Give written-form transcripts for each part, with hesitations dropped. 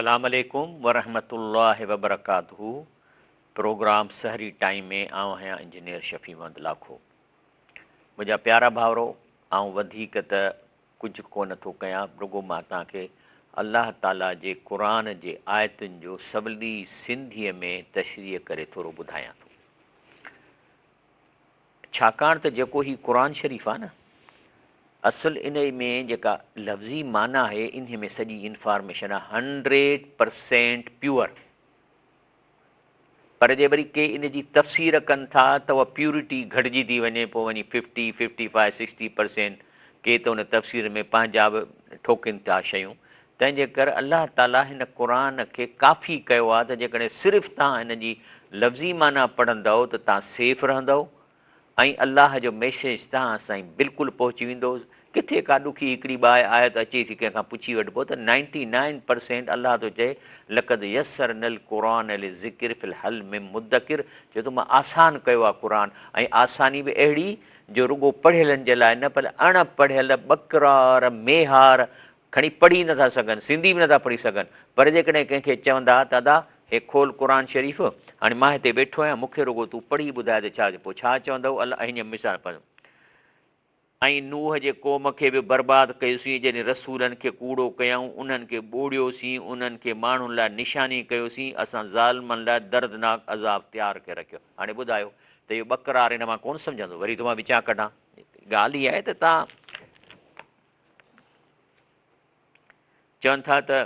السلام عليڪم ورحمة الله وبرڪاته پروگرام سحري ٽائيم ۾ آئون آهيان انجنيئر شفيع محمد لاکو منهنجا پيارا ڀائرو آئون وڌيڪ ته ڪجهه ڪونه ٿو ڪيان رڳو مان توهان کي الله تعالي جي قرآن جي آيتن جو سولي سنڌيء ۾ تشريح ڪري ٿورو ٻڌايان ٿو ڇاڪاڻ ته جيڪو هي قرآن شريف آهي نه اصل انهي ۾ جيڪا لفظي معنيٰ آهي انهي ۾ سڄي انفارميشن آهي هنڊريڊ پرسينٽ پيور پر جي وري ڪي ان جي تفسير ڪن ٿا ته اها پيورٽي گهٽجي ٿي وڃي پوء وڃي fifty fifty five sixty percent ڪي ته ان تفسير ۾ پنهنجا به ٺوڪين ٿا شيون تنهن جي ڪر الله تعاليٰ هن قرآن کي ڪافي ڪيو آهي ته جيڪڏهن صرف توهان هن جي لفظي معنيٰ پڙهندؤ ته توهان سيف رهندؤ ۽ الله جو ميسيج توهان سائين بلڪل پهچي ويندو. ڪٿي ڪا ڏکي هڪڙي ٻه آيت اچي ٿي ڪنهن کان پڇي وٺبو ته نائنٽي نائن پرسينٽ الله ٿو چئي لقد يسرنا القرآن للذڪر فهل من مدڪر چئي ٿو مان آسان ڪيو آهي قرآن ۽ آساني به اهڙي جو رڳو پڙهيلن جي لاء نه پر اڻ پڙهيل ٻڪرار ميهار کڻي پڙهي نه ٿا سگهن، سنڌي به نه ٿا پڙهي سگهن، پر جيڪڏهن ڪنهن کي چوندا ته ادا هي کول قرآن شريف، هاڻي مان هتي ويٺو آهيان، مون کي رڳو تون پڙهي ٻڌاء ته ڇا پوء ڇا چوندؤ الله هيئن مثال پر ۽ نوح جي قوم کي به برباد ڪيوسين جڏهن رسولن کي ڪوڙو ڪيائون انهن کي ٻوڙيوسين انهن کي ماڻهن لاء نشاني ڪيوسين اسان ظالمن لاء دردناڪ عذاب تيار ڪري رکيو هاڻي ٻڌايو ته اهو ٻڪرار هن مان ڪونه سمجهندو وري ٿو مان وچان ڪڍان ڳالهه هي آهي ته تان چون ٿا ته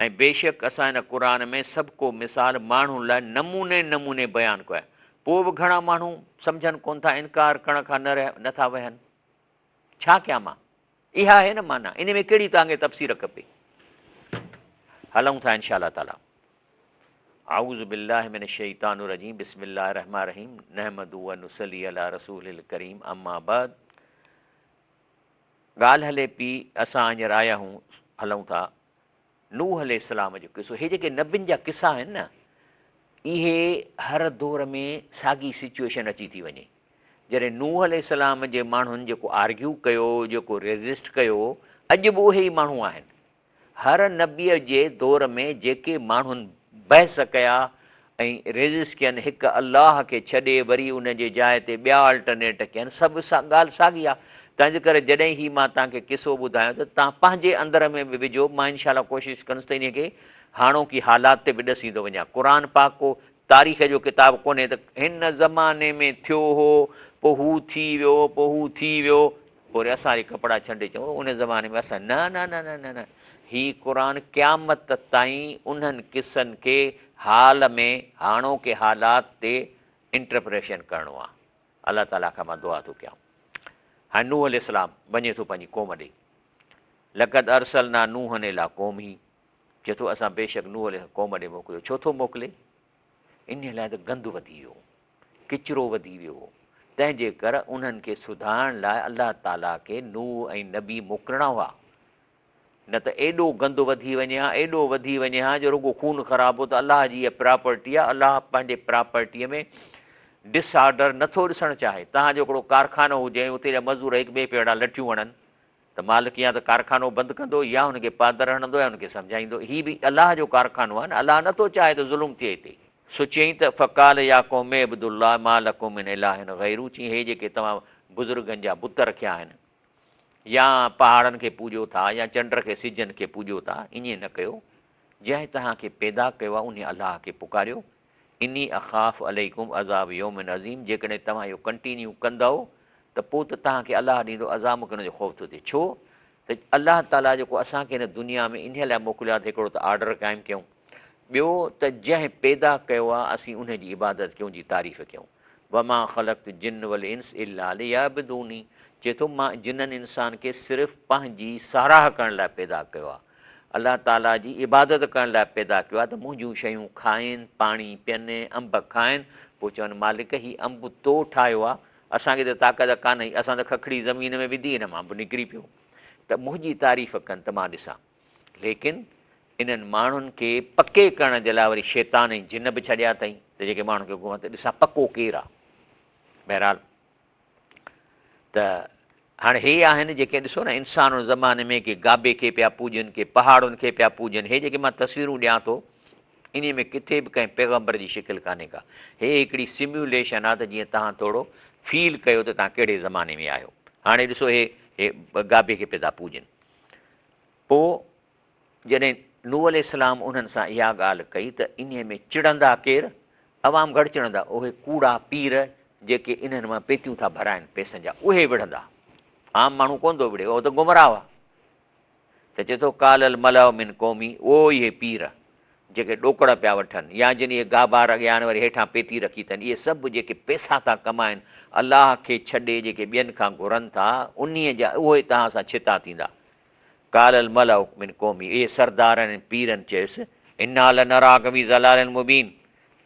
۽ بيشڪ اسان هن قرآن ۾ سڀ ڪو مثال ماڻهن لاء نموني نموني بيان ڪيو آهي پوء به گهڻا ماڻهو سمجهن ڪونه ٿا انڪار ڪرڻ کان نه نه ٿا ويهن ڇا ڪيان مان اها آهي نه معنيٰ ان ۾ ڪهڙي توهان کي تفسير کپي هلون ٿا انشاء الله تعالي اعوذ بالله من الشيطان الرجيم بسم الله الرحمن الرحيم نحمده ونصلي على رسول الڪريم اما بعد ڳالهه هلي پي، اسان هينئر آيا آهيون، هلون ٿا نوح عليه السلام جو قصو، هي جيڪي نبين جا قصا آهن نه، اهي هر دور ۾ ساڳي سچوئيشن اچي ٿي وڃي. جڏهن نوح عليه السلام جي ماڻهن جيڪو آرگيو ڪيو، جيڪو ريزسٽ ڪيو، اڄ به اهي ئي ماڻهو آهن. هر نبيء جي دور ۾ جيڪي ماڻهن بحث ڪيا ۽ ريزسٽ ڪين هڪ الله کي ڇڏي وري ان جي جاء تي ٻيا آلٽرنيٽ ڪين سڀ ڳالهه ساڳي آ تنهنجي ڪري جڏهن هي مان توهان کي قصو ٻڌايان ته توهان پنهنجي اندر ۾ به وجهو مان انشاء الله ڪوشش ڪندس ته انهي کي هاڻوڪي حالات تي به ڏسيندو وڃان قرآن پاڪ ڪو تاريخ جو ڪتاب ڪونهي ته هن زماني ۾ ٿيو هو پوء هو ٿي ويو پوء هو ٿي ويو پوء وري اسان وري ڪپڙا ڇنڊي چئون ان زماني ۾ اسان نه نه نه نه نه نه هي قرآن قيامت تائين انهن قصن کي حال ۾ هاڻوڪي حالات تي انٽرپريشن ڪرڻو آهي الله تعالي کان مان دعا ٿو ڪيان هاڻي نوح عليه السلام وڃي ٿو پنهنجي قوم ڏي لقد ارسلنا نوحا الي قومه چئي ٿو اسان بيشڪ نوح عليه قوم ڏي موڪليو ڇو ٿو موڪلي انهي لاء ته گند وڌي ويو ڪچرو وڌي ويو هو، تنهن جي ڪر انهن کي سڌارڻ لاء الله تعاليٰ کي نوح ۽ نبي موڪلڻا هئا، نه ته ايڏو گند وڌي وڃي ها، ايڏو وڌي وڃي ها جو رڳو خون خرابو ته الله جي اها پراپرٽي آهي، الله پنهنجي پراپرٽيء ۾ ڊس آرڊر نه ٿو ڏسڻ چاهي، توهان جو هڪڙو ڪارخانو هجي ۽ اتي جا مزور هڪ ٻئي پيڙا لٺيون هڻن ته مالڪ يا ته ڪارخانو بند ڪندو يا هن کي پادر هڻندو يا هن کي سمجهائيندو. هي به الله جو ڪارخانو آهي نه، الله نه ٿو چاهي ته ظلم ٿئي هتي. سو چيائين ته فقال يا قوم اعبدوا الله ما لڪم من اله غيره چيائين هي جيڪي توهان بزرگن جا بت رکيا آهن يا پهاڙن کي پوڄو ٿا يا چنڊ کي سجن کي پوڄو ٿا ائين نه ڪيو جنهن توهان کي پيدا ڪيو آهي انهي الله کي پڪاريو اني اخاف عليڪم عذاب يوم عظيم جيڪڏهن توهان اهو ڪنٽينيو ڪندؤ ته پوء ته توهان کي الله ڏيندو عذاب مون کي ان جو خوف ٿو ٿئي ڇو ته الله تعاليٰ جيڪو اسان کي هن دنيا ۾ انهيء لاء موڪليو آهي ته هڪڙو ته آرڊر قائم ڪيون ٻيو ته جنهن پيدا ڪيو آهي اسين انهي جي عبادت ڪيون جي تعريف ڪيون وما خلقت الجن والانس الا ليعبدوني چئي ٿو مان جنن انسان کي صرف پنهنجي ساراهه ڪرڻ لاء پيدا ڪيو آهي الله تعاليٰ جي عبادت ڪرڻ لاء پيدا ڪيو آهي ته منهنجون شيون کائين، پاڻي پين، انب کائين، پوء چون مالڪ هي انب تو ٺاهيو آهي، اسان کي ته طاقت ڪانه هئي، اسان ته ککڙي زمين ۾ وڌي ان مان انب نڪري پيو ته منهنجي تعريف ڪن ته مان ڏسان. ليڪن انهن ماڻهن کي پڪي ڪرڻ جي لاء وري شيطان ۽ جن به ڇڏيا اٿئي ته جيڪي ماڻهن کي گهمن ته ڏسان پڪو ڪير آهي. بهرحال ته. هاڻي هي آهن جيڪي ڏسو نه انسان ان زماني ۾ ڪي گابي کي پيا پوڄن ڪي پهاڙن کي پيا پوڄن هي جيڪي مان تصويرون ڏيان ٿو انهي ۾ ڪٿي به ڪنهن پيغمبر جي شڪل ڪانهي ڪا هي هڪڙي سميوليشن آ ته جيئن توهان ٿورو فيل ڪيو ته توهان ڪهڙي زماني ۾ آهيو هاڻي ڏسو هي هي گابي کي پيا ٿا پوڄن پوء جڏهن نوح عليه السلام انهن سان اها ڳالهه ڪئي ته انهيء ۾ چڙندا ڪير؟ عوام گهٽ چڙندا، اهي ڪوڙا پير جيڪي انهن مان پيتيون ٿا ڀرائن پئسن جا، اهي وڙهندا. عام ماڻهو ڪونه ٿو وڙهي، اهو ته گمراهه آهي. ته چئي ٿو، قال الملأ من قومي، او اهي پير جيڪي ڏوڪڙ پيا وٺن يا جن اهي گابا رڳيا آهن وري هيٺان پيتي رکي اٿن، اهي سڀ جيڪي پئسا ٿا ڪمائن، الله کي ڇڏي جيڪي ٻين کان گهرن ٿا، انهيء جا اهي توهان سان ڇتا ٿيندا. قال الملأ من قومه، اهي سردارن ۽ پيرن چيس، انا لنراک في ضلال مبين،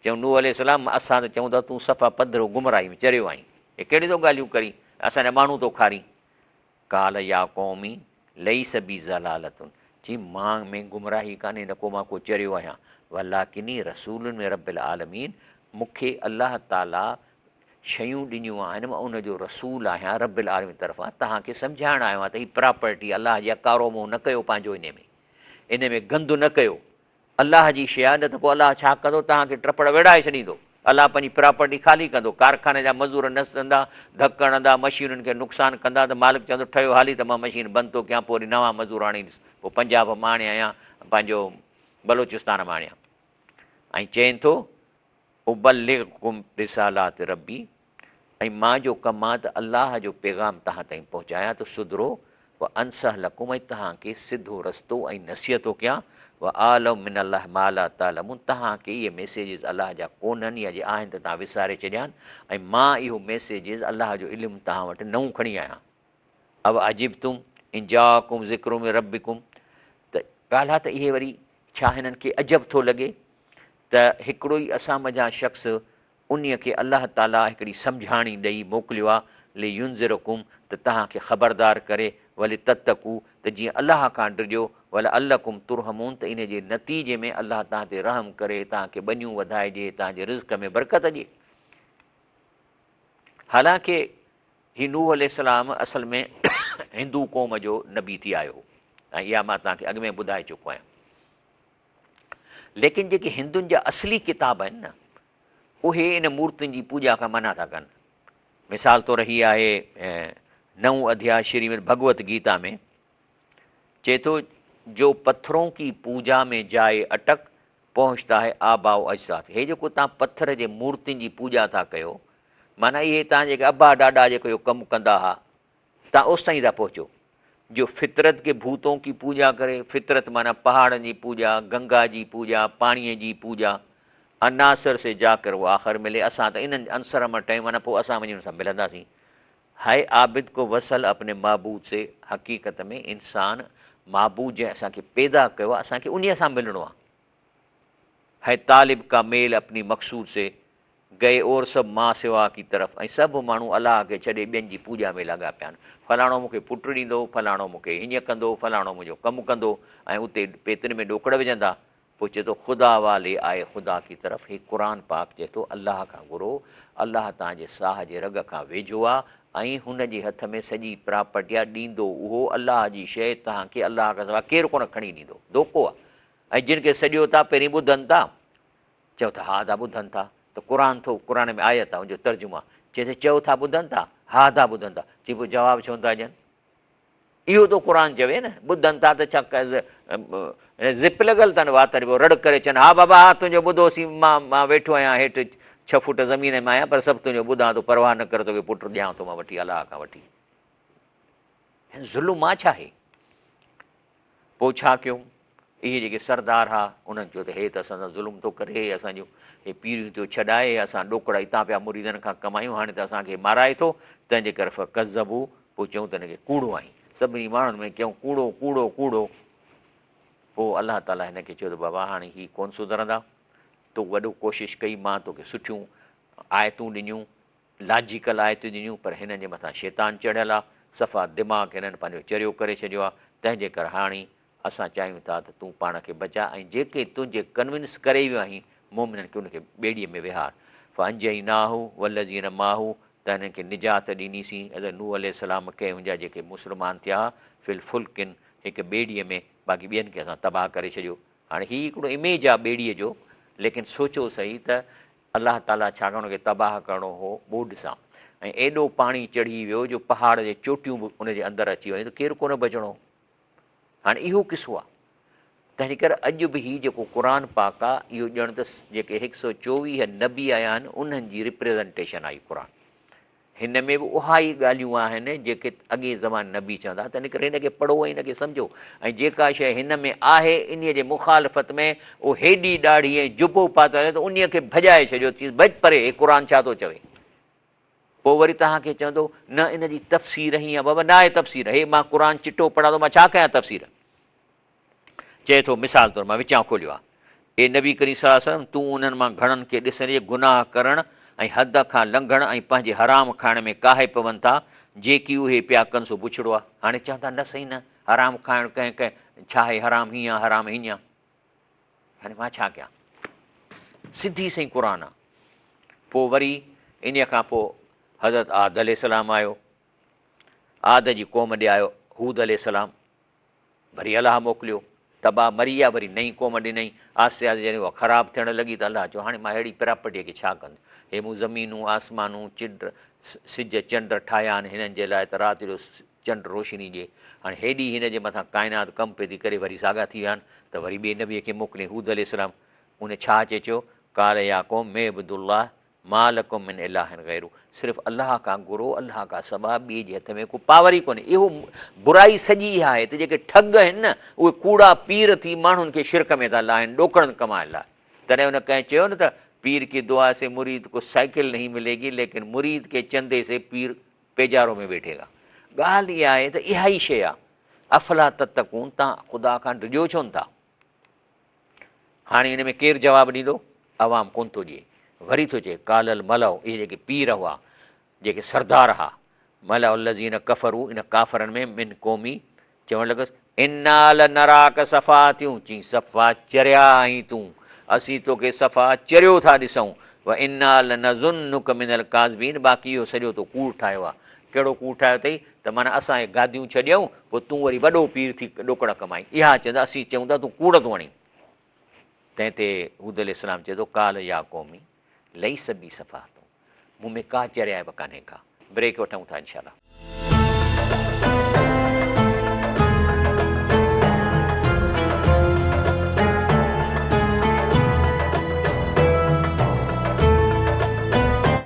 چيائون نوح عليه السلام اسان ته چئون ٿا تون صفا پڌرو گمراهي ۾ چريو آهين، هي ڪهڙيون ٿو ڳالهيون ڪرين، اسان جا ماڻهو ٿو کارين. قال يا قوم ليس بي ضلالة، چي مان ۾ گمراهي ڪانهي نه ڪو مان ڪو چريو آهيان، ولڪني رسول من رب العالمين، مون کي الله تعالي شيون ڏنيون آهن مان ان جو رسول آهيان رب العالمين طرفان توهان کي سمجهائڻ آيو آهيان ته هي پراپرٽي الله جي آهي ڪارو منهن نه ڪيو پنهنجو انهي ۾ انهي ۾ گند نه ڪيو الله جي شيء آهي نه ته پوء الله ڇا ڪندو توهان کي ٽپڙ ويڙهائي ڇڏيندو الله پنهنجي پراپرٽي خالي ڪندو ڪارخاني جا مزور نسندا ڌڪ هڻندا مشينن کي نقصان ڪندا ته مالڪ چوندو ٺهيو حالي ته مان مشين بند ٿو ڪيان پوء وري نوان مزور آڻيندس پوء پنجاب مان آڻيان يا پنهنجو بلوچستان مان آڻيان ۽ چئين ٿو ابلغڪم رسالات ربي ۽ مان جو ڪم آ ته الله جو پيغام توهان تائين پهچايان ته سڌرو وانصح لڪم ۽ توهان کي سڌو رستو ۽ نصيحت ٿو ڪيان واعلم من الله ما لا تعلمون توهان کي اهي ميسيجز الله جا ڪونهن يا جي آهن ته توهان وساري ڇڏيا آهن ۽ مان اهو ميسيجز الله جو علم توهان وٽ نئون کڻي آيو آهيان. اوعجبتم ان جاءڪم ذڪر من ربڪم ته ڳالهه آ ته اهي وري ڇا هنن کي عجب ٿو لڳي ته هڪڙو ئي اسان منجهان شخص انهيء کي الله تعاليٰ هڪڙي سمجهاڻي ڏئي موڪليو آهي، لينذرڪم ته توهان کي خبردار ڪري، ولتتقوا ته جيئن الله کان ڊڄو، ولعلڪم ترحمون ته انهيء جي نتيجي ۾ الله توهان تي رحم ڪري، توهان کي ٻنيون وڌائي ڏئي، توهان جي رزق ۾ برڪت ڏئي. حالانڪه هي نوح عليه السلام اصل ۾ هندو قوم جو نبي ٿي آيو هو ۽ اها مان توهان کي اڳ ۾ ٻڌائي چڪو آهيان. ليڪن جيڪي هندن جا اصلي ڪتاب آهن نه اهي ان مورتين جي پوڄا کان منع ٿا ڪن. مثال طور هي آهي نئون اڌياء شريمد ڀڳوت گيتا ۾ چئي ٿو جو پٿرون ڪي پوجا ۾ جائي اٽڪ پهچتا هي آبا و اجداد هي جيڪو تان پٿر جي مورتين جي پوڄا ٿا ڪيو معنيٰ اهي تان جيڪي ابا ڏاڏا جيڪو اهو ڪم ڪندا ها تان اوستائين ٿا پهچو جو فطرت ڪي ڀوتون ڪي پوڄا ڪري، فطرت معنيٰ پهاڙن جي پوڄا، گنگا جي پوڄا، پاڻيء جي پوڄا، عناصر سي جا ڪر وو آخر ملي، اسان ته انهن عنصر مان ٽهيون معنيٰ پوء اسان وڃي انهن سان ملنداسين. هاء عابد ڪو وصل اپني معبود سي، حقيقت ۾ انسان معبود جنهن اسان کي پيدا ڪيو آهي اسان کي انهيء سان ملڻو آهي. هاء طالب ڪا ميل اپني مقصود سي، گئي اور سڀ ما سوا ڪي طرف ۽ سڀ ماڻهو الله کي ڇڏي ٻين جي پوڄا ۾ لڳا پيا آهن. فلاڻو مون کي پٽ ڏيندو، فلاڻو مون کي هيئن ڪندو، فلاڻو منهنجو ڪم ڪندو ۽ اتي پيتن ۾ ڏوڪڙ وجهندا. پوء چئي ٿو خدا والي آئي خدا ڪي طرف هي قرآن پاڪ چئي ٿو الله کان گهرو، الله توهان جي ساهه جي رڳ کان ويجهو آ ۽ هن جي هٿ ۾ سڄي پراپرٽي آ، ڏيندو اهو الله جي شيء توهان کي الله کان سواء ڪير ڪونه کڻي ڏيندو. ڌوڪو آ ۽ جن کي سڏيو ٿا پهرين ٻڌن ٿا. چئو ته ها ادا ٻڌن ٿا ته قرآن ٿو قرآن ۾ آيت آ ان جو ترجمو آ چئي ته چئو ٿا ٻڌن ٿا ها ادا ٻڌن ٿا چئي پوء جواب ڇو نٿا ڏين اهو ٿو قرآن چوي نه ٻڌن ٿا ته ڇا زپ لڳل اٿن وات تي پوء رڙ ڪري چون ها بابا ها تنهنجو ٻڌوسين مان مان ويٺو آهيان هيٺ ڇهه فوٽ زمين ۾ آهيان پر سڀ تنهنجو ٻڌان ٿو پرواهه نه ڪر توکي پٽ ڏيان ٿو مان وٺي الله کان وٺي ظلم آ ڇا هي پوء ڇا ڪيو؟ اهي جيڪي سردار ها، انهن چيو ته هي ته اسان سان ظلم ٿو ڪري، هي اسان جون هي پيريون ٿيو ڇڏائي، اسان ڏوڪڙ اتان پيا مريدن کان ڪمايون، هاڻي ته اسان کي مارائي ٿو، تنهن جي ڪري فڪذبوه، پوء چيائون ته هن کي ڪوڙو آهين. سڀني ماڻهن ۾ ڪيائون ڪوڙو، ڪوڙو، ڪوڙو. پوء الله تعاليٰ هن کي چيو ته بابا هاڻي هي ڪونه سڌرندا، تو وڏو ڪوشش ڪئي، مان توکي سٺيون آيتون ڏنيون، لاجيڪل آيتون ڏنيون پر هنن جي مٿان شيطان چڙهيل آ، صفا دماغ هنن پنهنجو چريو ڪري ڇڏيو آ، تنهن جي ڪري هاڻي اسان چاهيون ٿا ته تون پاڻ کي بچاء ۽ جيڪي تنهنجي ڪنوينس ڪري ويو آهين مؤمنن کي ان کي ٻيڙيء ۾ ويهار. فانجيناه والذين معه. ته هنن کي نجات ڏنيسين، حضرت نوح عليه السلام کي ۽ ان جا جيڪي مسلمان ٿيا، في الفلڪ، هڪ ٻيڙيء ۾، باقي ٻين کي اسان تباهه ڪري ڇڏيو. هاڻي هي هڪڙو اميج آهي ٻيڙيء جو، ليڪن سوچو سهي ته الله تعاليٰ ڇاڪاڻ ان کي تباهه ڪرڻو هو ٻوڏ سان ۽ ايڏو پاڻي چڙهي ويو جو پهاڙ جي چوٽيون به ان جي اندر اچي ويون ته ڪير ڪونه بچڻو هو. هاڻي اهو قصو آهي. تنهن ڪري اڄ به هي جيڪو قرآن پاڪ آهي اهو ڄڻ ته جيڪي هڪ سئو 24 نبي آيا آهن انهن جي رپريزنٽيشن آهي قرآن. هن ۾ به اها ئي ڳالهيون آهن جيڪي اڳئين زماني نبي چوندا ها، تنهن ڪري هن کي پڙهو ۽ هن کي سمجهو ۽ جيڪا شيء هن ۾ آهي انهيء جي مخالفت ۾ اهو هيڏي ڏاڙهي ۽ جبو پاتل آهي ته انهيء کي ڀڄائي ڇڏيو، چيس ڀڄ پري هي قرآن ڇا ٿو چوي؟ پوء وري توهان کي چوندو نه ان جي تفسير هيئن آهي، بابا نه آهي تفسير، هي مان قرآن چٽو پڙهان ٿو مان ڇا ڪيان تفسير؟ چئي ٿو، مثال طور مان وچان کوليو آهي، اي نبي ڪريم صلي الله عليه وسلم! تون انهن مان گهڻن کي ڏسين جي گناهه ڪرڻ ۽ حد کان لنگهڻ ۽ پنهنجي حرام کائڻ ۾ ڪاهي پون ٿا، جيڪي اهي پيا ڪن سو بڇڙو آهي. هاڻي چون ٿا، نه سائين نه، حرام کائڻ ڪنهن ڪنهن ڇا آهي حرام هيئن آهي حرام هيئن آهي. هاڻي مان ڇا ڪيان؟ سڌي سائين قرآن آهي. پوء وري انهيء کان پوء حضرت عاد عليه السلام آيو، عاد جي قوم ڏي آيو هود عليه السلام. وري الله موڪليو، تباهه مري ويا، وري نئين قوم ڏنائين، آهستي آهستي جڏهن اها خراب ٿيڻ لڳي ته الله چيو هاڻي مان اهڙي پراپرٽيء کي ڇا ڪندس، هي مون زمينون، آسمانون، چنڊ، سج، چنڊ ٺاهيا آهن هنن جي لاء ته رات جو چنڊ روشني ڏئي، هاڻي هيڏي هن جي مٿان ڪائنات ڪم پئي ٿي ڪري وري ساڳا ٿي ويا آهن ته وري ٻئي نبيء کي موڪليائين هود عليه السلام، ان ڇا اچي چيو، قال يا قوم اعبدوا الله ما لڪم من اله غيره صرف الله کان گهرو، الله کان سوا ٻئي جي هٿ ۾ ڪو پاور ئي ڪونهي. اهو برائي سڄي اها آهي ته جيڪي ٺڳ آهن نه اهي ڪوڙا پير ٿي ماڻهن کي شرڪ ۾ ٿا لاهين ڏوڪڙن ڪمائڻ لاء. تڏهن ان ڪنهن چيو نه ته پير ڪي دعا سي مريد ڪو سائيڪل نهين ملي گي ليڪن مريد ڪي چندي سي پير پيجارو ۾ بيٺي گا. ڳالهه اها آهي ته اها ئي شيء آهي. افلا تتقون تان خدا کان ڊڄو ڇو نه ٿا؟ هاڻي ان ۾ ڪير جواب ڏيندو؟ عوام ڪونه ٿو ڏئي. وري ٿو چئي، قال الملأ، اهي جيڪي پير هئا، جيڪي سردار ها، ملأ الذين ڪفروا، ان ڪافرن ۾، من قومي، چوڻ لڳس، انا لنراک سفاهتيون، چيائين، صفا چريا آهين تون، اسين توکي صفا چريو ٿا ڏسون، وانا لنظنک من الڪاذبين، باقي اهو سڄو تو ڪوڙ ٺاهيو آهي. ڪهڙو ڪوڙ ٺاهيو اٿئي ته معنيٰ اسان کي گاديون ڇڏيائون پوء تون وري وڏو پير ٿي ڏوڪڙ ڪمائين. اها چوندا اسين چئون ٿا تون ڪوڙ ٿو هڻين. تنهن تي هود عليه السلام چئي ٿو قال يا قومي ليس بي سفاهة مون ۾ ڪا چريائپ ڪانهي ڪا. بريڪ وٺون ٿا انشاء الله.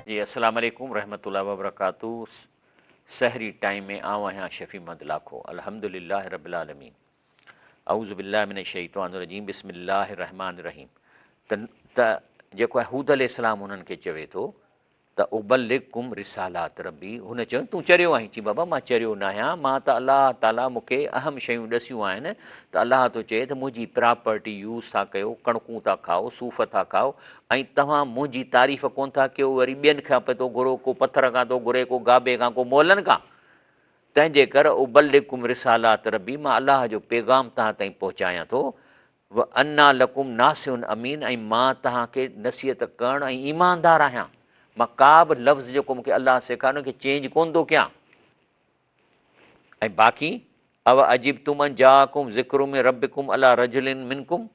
جي السلام عليڪم رحمة الله وبرڪاته سحري ٽائيم ۾ آئون آهيان شفيع محمد لاکو الحمدلله رب العالمين اعوذ بالله من الشيطان الرجيم بسم الله الرحمن الرحيم ته جيڪو آهي هود عليه السلام انهن کي چوي ٿو ته ابلغڪم رسالات ربي، هن چيو تون چريو آهين، چيائين بابا مان چريو ناهيان، مان ته الله تعاليٰ مون کي اهم شيون ڏسيون آهن ته الله ٿو چئي ته منهنجي پراپرٽي يوز ٿا ڪيو، ڪڻڪون ٿا کائو، صوف ٿا کائو ۽ توهان منهنجي تعريف ڪونه ٿا ڪيو، وري ٻين کان پئي ٿو گهرو، ڪو پٿر کان ٿو گهري، ڪو گابي کان، ڪو مئلن کان، تنهن جي ڪر ابلغڪم رسالات ربي مان الله جو پيغام توهان تائين پهچايان ٿو، و انا لڪم ناصح امين ۽ مان توهان کي نصيحت ڪرڻ ۽ ايماندار آهيان، مان ڪا به لفظ جيڪو مون کي الله سيکاريو ان کي چينج ڪونه ٿو ڪيان. ۽ باقي او عجبتم ان جاءڪم ذڪر من ربڪم علي رجل منڪم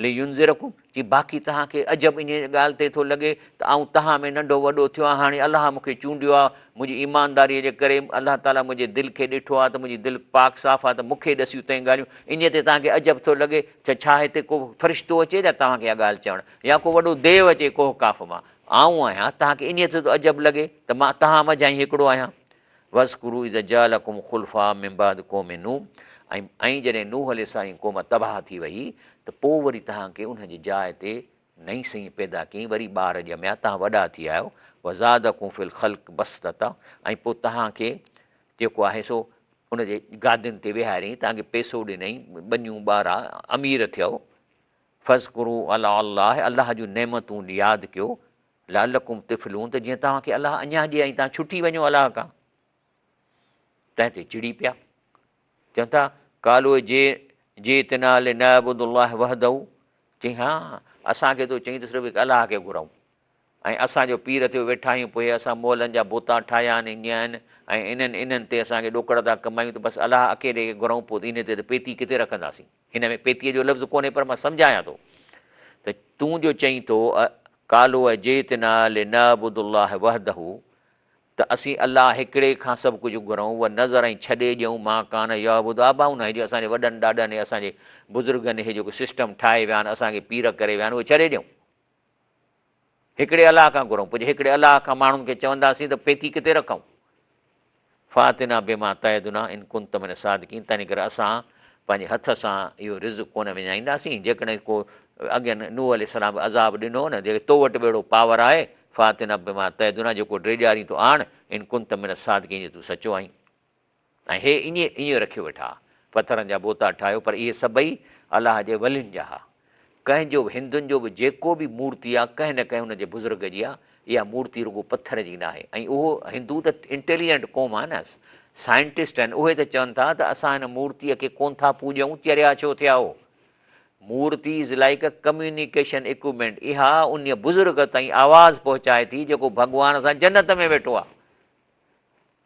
لينذرڪم چي باقي توهان کي عجب انهيء ڳالهه تي ٿو لڳي ته آئون توهان ۾ ننڍو وڏو ٿيو آهيان هاڻي الله مون کي چونڊيو آهي منهنجي ايمانداريء جي ڪري الله تعاليٰ منهنجي دل کي ڏٺو آهي ته منهنجي دل پاڪ صاف آهي ته مون کي ڏسيون تنهن ڳالهيون انهيء تي توهان کي عجب ٿو لڳي ته ڇا هتي ڪو فرشتو اچي ڇا توهان کي اها ڳالهه چوڻ يا ڪو وڏو ديو اچي ڪوهه قاف مان آئون آهيان توهان کي انهيء تي ٿو عجب لڳي ته مان توهان منجهان ئي هڪڙو آهيان واذڪروا اذ جعلڪم خلفاء من بعد قوم نوح ۽ ۽ جڏهن نوح عليه السلام جي قوم تباهه ٿي وئي ته پوء وري توهان کي انهن جي جاء تي نئين سئي پيدا ڪيائين، وري ٻار ڄميا، توهان وڏا ٿي آيو، وزادڪم في الخلق بسطة ۽ پوء توهان کي جيڪو آهي سو ان جي گادين تي ويهاريائين، توهان کي پئسو ڏنائين، ٻنيون ٻارا، امير ٿيو، فاذڪروا آلاء الله الله جون نعمتون ياد ڪيو، لعلڪم تفلحون ته جيئن توهان کي الله اڃا ڏئي ۽ توهان ڇٽي وڃو الله کان. تنهن تي چڙي پيا. چون ٿا، قالوا جئتنا لنعبد الله وحده، چيائين ها اسان کي ٿو چئين ته صرف هڪ الله کي گهرئون. ۽ اسان جو پير ٿيو ويٺا آهيون پوء اسان مئلن جا بوتا ٺاهيا آهن ائين آهن ۽ انهن انهن تي اسان کي ڏوڪڙ ٿا ڪمايون ته بس الله اڪيلي کي گهرئون پوء انهي تي ته پيتي ڪٿي رکنداسين هن ۾ پيتيء جو لفظ ڪونهي پر مان سمجهايان ٿو ته تون جو چئين ٿو قالوا اجئتنا لنعبد الله وحده ته اسين الله هڪڙي کان سڀ ڪجهه گهرئون و نذر ۽ ڇڏي ڏيون ما ڪان يعبد آباؤنا هي جو اسان جي وڏن ڏاڏن ۽ اسان جي بزرگن هي جيڪو سسٽم ٺاهي ويا آهن اسان کي پير ڪري ويا آهن اهي ڇڏي ڏيون هڪڙي الله کان گهرئون پوء جي هڪڙي الله کان ماڻهن کي چونداسين ته پيتي ڪٿي رکئون فاتنا بما تعدنا ان ڪنت من الصادقين تنهن ڪري اسان پنهنجي هٿ سان اهو رزق ڪونه وڃائينداسين جيڪڏهن ڪو اڳين نوح عليه السلام به عذاب ڏنو نه جيڪڏهن تو وٽ به اهڙو پاور آهي فاتنا بما تعدنا جيڪو ڊيڄارين ٿو آڻ ان ڪنت من الصادقين جي تون سچو آهين ۽ هي ائين ائين رکيو ويٺا ها. پٿرن جا بوتا ٺاهيو پر اهي سڀئي الله جي ولين جا ها. ڪنهن جو به هندن جو به جيڪو به مورتي آ ڪنهن نه ڪنهن ان جي بزرگ جي آ. اها مورتي رڳو پٿر جي ناهي ۽ اهو هندو ته انٽيليجنٽ قوم آ نه سائنٽسٽ آهن اهي ته چون ٿا ته اسان هن مورتيء کي ڪونه ٿا پوڄون چريا ڇو ٿيا هو. مورتي is like a communication equipment اها انهيء بزرگ تائين آواز پهچائي ٿي جيڪو ڀڳوان سان جنت ۾ ويٺو آ.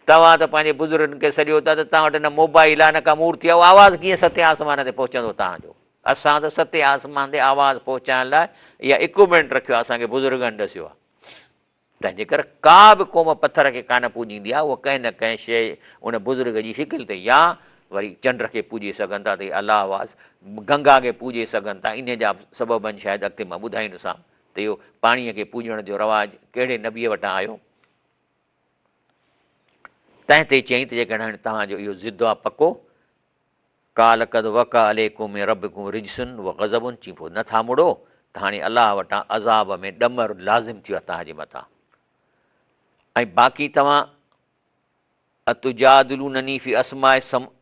توهان ته پنهنجي بزرگن کي سڏيو ٿا ته توهان وٽ نه موبائيل آهي نه ڪا مورتي آهي اهو آواز ڪيئن ستين آسمان تي پهچندو توهان جو؟ اسان ته ستين آسمان تي آواز پهچائڻ لاء اها اڪوپمينٽ رکيو آهي اسان کي بزرگن ڏسيو آهي تنهن جي ڪري ڪا به قوم پٿر کي ڪانه پوڄيندي آهي اها ڪنهن نه ڪنهن شيء ان بزرگ جي شڪل تي يا وري چنڊ کي پوڄي سگهن ٿا ته الله آواز گنگا کي پوڄي سگهن ٿا انهي جا سبب آهن شايد اڳتي مان ٻڌائيندوسان ته اهو پاڻيء کي پوڄڻ جو رواج ڪهڙي نبيء وٽان آيو. تنهن تي چيائين ته جيڪڏهن هاڻي توهان جو اهو ضد آ پڪو، قال قد وقع عليڪم من ربڪم رجس و غضب چي پوء نه ٿا مڙو ته هاڻي الله وٽان عذاب ۾ ڏمر لازم ٿيو آ توهان جي مٿان ۽ باقي توهان اتجادلونني في اسماء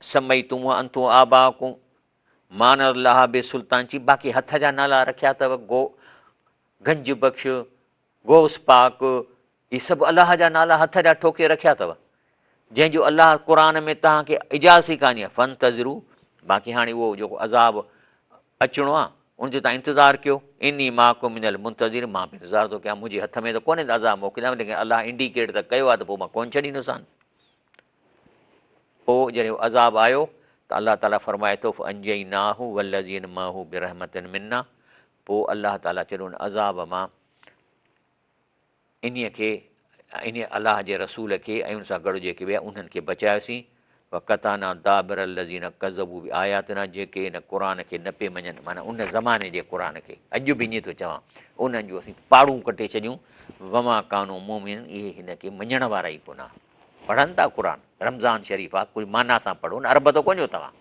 سميتموها انتم وآباؤڪم ما نزل الله به سلطان چي باقي هٿ جا نالا رکيا اٿو گو گنج بخش غوث پاڪ، اهي سڀ الله جا نالا هٿ جا ٺوڪي رکيا اٿو، جنهن جو الله قرآن ۾ توهان کي اجازت ئي ڪانهي، فانتظروا، باقي هاڻي اهو جيڪو عذاب اچڻو آهي، ان جو توهان انتظار ڪيو، اني معڪم من المنتظرين، مان به انتظار ٿو ڪيان، منهنجي هٿ ۾ ته ڪونهي ته عذاب موڪليان، ليڪن الله انڊيڪيٽ ته ڪيو آهي ته پوء مان ڪونه ڇڏيندوسان. پوء جڏهن اهو عذاب آيو ته الله تعاليٰ فرمائي ٿو، فانجيناه والذين معه برحمة منا، پوء الله تعاليٰ چيو ان عذاب مان انهيء کي، انهيء الله جي رسول کي ۽ ان سان گڏ جيڪي ٻيا انهن کي بچايوسين، وقطعنا دابر الذين ڪذبوا بآياتنا جيڪي ان قرآن کي نه پئي مڃن معنيٰ ان زماني جي قرآن کي، اڄ به ائين ٿو چوان، انهن جون اسين پاڙون ڪٽي ڇڏيون، وما ڪانوا مؤمنين اهي هن کي مڃڻ وارا ئي ڪونه ها. پڙهن ٿا قرآن، رمضان شريف آ، ڪجهه معنيٰ سان پڙهو نه، عرب ته ڪونه جو توهان.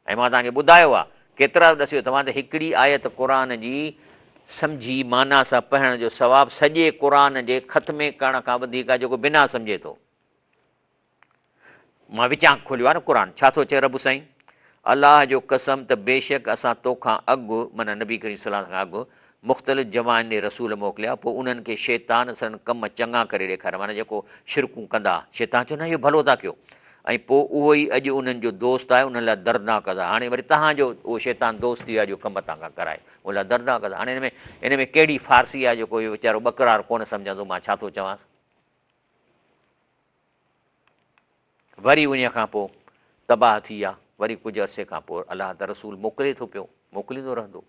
۽ مان توهان کي ٻڌايو آهي، ڪيترا ڏسيو توهان ته هڪڙي آيت قرآن جي سمجهي معنيٰ سان پڙهڻ جو ثواب سڄي قرآن جي ختمي ڪرڻ کان وڌيڪ آهي جيڪو بنا سمجهي ٿو. مان وچان کوليو آهي نه قرآن، ڇا ٿو چئي رب سائين؟ الله جو قسم ته بيشڪ اسان توکان اڳ معنيٰ نبي ڪريم صلي الله عليه وسلم کان اڳ مختلف جماعن ڏي رسول موڪليا، پوء انهن کي شيطان سندن ڪم چڱا ڪري ڏيکاريا، معنيٰ جيڪو شرڪون ڪندا ها، شيطان چيو نه اهو ڀلو ٿا ڪيو، ۽ پوء اهو ئي اڄ انهن جو دوست آهي، انهن لاء دردناڪ عذاب، هاڻي وري توهان جو اهو شيطان دوست ٿي ويو آهي جو ڪم توهان کان ڪرائي، ان لاء دردناڪ عذاب، هاڻي ان ۾ ان ۾ ڪهڙي فارسي آهي جو ڪو اهو ويچارو ٻڪرار ڪونه سمجهندو مان ڇا ٿو چوانس. وري انهيء کان پوء تباهه ٿي ويا، وري ڪجهه عرصي کان پوء الله ته رسول موڪلي ٿو پيو، موڪليندو رهندو،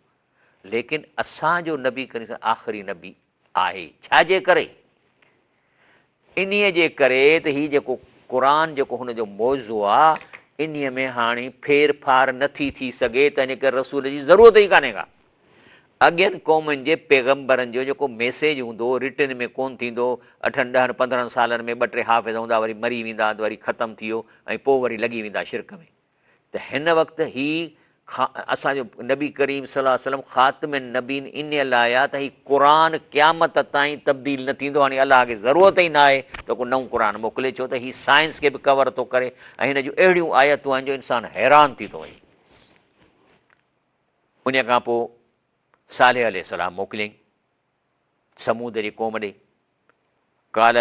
ليڪن اسان جو نبي ڪريم صلي آخري نبي آهي، ڇا جي ڪري؟ انهيء جي ڪري ته هي جيڪو قرآن جيڪو هن جو معجزو آ، انهيء ۾ هاڻي ڦير ڦار نه ٿي ٿي سگهي، تنهنجي ڪري رسول جي ضرورت ئي ڪانهي ڪا. اڳين قومن جي پيغمبرن جو جيڪو ميسيج هوندو هو رٽن ۾ ڪونه ٿيندو هو، اٺن ڏهن 15 سالن ۾ ٻه ٽي حافظ هوندا وري مري ويندا ته وري ختم ٿي ويو ۽ پوء وري لڳي ويندا شرڪ ۾ ته هن وقت هي اسان جو نبي ڪريم صلي الله عليه وسلم خاتم النبين انهي لاء آ ته هي قرآن قيامت تائين تبديل نه ٿيندو هاڻي الله کي ضرورت ئي ناهي ته ڪو نئون قرآن موڪلي ڇو ته هي سائنس کي به ڪور ٿو ڪري ۽ هن جون اهڙيون آيتون آهن جو انسان حيران ٿي ٿو وڃي. انهيء کان پوء صالح عليه السلام موڪليائين ثمود جي قوم ڏي. قال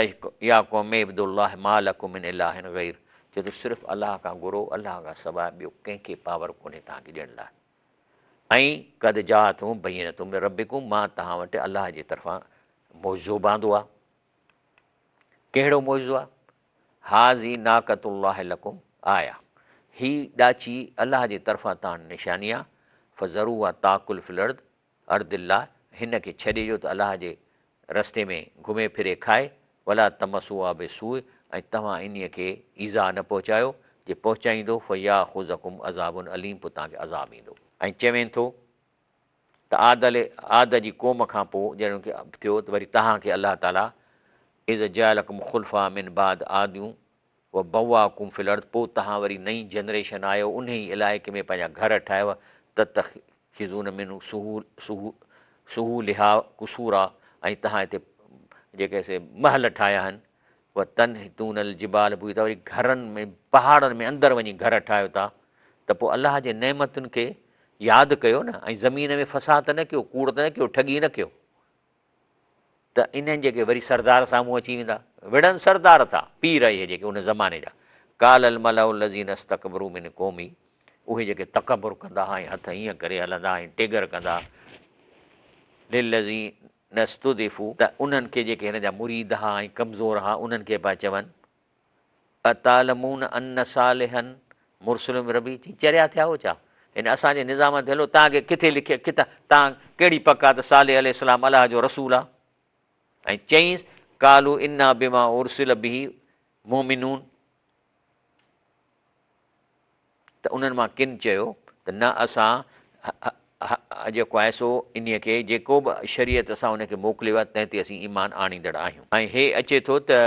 يا قوم اعبدوا الله ما لڪم من اله غير چئي ٿو صرف الله کان گهرو الله کان سواء ٻيو ڪنهن کي پاور ڪونهي توهان کي ڏيڻ لاء ۽ قد جاءتهم بينة من ربڪم مان توهان وٽ الله جي طرفان معجزو به آندو آ. ڪهڙو معجزو آ؟ هٰذه ناقة الله لڪم آية، هي ڏاچي الله جي طرفان تان نشاني آ، فذروها تاڪل في الارض، ارض الله، هن کي ڇڏي ڏيو ته الله جي رستي ۾ گهمي ڦري کائي، ولا تمسوها بسوء ۽ توهان انهيء کي ايذاء نه پهچايو، جي پهچائيندو فياخذڪم عذاب اليم پوء توهان کي عذاب ايندو. ۽ چوين ٿو ته عاد عاد جي قوم کان پوء جڏهن ان کي ٿيو ته وري توهان کي الله تعاليٰ اذ جعلڪم خلفاء من بعد عاد وبواڪم في الارض پوء توهان وري نئين جنريشن آيو انهي علائقي ۾ پنهنجا گهر ٺاهيو تتخذون من سهولها قصورا ۽ توهان هتي جيڪي سي محل ٺاهيا آهن وتنحتون الجبال بيوتا وري گهرن ۾ پهاڙن ۾ اندر وڃي گهر ٺاهيو ٿا ته پوء الله جي نعمتن کي ياد ڪيو نه ۽ زمين ۾ فساد ته نه ڪيو ڪوڙ ته نه ڪيو ٺڳي نه ڪيو ته انهن جيڪي وري سردار سامهون اچي ويندا وڙهن سردار ٿا پير اهي جيڪي ان زماني جا قال الملأ الذين استڪبروا من قومه اهي جيڪي تڪبر ڪندا ها ۽ هٿ ائين ڪري هلندا ۽ ٽيڳر ڪندا للذين استضعفوا ته انهن کي جيڪي هن جا مريد ها ۽ ڪمزور ها انهن کي پيا چون اتعلمون ان صالحا مرسل من ربه چي چريا ٿيا هو ڇا هن اسان جي نظام تي هلو توهان کي ڪٿي لکي ڪٿان توهان ڪهڙي پڪ آ ته صالح عليه السلام الله جو رسول آ ۽ چئينس قالوا انا بما ارسل به مؤمنون ته انهن مان ڪن چيو ته نه اسان جيڪو آهي سو انهيء کي جيڪو به شريعت اسان ان کي موڪليو آهي تنهن تي اسين ايمان آڻيندڙ آهيون. ۽ هي اچي ٿو ته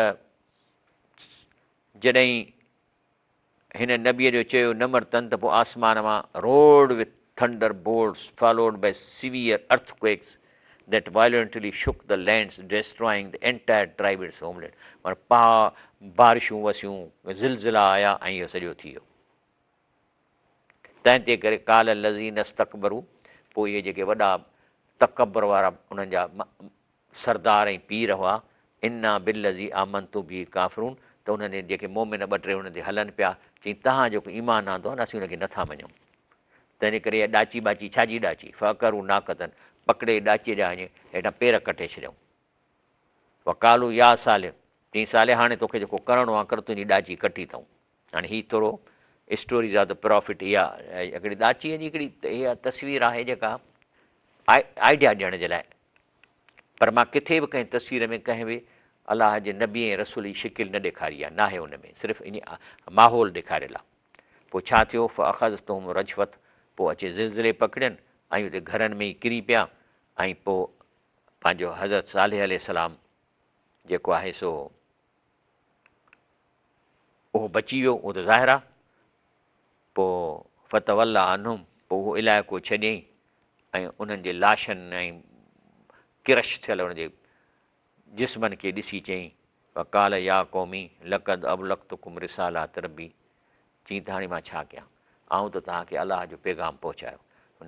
جڏهن هن نبيء جو چيو نه مرتن ته پوء آسمان مان roared with thunderbolts followed by severe earthquakes that violently shook the lands destroying the entire tribe its homeland معنيٰ پها بارشون وسيون، زلزلا آيا ۽ اهو سڄو ٿي ويو. تنهن تي ڪري قال الذين استڪبروا پوء اهي جيڪي وڏا تڪبر وارا انهن جا سردار ۽ پير هئا، انا بالذي آمنتم به ڪافرون ته انهن جيڪي مؤمن ٻه ٽي انهن تي هلن پيا، چئين توهان جيڪو ايمان آندو آهي نه اسين ان کي نٿا مڃون. تنهنجي ڪري اها ڏاچي ٻاچي ڇا جي ڏاچي؟ فعقروا ناقة پڪڙي ڏاچيء جا هڃي هيٺان پير ڪٽي ڇڏيائون. وقالوا يا صالح چيائين صالح هاڻي توکي جيڪو ڪرڻو آهي ڪر تنهنجي ڏاچي ڪٽي اٿئون. هاڻي هي ٿورو اسٽوريز آف the prophet اها هڪڙي ڏاچيء جي هڪڙي اها تصوير آهي جيڪا آئيڊيا ڏيڻ جي لاء پر مان ڪٿي به ڪنهن تصوير ۾ ڪنهن به الله جي نبي ۽ رسول جي شڪل نه ڏيکاري آهي ناهي ان ۾ صرف ان ماحول ڏيکاريل آهي. پوء ڇا ٿيو، فاخذتهم الرجفة پوء اچي زلزلي پڪڙين ۽ اتي گهرن ۾ ئي ڪري پيا ۽ پوء پنهنجو حضرت صالح عليه السلام جيڪو آهي سو اهو بچي ويو اهو ته ظاهر آهي پوء فتولي عنهم پوء اهو علائقو ڇڏيائين ۽ انهن جي لاشن ۽ ڪرش ٿيل ان جي جسمن کي ڏسي چيائين، وقال يا قوم لقد ابلغتڪم رسالات ربي چيائين ته هاڻي مان ڇا ڪيان؟ آئون ته توهان کي الله جو پيغام پهچايو،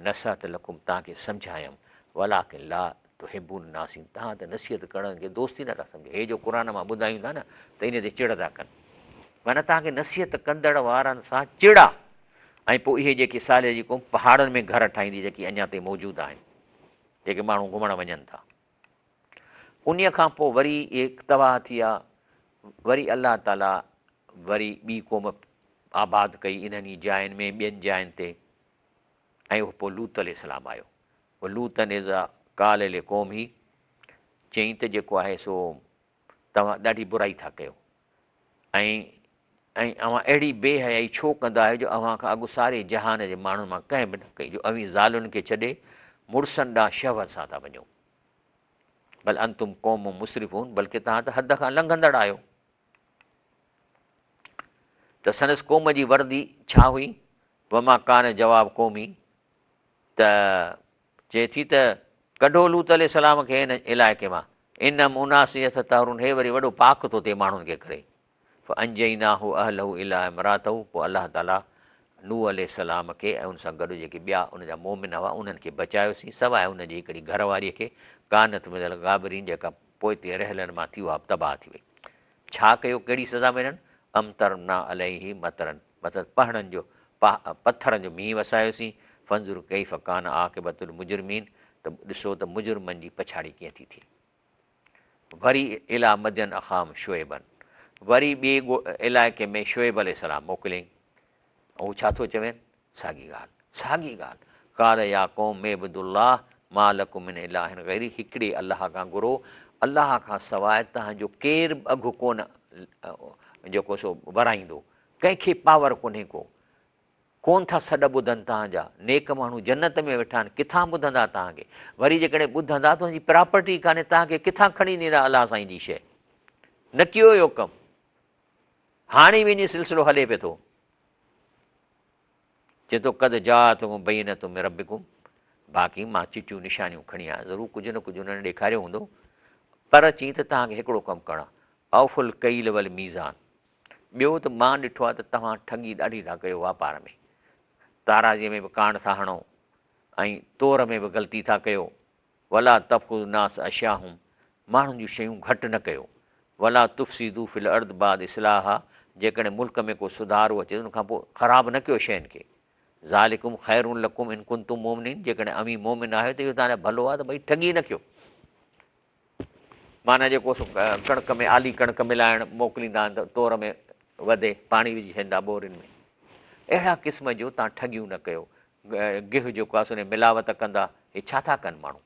نصحت لڪم توهان کي سمجهايم، ولڪن لا تحبون الناصحين توهان ته نصيحت ڪرڻ کي دوست ئي نٿا سمجهو، هي جو قرآن مان ٻڌايون ٿا نه ته ان تي چڙ ٿا ڪن، معنيٰ توهان کي نصيحت ڪندڙ وارن سان چڙ آ ۽ پوء اهي جيڪي صالح جي قوم پهاڙن ۾ گهر ٺاهيندي جيڪي اڃا تائين موجود آهن، جيڪي ماڻهو گهمڻ وڃن ٿا. انهيء کان پوء وري اهي تباهه ٿيا، وري الله تعاليٰ وري ٻي قوم آباد ڪئي انهن ئي جاين ۾ ٻين جاين تي ۽ اهو پوء لوط عليه السلام آيو. ولوطا اذ قال لقومه چيائين ته جيڪو آهي سو توهان ڏاڍي برائي ٿا ڪيو ۽ ۽ اوهان اهڙي بي حيائي ڇو ڪندا آهيو جو اوهان کان اڳ ساري جهان جي ماڻهن مان ڪنهن به نه ڪئي جو اوهين زالن کي ڇڏي مڙسن ڏانهن شهوت سان ٿا وڃو. بل انتم قوم مسرفون بلڪه توهان ته حد کان لنگهندڙ آهيو. ته سندس قوم جي وردي ڇا هئي؟ وما ڪان جواب قومي ته چئي ٿي ته ڪڍو لوط عليه السلام کي هن علائقي مان انهم اناس يتطهرون هي وري وڏو پاڪ ٿو ٿئي ماڻهن کي ڪري فانجيناه واهله الا امراته پوء الله تعالي نوح عليه السلام کي ۽ ان سان گڏ جيڪي ٻيا ان جا مؤمن هئا انهن کي بچايوسين سواء ان جي هڪڙي گهر واريء کي ڪانت من الغابرين جيڪا پوئتي رهيلن مان ٿي اها به تباهه ٿي وئي. ڇا ڪيو ڪهڙي سزا ملن امطرنا عليه مطرا مطلب پهڻن جو پٿرن جو مينهن وسايوسين فانظر ڪيف ڪان عاقبة المجرمين ته ڏسو ته مجرمن جي پڇاڙي ڪيئن ٿي ٿئي. وري اليٰ مدين اخاهم شعيبا وري ٻئي علائقي ۾ شعيب عليه السلام موڪليائين. هو ڇا ٿو چوين؟ ساڳي ڳالهه، ساڳي ڳالهه، قال يا قوم اعبدوا الله ما لڪم من اله غيره هڪڙي الله کان گهرو، الله کان سواء توهان جو ڪير به اگهه ڪونه جيڪو سو ورائيندو، ڪنهن کي پاور ڪونهي ڪو، ڪونه ٿا سڏ ٻڌن توهان جا، نيڪ ماڻهو جنت ۾ ويٺا آهن، ڪٿان ٻڌندا توهان کي، وري جيڪڏهن ٻڌندا ته ان جي پراپرٽي ڪانهي، توهان کي ڪٿان کڻي ڏيندا الله سائين جي شيء، نه ڪيو اهو ڪم. هاڻي به انهي سلسلو هلي پيو ٿو. چئي ٿو قد جاءتڪم بينة من ربڪم باقي مان چٽيون نشانيون کڻي آيان ضرور ڪجهه نه ڪجهه انهن ڏيکاريو هوندو پر چئي ته توهان کي هڪڙو ڪم ڪرڻو آهي اوفوا الڪيل والميزان ٻيو ته مان ڏٺو آهي ته توهان ٺڳي ڏاڍي ٿا ڪيو واپار ۾ تارازيء ۾ به ڪاڻ ٿا هڻو ۽ تور ۾ به غلطي ٿا ڪيو ولا تبخسوا الناس اشياءهم ماڻهن جون شيون گهٽ نه ڪيو، ولا تفسدوا في الارض بعد اصلاحها جيڪڏهن ملڪ ۾ ڪو سڌارو اچي ته ان کان پوء خراب نه ڪيو شين کي، ذالڪم خير لڪم ان ڪنتم مؤمنين جيڪڏهن اوهين مؤمن آهيو ته اهو توهان لاء ڀلو آهي ته ڀئي ٺڳي نه ڪيو. معنيٰ جيڪو سو ڪڻڪ ۾ آلي ڪڻڪ ملائڻ موڪليندا آهن ته تور ۾ وڌي پاڻي وجهي ڇڏيندا ٻورين ۾ اهڙا قسم جو توهان ٺڳيون نه ڪيو گيهه جيڪو آهي سو ان ۾ ملاوت ڪندا، هي ڇا ٿا ڪن ماڻهو؟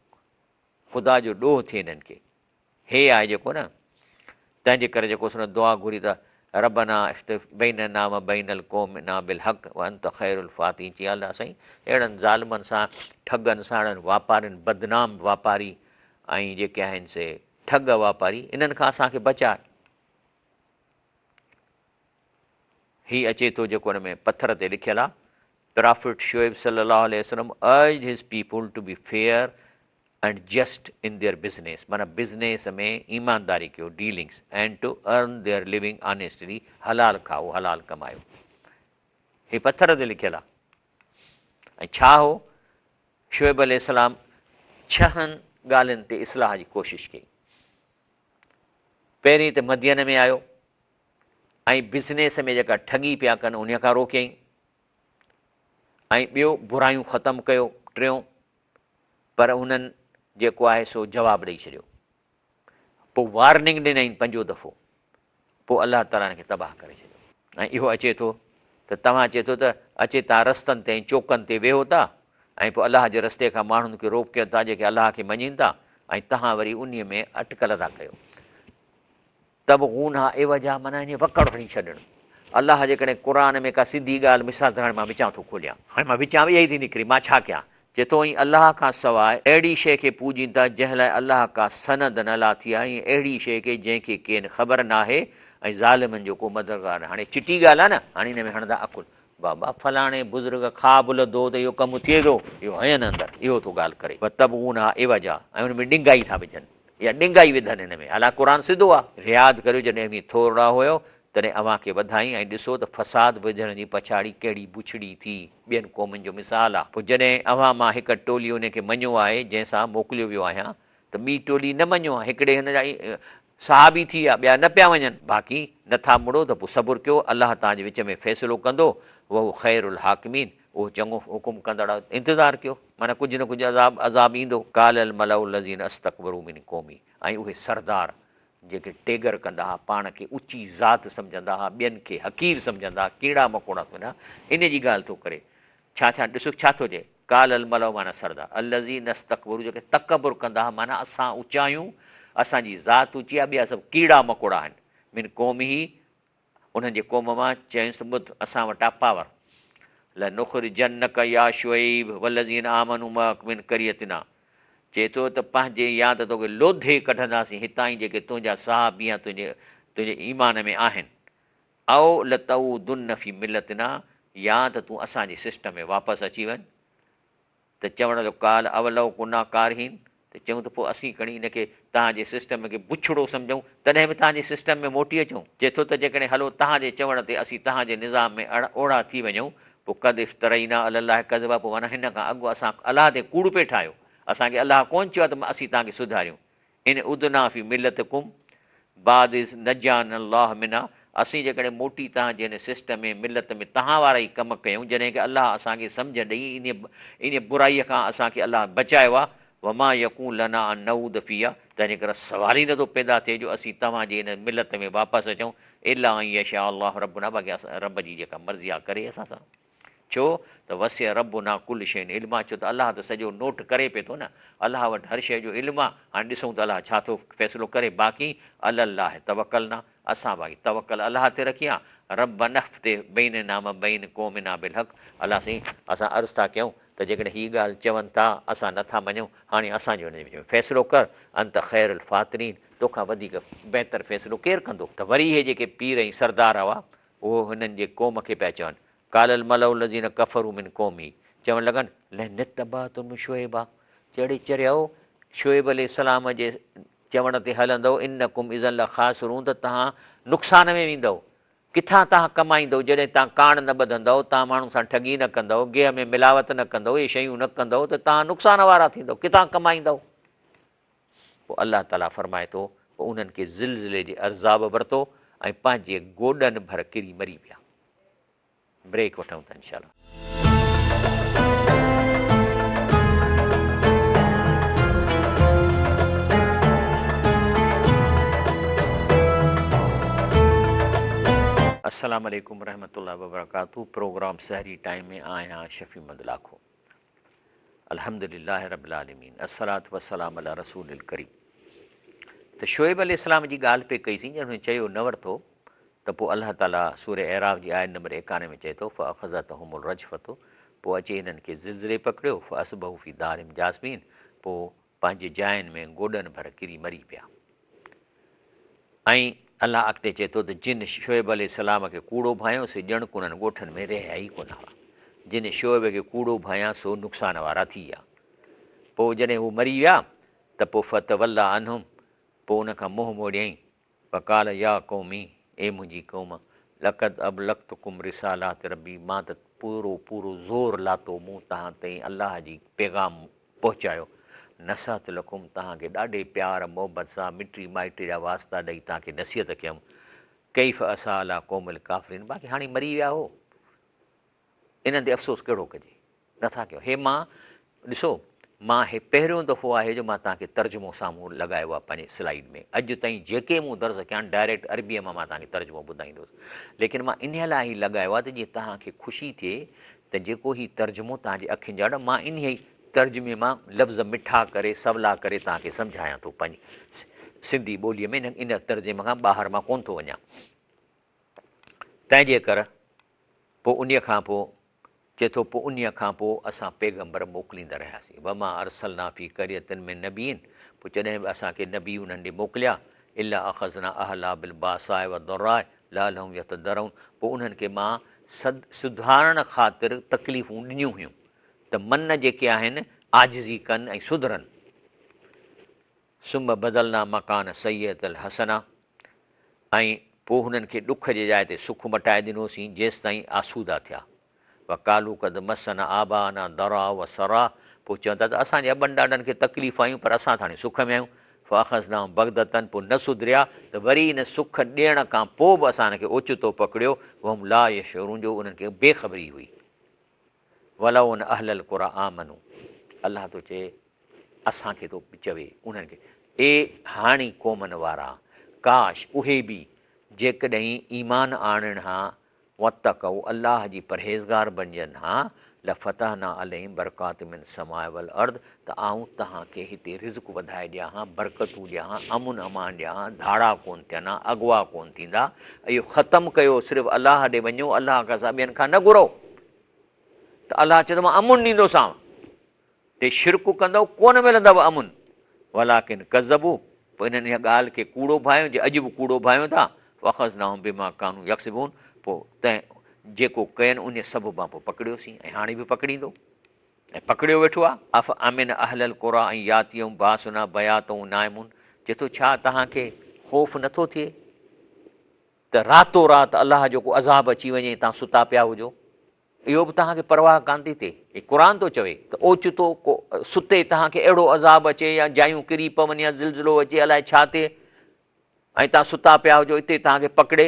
خدا جو ڏوهه ٿئي انهن کي. هي آهي جيڪو نه، تنهن جي ڪري جيڪو سو دعا گهري ته ربنا افتح بيننا و بين القومنا بالحق وانت خير الفاتحين چي الله سائين اهڙن ظالمن سان، ٺڳن سان، اهڙن واپارين، بدنام واپاري ۽ جيڪي آهن سي ٺڳ واپاري، انهن کان اسان کي بچاء. هي اچي ٿو جيڪو ان ۾ پٿر تي لکيل آهي Prophet Shoaib صلي الله عليه وسلم urged his people to be fair and just in their business معنيٰ بزنيس ۾ ايمانداري ڪيو dealings and to earn their living honestly حلال کائو حلال ڪمايو هي پٿر تي لکيل آهي ۽ ڇا هو شعيب عليه السلام ڇهن ڳالهين تي اصلاح جي ڪوشش ڪئي پهرين ته مدين ۾ آيو ۽ بزنيس ۾ جيڪا ٺڳي پيا ڪن ان کان روڪيائين ۽ ٻيو برايون ختم ڪيو، ٽيون پر انهن جيڪو آهي سو جواب ڏئي ڇڏيو، پوء وارننگ ڏنائين پنجون دفعو، پوء الله تعاليٰ ان کي تباهه ڪري ڇڏيو. ۽ اهو اچي ٿو ته توهان چئي ٿو ته اچي توهان رستن تي ۽ چوڪن تي ويهو ٿا ۽ پوء الله جي رستي کان ماڻهن کي روڪيو ٿا جيڪي الله کي مڃين ٿا ۽ توهان وري انهي ۾ اٽڪل ٿا ڪيو. تبغونها عوجا معنيٰ ائين وڪڙ هڻي ڇڏڻ. الله جيڪڏهن قرآن ۾ ڪا سڌي ڳالهه مثال ته هاڻي مان وچان ٿو کوليان. هاڻي مان وچان به اها ئي ٿي نڪري، مان ڇا ڪيان؟ چئي ٿو ۽ الله کان سواء اهڙي شيء کي پوڄين ٿا جنهن لاء الله ڪا سند نه لاٿي آهي ۽ اهڙي شيء کي جنهن کي ڪين خبر ناهي ۽ ظالمن جو ڪو مددگار ناهي. هاڻي چٽي ڳالهه آهي نه، هاڻي ان ۾ هڻندا عقل. بابا فلاڻي بزرگ خواب لڌو ته اهو ڪم ٿئي ٿو، اهو هنين اندر اهو ٿو ڳالهه ڪري. وتبغونها عوجا ۽ ان ۾ ڏنگائي ٿا وجهن. يا ڏنگائي وڌن هن ۾، حالانڪ قرآن سڌو آ. ياد ڪريو جڏهن اوهين ٿورڙا هيؤ، تڏهن اوهان کي وڌائين ۽ ڏسو ته فساد وجهڻ جي پڇاڙي ڪهڙي بڇڙي ٿي، ٻين قومن جو مثال آ. پوء جڏهن اوهان مان هڪ ٽولي ان کي مڃيو آهي، جنهن سان موڪليو ويو آهيان، ته ٻي ٽولي نه مڃيو آ، هڪڙي هن جا صحابي ٿي ويا، ٻيا نه پيا وڃن. باقي نه ٿا مڙو ته پوء صبر ڪيو، الله توهان جي وچ ۾ فيصلو ڪندو، وهو خير الحاڪمين، اهو چڱو حڪم ڪندڙ آهي، انتظار ڪيو، معنيٰ ڪجهه نه ڪجهه عذاب عذاب ايندو. قال الملأ الذين استڪبروا من قومه ۽ اهي سردار جيڪي ٽيڳر ڪندا ها، پاڻ کي اچي ذات سمجهندا ها، ٻين کي حقير سمجهندا ها، ڪيڙا مڪوڙا سمجهندا ها، ان جي ڳالهه ٿو ڪري. ڇا ڇا ڏسو ڇا ٿو چئي، قال الملأ معنيٰ سردار، الذين استڪبروا جيڪي تڪبر ڪندا ها، معنيٰ اسان اچا آهيون، اسان جي ذات اچي آهي، ٻيا سڀ ڪيڙا مڪوڙا آهن، من قومه انهن جي قوم مان، چيائينس ته ٻڌ، اسان وٽ آ پاور. لنخرجنک يا شعيب والذين آمنوا معک من قريتنا چئي ٿو ته پنهنجي يا ته توکي لوڌي ڪڍنداسين هتان ئي جيڪي تنهنجا صحابي يا تنهنجي تنهنجي ايمان ۾ آهن او لتعودن في ملتنا يا ته تون اسان جي سسٽم ۾ واپس اچي وڃ ته چوڻ لڳو قال اولو ڪنا ڪارهين ته چيائون ته پوء اسين کڻي ان کي توهان جي سسٽم کي بڇڙو سمجهون تڏهن به توهان جي سسٽم ۾ موٽي اچون؟ چئي ٿو ته جيڪڏهن هلو توهان جي چوڻ تي اسين توهان جي نظام ۾ اڙ اوڙا ٿي وڃون پوء قد افترينا علي الله ڪذبا پوء معنيٰ هن کان اڳ اسان الله تي ڪوڙ پئي ٺاهيو اسان کي الله ڪونه چيو آهي ته اسين توهان کي سڌاريون ان عدنا في ملتڪم بعد اذ نجانا الله منها اسين جيڪڏهن موٽي توهان جي هن سسٽم ۾ ملت ۾ توهان وارا ئي ڪم ڪيون جڏهن ڪه الله اسان کي سمجهه ڏئي انهيء برائيء کان اسان کي الله بچايو آهي. وما يڪون لنا ان نعود فيها، تنهنجي ڪري سوال ئي نٿو پيدا ٿئي جو اسين توهان جي هن ملت ۾ واپس اچون، الا ان يشاء الله ربنا، باقي رب جي جيڪا مرضي آ ڪري اسان سان. ڇو ته وسع ربنا ڪل شيء علما، ڇو ته الله ته سڄو نوٽ ڪري پئي ٿو نه، الله وٽ هر شيء جو علم آ، هاڻي ڏسون ته الله ڇا ٿو فيصلو ڪري، باقي علي الله توڪلنا، اسان باقي توڪل الله تي رکي آ، ربنا افتح بيننا وبين قومنا بالحق، الله سائين اسان عرض ٿا ڪيون ته جيڪڏهن هي ڳالهه چون ٿا اسان نه ٿا مڃون، هاڻي اسان جو هن جي وچ ۾ فيصلو ڪر، انت خير الفاطرين، توکان وڌيڪ بهتر فيصلو ڪير ڪندو؟ ته وري اهي جيڪي پير ۽ سردار هئا اهي هنن جي قوم کي پيا چون، قال الملأ الذين ڪفروا من قومه، چوڻ لڳن، لئن اتبعتم شعيبا، چي اڙي چريؤ، شعيب عليه السلام جي چوڻ تي هلندؤ، انڪم اذا لخاسرون ته توهان نقصان ۾ ويندؤ، ڪٿان توهان ڪمائيندؤ جڏهن توهان ڪاڻ نه ٻڌندؤ، توهان ماڻهن سان ٺڳي نه ڪندؤ، گيهه ۾ ملاوت نه ڪندؤ، اهي شيون نه ڪندؤ ته توهان نقصان وارا ٿيندؤ، ڪٿان ڪمائيندؤ؟ پوء الله تعاليٰ فرمائي ٿو، پوء انهن کي زلزلي جي عذاب ورتو ۽ پنهنجي گوڏن ڀر ڪري مري پيا. بريڪ وٺون ٿا انشاء الله. السلام عليڪم ورحمة الله وبرڪاته پروگرام سحري ٽائيم ۾ آهيان شفيع محمد لاکو الحمد لله رب العالمين الصلاة والسلام علي رسول الڪريم ته شعيب عليه السلام جي ڳالهه پئي ڪئي سين جڏهن چيو نه ورتو ته پوء الله تعاليٰ سورة اعراف جي آيت نمبر 91 ۾ چئي ٿو فاخذتهم الرجفة پوء اچي هنن کي زلزلي پڪڙيو فاصبحوا في دارهم جاثمين پوء پنهنجي جاين ۾ گوڏن ڀر ڪري مري پيا ۽ الله اڳتي چئي ٿو ته جن شعيب عليه السلام کي ڪوڙو ڀانيو سي ڄڻڪ انهن ڳوٺن ۾ رهيا ئي ڪونه هئا. جن شعيب کي ڪوڙو ڀانيا سو نقصان وارا ٿي ويا. پوء جڏهن هو مري ويا ته پوء فتولّا عنهم پوء ان کان منهن موڙيائين فقال يا قوم اي منهنجي قوم لقد ابلغتڪم رسالات ربي مان ته پورو پورو زور لاتو مون توهان تائين الله جي پيغام پهچايو. نصحت لڪم توهان کي ڏاڍي پيار محبت سان مٽي مائٽي جا واسطا ڏئي توهان کي نصيحت ڪيم. ڪيف اسيٰ عليٰ قوم الڪافرين باقي هاڻي مري ويا هو انهن تي افسوس ڪهڙو ڪجي نٿا ڪيو هي مان ڏسو مان هي پهريون دفعو آهي جو مان توهان کي ترجمو سامهون لڳايو آهي پنهنجي سلائيڊ ۾ اڄ تائين جيڪي مون درس ڪيا آهن ڊائريڪٽ عربيء مان مان توهان کي ترجمو ٻڌائيندو هوس ليڪن مان انهيء لاء هي لڳايو آهي ته جيئن توهان کي خوشي ٿئي ته جيڪو هي ترجمو توهان جي اکين جي آڏو مان انهيء ترجمي مان لفظ مٺا ڪري سولا ڪري توهان کي سمجهايان ٿو پنهنجي سنڌي ٻوليء ۾ ان ترجمي کان ٻاهر مان ڪونه ٿو وڃان تنهن جي ڪر پوء انهيء کان پوء چئي ٿو پوء انهيء کان پوء اسان پيغمبر موڪليندا رهياسين وما ارسلنا في قرية من نبي پوء جڏهن به اسان ڪي نبي انهن ڏي موڪليا الا اخذنا اهلها بالباساء والضراء لعلهم يتضرعون پوء انهن کي مان سڌارڻ خاطر تڪليفون ڏنيون هيون ته من جيڪي آهن عاجزي ڪن ۽ سڌرن. ثم بدلنا مڪان السيئة الحسنة ۽ پوء هنن کي ڏک جي جاء تي سک مٽائي ڏنوسين جيستائين آسودا ٿيا. وقالوا قد مسنا آباءنا ضراء وسراء پوء چون ٿا ته اسان جي ابن ڏاڏن کي تڪليف آيون پر اسان ته هاڻي سک ۾ آهيون. فاخذناهم بغتة پوء نه سڌريا ته وري ان سک ڏيڻ کان پوء به اسان هن کي اوچتو پڪڙيو وهم لا يشعرون جو انهن کي بي خبري هئي. ولو ان اهل القري آمنوا الله ٿو چئي اسان کي ٿو چوي انهن کي اي هاڻي قومن وارا ڪاش اهي به جيڪڏهن ايمان آڻين ها واتقوا الله جي پرهيزگار بنجن ها لفتحنا عليهم برڪات من السماء والارض ته آئون توهان کي هتي رزق وڌائي ڏيان ها برڪتون ڏيان ها امن امان ڏيان ها ڌاڙا ڪونه ٿين ها اغوا ڪونه ٿيندا اهو ختم ڪيو صرف الله ڏي وڃو الله کان سواء ٻين کان نه گهرو ته الله چئي ٿو مان امن ڏيندوسانو تي شرڪ ڪندؤ ڪونه ملندؤ امن ولڪن ڪذبوا پوء انهن ان ڳالهه کي ڪوڙو ڀانيو جي اڄ به ڪوڙو ڀانيو ٿا فاخذناهم بما ڪانوا يڪسبون پوء تنهن جيڪو ڪين انهي سببان پوء پڪڙيوسين ۽ هاڻي به پڪڙيندو ۽ پڪڙيو ويٺو آهي. افامن اهل القري ان ياتيهم باسنا بياتا وهم نائمون چئي ٿو ڇا توهان کي خوف نٿو ٿئي ته راتو رات الله جو ڪو عذاب اچي وڃي ۽ توهان ستا پيا هجو اهو به توهان کي پرواهه ڪانه ٿي ٿئي. هي قرآن ٿو چوي ته اوچتو ڪو ستي توهان کي اهڙو عذاب اچي يا جايون ڪري پون يا زلزلو اچي الائي ڇا ٿئي ۽ توهان ستا پيا هجو اتي توهان کي پڪڙي.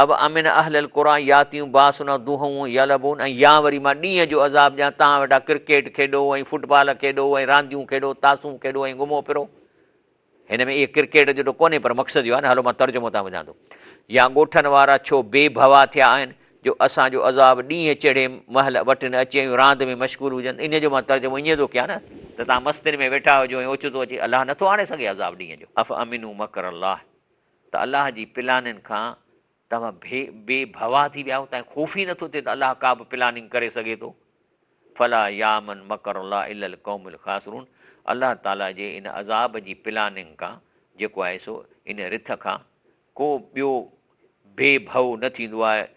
او امن اهل القريٰ ياتيهم باسنا ضحا وهم يلعبون ۽ يا وري مان ڏينهن جو عذاب ڏيان توهان ويٺا ڪرڪيٽ کيڏو ۽ فٽبال کيڏو ۽ رانديون کيڏو تاسون کيڏو ۽ گهمو ڦرو. هن ۾ اهي ڪرڪيٽ جو ته ڪونهي پر مقصد اهو آهي نه هلو مان ترجمو تان ٻڌايان ٿو. يا ڳوٺن وارا ڇو بي ڀوا ٿيا آهن جو اسان جو عذاب ڏينهن چڙهي مهل وٽن اچي ۽ راند ۾ مشغول هجن انهيء جو مان ترجمو ائين ٿو ڪيان نه ته توهان مستين ۾ ويٺا هجو ۽ اوچتو اچي الله نٿو آڻي سگهي عذاب ڏينهن جو. افامنوا مڪر الله ته الله جي پلانن کان توهان بي ڀوا ٿي ويا آهيو، توهان کي خوف ئي نٿو ٿئي ته الله ڪا به پلاننگ ڪري سگهي ٿو. فلا يامن مڪر الله الا القوم الخاسرون الله تعالي جي ان عذاب جي پلاننگ کان جيڪو آهي سو ان رٿ کان ڪو ٻيو بي ڀؤ نه ٿيندو آهي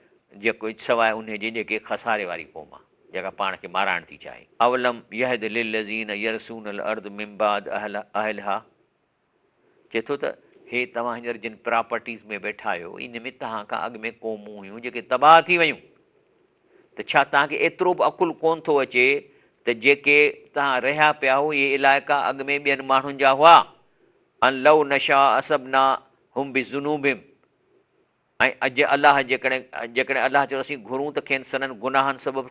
جيڪو سواء انهي جي جيڪي خساري واري قوم آهي جيڪا پاڻ کي مارائڻ ٿي چاهي. اولم يهد للذين يرثون الارض من بعد اهلها چئي ٿو ته هي توهان هينئر جن پراپرٽيز ۾ ويٺا آهيو ان ۾ توهان کان اڳ ۾ قومون هيون جيڪي تباهه ٿي ويون ته ڇا توهان کي ايترو به عقل ڪون ٿو اچي ته جيڪي توهان رهيا پيا آهو اهي علائقا اڳ ۾ ٻين ماڻهن جا هئا ان لو نشاء اصبنا هم بذنوبهم ۽ اڄ الله جيڪڏهن جيڪڏهن الله چيو اسين گهرون ته کين سندن گناهن سبب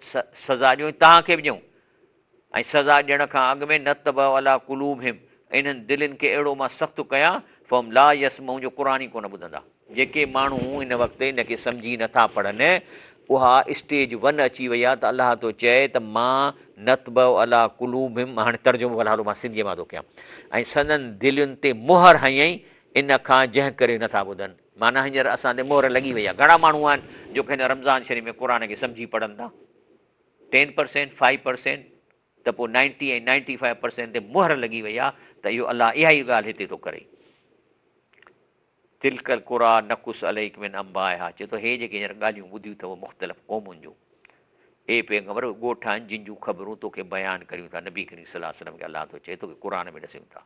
سزا ڏيون ۽ توهان کي به ڏيون ۽ سزا ڏيڻ کان اڳ ۾ نطبع علي قلوبهم انهن دلين کي اهڙو مان سخت ڪيان فهم لا يسمعون جو قرآن ئي ڪونه ٻڌندا. جيڪي ماڻهو هن وقت ان کي سمجهي نٿا پڙهن اها اسٽيج ون اچي وئي آهي ته الله ٿو چئي ته مان نطبع علي قلوبهم هاڻي ترجمو في الحال مان سنڌيء مان ٿو ڪيان ۽ سندن دلين تي مهر هنئي ان کان جنهن ڪري نٿا ٻڌن. معنيٰ هينئر اسان تي مهر لڳي وئي آهي. گهڻا ماڻهو آهن جو هن رمضان شريف ۾ قرآن کي سمجهي پڙهن ٿا. ٽين پرسينٽ، فائيو پرسينٽ ته پوء نائنٽي ۽ نائنٽي فائيو پرسينٽ تي مهر لڳي وئي آهي ته اهو الله اها ئي ڳالهه هتي ٿو ڪري. تلک القريٰ نقص عليک من انبائها چئي ٿو هي جيڪي هينئر ڳالهيون ٻڌيون اٿئو مختلف قومن جون اي پيغمبر اهي ڳوٺ آهن جن جون خبرون توکي بيان ڪريون ٿا نبي ڪريم صلي الله عليه وسلم کي الله ٿو چئي توکي قرآن ۾ ڏسيون ٿا.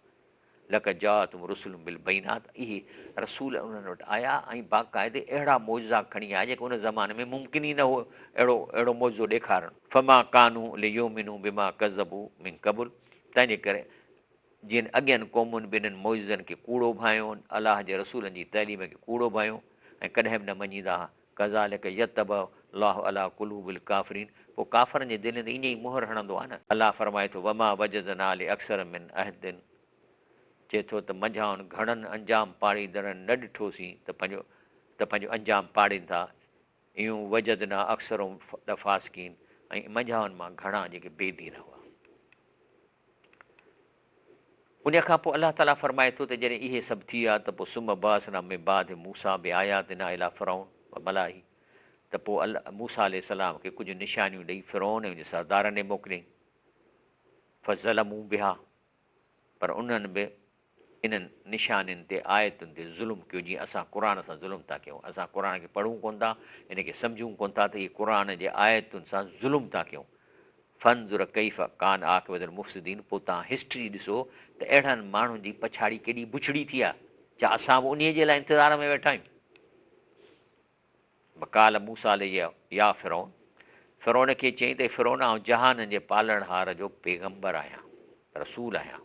لقد جاءتهم رسل بالبينات اهي رسول انهن وٽ آيا ۽ باقاعدي اهڙا معجزا کڻي آيا جيڪي ان زماني ۾ ممڪن ئي نه هو اهڙو اهڙو معجزو ڏيکارڻ. فما ڪانوا ليؤمنوا بما ڪذبوا من قبل تنهن جي ڪري جن اڳين قومن به انهن معجزن کي ڪوڙو ڀانئيو الله جي رسولن جي تعليم کي ڪوڙو ڀانئيو ۽ ڪڏهن به نه مڃيندا ها ڪذالک يطبع الله علي قلوب الڪافرين پوء ڪافرن جي دلين تي ائين ئي مهر هڻندو آهي نه. الله فرمائي ٿو وما وجدنا لاڪثرهم من عهد چئي ٿو ته منجهائن گهڻن انجام پاڙيندڙن نه ڏٺوسين ته پنهنجو ته پنهنجو انجام پاڙين ٿا ايون وجدنا اڪثرهم لفاسقين ۽ منجهائن مان گهڻا جيڪي بي دين هئا. انهيء کان پوء الله تعاليٰ فرمائي ٿو ته جڏهن اهي سڀ ٿي ويا ته پوء ثم بعثنا من بعد موسيٰ بآياتنا الي فرعون وملئه ته پوء موسيٰ عليه السلام کي ڪجهه نشانيون ڏئي فرعون ۽ ان جي سردارن ڏي موڪليائين فظلموا بها پر انهن به انهن نشانين تي آيتن تي ظلم ڪيو جيئن اسان قرآن سان ظلم ٿا ڪيون اسان قرآن کي پڙهون ڪونه ٿا ان کي سمجهون ڪونه ٿا ته اهي قرآن جي آيتن سان ظلم ٿا ڪيون فانظر ڪيف ڪان عاقبة المفسدين پوء توهان هسٽري ڏسو ته اهڙن ماڻهن جي پڇاڙي ڪيڏي بڇڙي ٿي آهي ڇا اسان به انهيء جي لاء انتظار ۾ ويٺا آهيون وقال موسيٰ عليه يا فرعون فرعون کي چيائين ته اي فرعون آئون جهانن جي پالڻهار جو پيغمبر آهيان رسول آهيان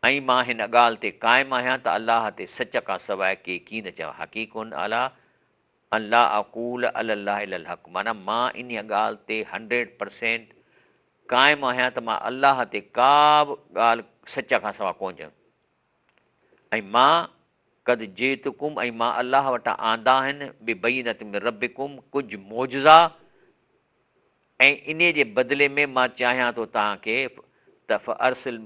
۽ مان هن ڳالهه تي قائم آهيان ته الله تي سچ کان سواء ڪي ڪين چوان حقيق علي ان لا اقول علي الله الا الحق معنيٰ مان انهيء ڳالهه تي هنڊريڊ پرسينٽ قائم آهيان ته مان الله تي ڪا به ڳالهه سچ کان سواء ڪونه چوان ۽ مان قد جئتڪم ۽ مان الله وٽان آندا آهن ببينة من ربڪم ڪجهه معجزا ۽ انهيء جي بدلي ۾ مان چاهيان ٿو توهان کي ته فارسل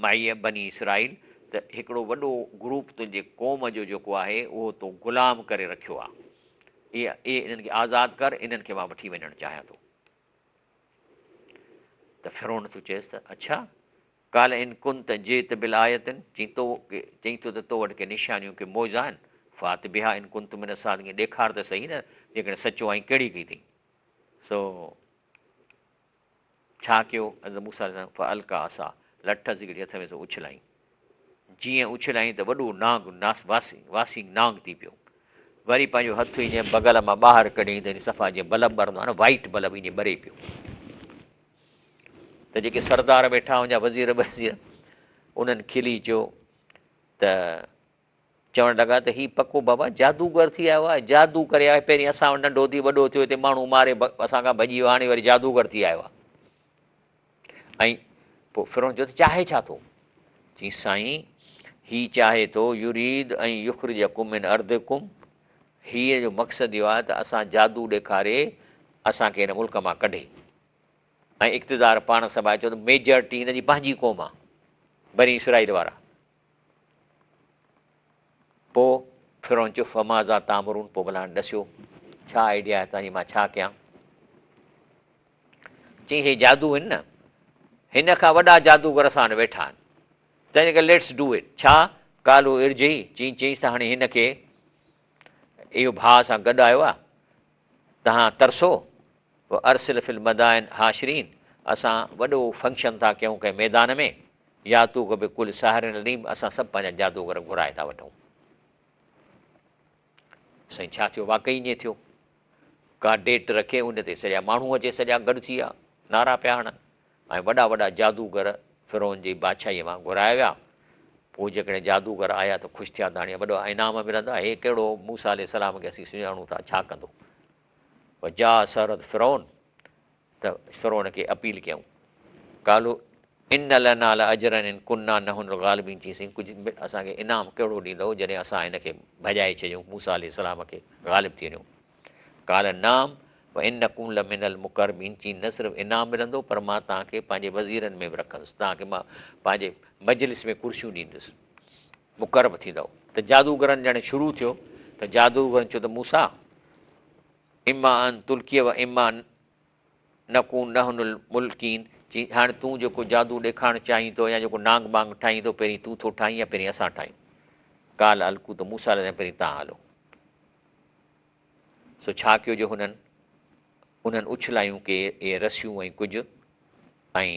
معي بني اسرائيل ته هڪڙو وڏو گروپ تنهنجي قوم جو جيڪو آهي اهو تو غلام ڪري رکيو آهي اهي انهن کي آزاد ڪر انهن کي مان وٺي وڃڻ چاهيان ٿو. ته فرعون ٿو چئيس ته اڇا! قال ان ڪنت جئت بالآية چئين ٿو ته تو وٽ ڪي نشانيون ڪي معجزا آهن فات بها ان ڪنت من الصادقين ڏيکار ته سهي نه جيڪڏهن سچو آهين ڪهڙي ڪئي اٿئي. سو ڇا ڪيو حضرت موسيٰ عليه السلام فالقا عصا لٺ هڪڙي هٿ ۾ سو اڇلائين جيئن اڇلائين ته وڏو نانگ ناس واسي واسي نانگ ٿي پيو وري پنهنجو هٿ ائين بغل مان ٻاهر ڪڍيائين ته صفا جيئن بلب ٻرندو آهي نه وائيٽ بلب ائين ٻري پيو ته جيڪي سردار ويٺا هئا وزير وزير انهن کلي چيو ته چوڻ لڳا ته هي پڪو بابا جادوگر ٿي آيو آهي، جادو ڪري آيو آهي، پهرين اسان وٽ ننڍو ٿي وڏو ٿيو، هتي ماڻهو ماري اسان کان ڀڄي ويو، هاڻي وري جادوگر ٿي آيو آهي. ۽ پوء فرعون چيو ته چاهي ڇا ٿو؟ چيائين سائين هي چاهي ٿو يريد ان يخرجڪم من ارضڪم هي جو مقصد اهو آهي ته اسان جادو ڏيکاري اسان کي هن ملڪ مان ڪڍي ۽ اقتدار پاڻ سنڀالي ڇو ته ميجارٽي هن جي پنهنجي قوم آهي بني اسرائيل وارا. پوء فرعون چيو فماذا تامرون پوء ڀلا هاڻي ڏسيو ڇا آئيڊيا آهي توهان جي مان ڇا ڪيان؟ چيائين هي جادو آهن نه هن کان وڏا جادوگر اسان وٽ ويٺا آهن تنهن ڪري ليٽس do it ڇا قالو ارجعي چيائين چيائينس ته هاڻي هن کي اهو ڀاء سان گڏ آيو آهي تهان ترسو و ارسل في المدائن حاشرين اسان وڏو فنڪشن ٿا ڪيون ڪنهن ميدان ۾ ياتوڪ بڪل ساحر عليم اسان سڀ پنهنجا جادوگر گهرائي ٿا وٺون سائين ڇا ٿيو واقعي ائين ٿيو ڪا ڊيٽ رکي ان تي سڄا ماڻهو اچي سڄا گڏ ٿي ويا نعرا پيا هڻن ۽ وڏا وڏا جادوگر فرعون جي بادشاهيء مان گهرايا ويا. پوء جيڪڏهن جادوگر آيا ته خوش ٿيا ته هاڻي وڏو انعام ملندا. هي ڪهڙو موسيٰ عليه السلام کي اسين سڃاڻون ٿا، ڇا ڪندو؟ وجاء السحرة فرعون ته فرعون کي اپيل ڪيائون. قالوا ان لنا لاجرا ان ڪنا نحن الغالبين چيائين ڪجهه اسان کي انعام ڪهڙو ڏيندؤ جڏهن اسان هن کي ڀڄائي ڇڏيون، موسيٰ عليه السلام کي غالب ٿي وڃون. قال نعم وانڪم لمن المقربين چين نه صرف انعام ملندو پر مان توهان کي پنهنجي وزيرن ۾ به رکندس توهان کي مان پنهنجي مجلس ۾ ڪرسيون ڏيندس مقرب ٿيندؤ ته جادوگرن ڄڻ شروع ٿيو ته جادوگرن چيو ته موسيٰ اما ان تلقي و اما نڪون نحن الملقين چي هاڻي تون جيڪو جادو ڏيکارڻ چاهين ٿو يا جيڪو نانگ ٻانگ ٺاهين ٿو پهرين تون ٿو ٺاهين يا پهرين اسان ٺاهيون قال القوا ته موسيٰ عليه السلام پهرين توهان هلو سو ڇا ڪيو جو هنن انهن اڇلايون ڪي اهي رسيون ۽ ڪجهه ۽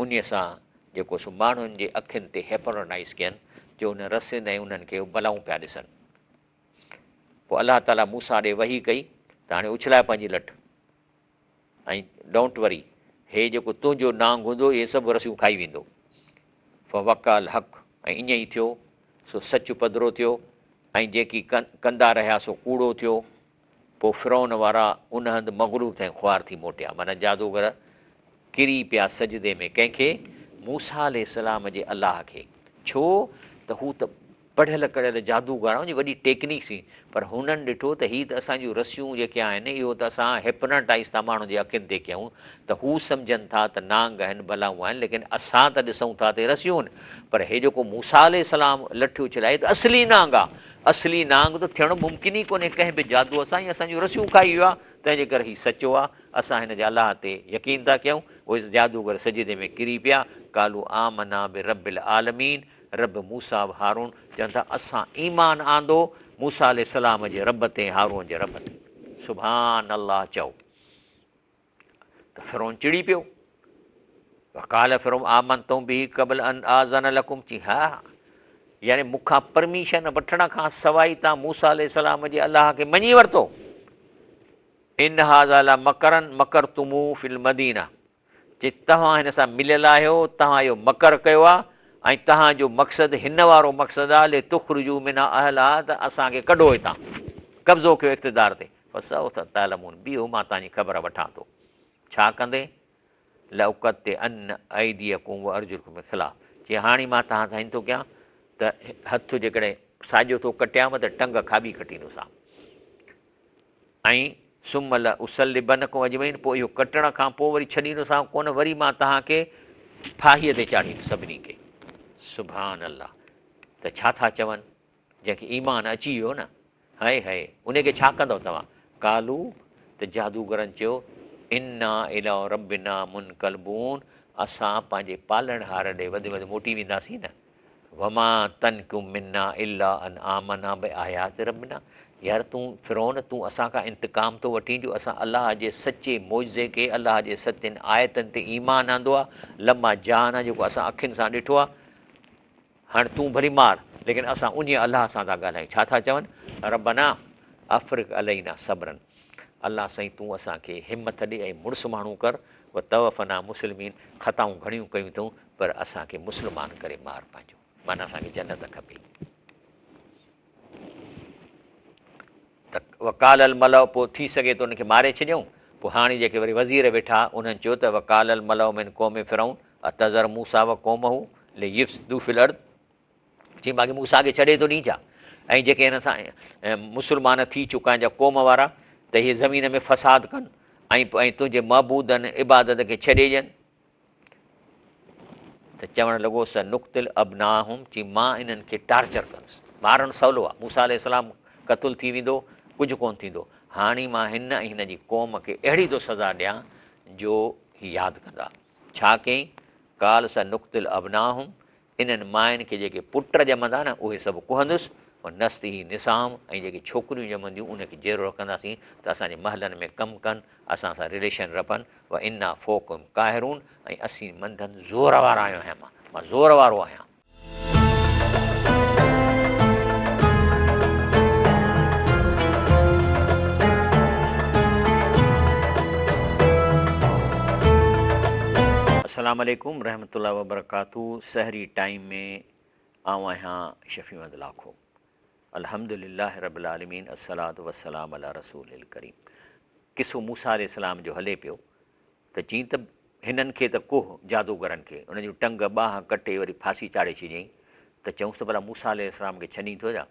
انهيء سان جيڪو سو ماڻهن جي اکين تي هيپنوٽائيز ڪين جو انهن رسين ۽ انهن کي بلائون پيا ڏسن. پوء الله تعاليٰ موسيٰ ڏي وحي ڪئي ته هاڻي اڇلاء پنهنجي لٺ ۽ don't وري هي جيڪو تنهنجو نانگ هوندو اهي سڀ رسيون کائي ويندو. فوقع الحق ۽ ائين ئي ٿيو سو سچ پڌرو ٿيو ۽ جيڪي ڪندا رهيا سو ڪوڙو ٿيو. پوء فرعون وارا ان هنڌ مغلوب ٿي خوار ٿي موٽيا. معنيٰ جادوگر ڪري پيا سجدي ۾ ڪنهن کي؟ موسيٰ عليه السلام جي الله کي. ڇو ته هو ته پڙهيل ڪڙهيل جادوگر ان جي وڏي ٽيڪنيڪس هئي پر هنن ڏٺو ته هي ته اسان جون رسيون جيڪي آهن اهو ته اسان هپناٽائيز ٿا ماڻهن جي اکين تي ڪيون ته هو سمجهن ٿا ته نانگ آهن بلائون آهن ليڪن اسان ته ڏسون ٿا ته رسيون آهن پر هي جيڪو موسيٰ عليه السلام لٺ اڇلائي ته اصلي نانگ آهي اصلي نانگ ته ٿيڻ ممڪن ئي ڪونهي ڪنهن به جادوء سان هي اسان جون رسيون کائي ويو آهي تنهن جي ڪري هي سچو آهي اسان هن جي الله تي يقين ٿا ڪيون اهي جادوگر سجدي ۾ ڪري پيا قالوا آمنا برب العالمين رب موسيٰ و هارون، چون ٿا، اسان ايمان آندو موسيٰ عليه السلام جي رب تي ۽ هارون جي رب تي. سبحان الله چئو ته فرعون چڙي پيو. وقال فرعون آمنتم به قبل ان آذن لڪم چي ها يعني مون کان پرميشن وٺڻ کان سواء تان موسيٰ عليه السلام جي الله کي مڃي ورتو. ان هذا لمڪر مڪرتموه في المدينه چي توهان هن سان مليل آهيو، توهان اهو مڪر ڪيو آهي ۽ توهان جو مقصد هن وارو مقصد آهي لتخرجوا منها اهلها ته اسان کي ڪڍو هتان، قبضو ڪيو اقتدار تي، فسوف تعلمون بيهو مان توهان جي خبر وٺان ٿو، ڇا ڪندين؟ لأقطعن ايديڪم وارجلڪم من خلاف چي هاڻي مان توهان سان هن ٿو ڪيان ته هٿ جيڪڏهن ساڄو ٿو ڪٽيانو ته ٽنگ کاٻي ڪٽيندوسانو. ۽ ثم لأصلبنڪم اجمعين پوء اهو ڪٽڻ کان پوء وري ڇڏيندوسانو ڪونه وري مان توهان کي ڦاهيء تي چاڙهيندس سڀني کي. سبحان الله ته ڇا ٿا چون جنهن کي ايمان اچي ويو نه هئي هئي ان کي ڇا ڪندؤ توهان قالو ته جادوگرن چيو انا الي ربنا منقلبون اسان پنهنجي پالڻهار ڏي وڌ ۾ وڌ موٽي وينداسين نه وما تنقم منا الا ان آمنا بآيات ربنا يار تون فرعون تون اسان کان انتقام ٿو وٺين جو اسان الله جي سچي معجزي کي الله جي سچين آيتن تي ايمان آندو آ لما جاءنا جيڪو اسان اکين سان ڏٺو آ هاڻ تون ڀلي مار ليڪن اسان انهي الله سان ٿا ڳالهايون ڇا ٿا چون ربنا افرغ علينا صبرا الله سائين تون اسان کي همٿ ڏي ۽ مڙس ماڻهو ڪر وتوفنا مسلمين خطائون گهڻيون ڪيون اٿئون پر اسان کي مسلمان ڪري مار پنهنجو معنيٰ اسان کي جنت کپي. وقال الملأ پوء ٿي سگهي ٿو انهن کي ماري ڇڏيون. پوء هاڻي جيڪي وري وزير ويٺا انهن چيو ته وقال الملأ من قوم فرعون اتذر موسيٰ وقومه ليفسدوا في الارض چي باقي موسيٰ کي ڇڏي ٿو ڏين ڇا ۽ جيڪي هن سان مسلمان ٿي چڪا آهن جا قوم وارا ته اهي زمين ۾ فساد ڪن ۽ تنهنجي معبودن عبادت کي ڇڏي ڏين. ته چوڻ لڳو سنقتل ابناهم چي مان انهن کي ٽارچر ڪندس، مارڻ سولو آهي، موسيٰ عليه السلام قتل ٿي ويندو ڪجهه ڪونه ٿيندو، هاڻي مان هن ۽ هن جي قوم کي اهڙي ٿو سزا ڏيان جو هي ياد ڪندا. ڇا ڪيائين؟ قال سنقتل ابناهم انهن ماين کي جيڪي پٽ ڄمندا نه اهي سڀ ڪهندس، ونستحيي نساءهم ۽ جيڪي ڇوڪريون ڄمنديون انهن کي جيئرو رکنداسين ته اسان جي محلن ۾ ڪم ڪن، اسان سان رليشن رکن، وانا فوقهم قاهرون ۽ اسين منڌن زور وارا آهيون ۽ مان زور وارو آهيان. السلام عليڪم رحمة الله وبرڪاته سحري ٽائيم ۾ آئون آهيان شفيع محمد لاکو الحمد لله رب العالمين الصلوة والسلام علي رسول الڪريم قصو موسيٰ عليه السلام جو هلي پيو ته چين ته هنن کي ته ڪوهه جادوگرن کي انهن جون ٽنگ ٻانهن ڪٽي وري ڦاسي چاڙهي ڇڏيائين ته چئونس ته ڀلا موسيٰ عليه السلام کي ڇڏين ٿو ڇا؟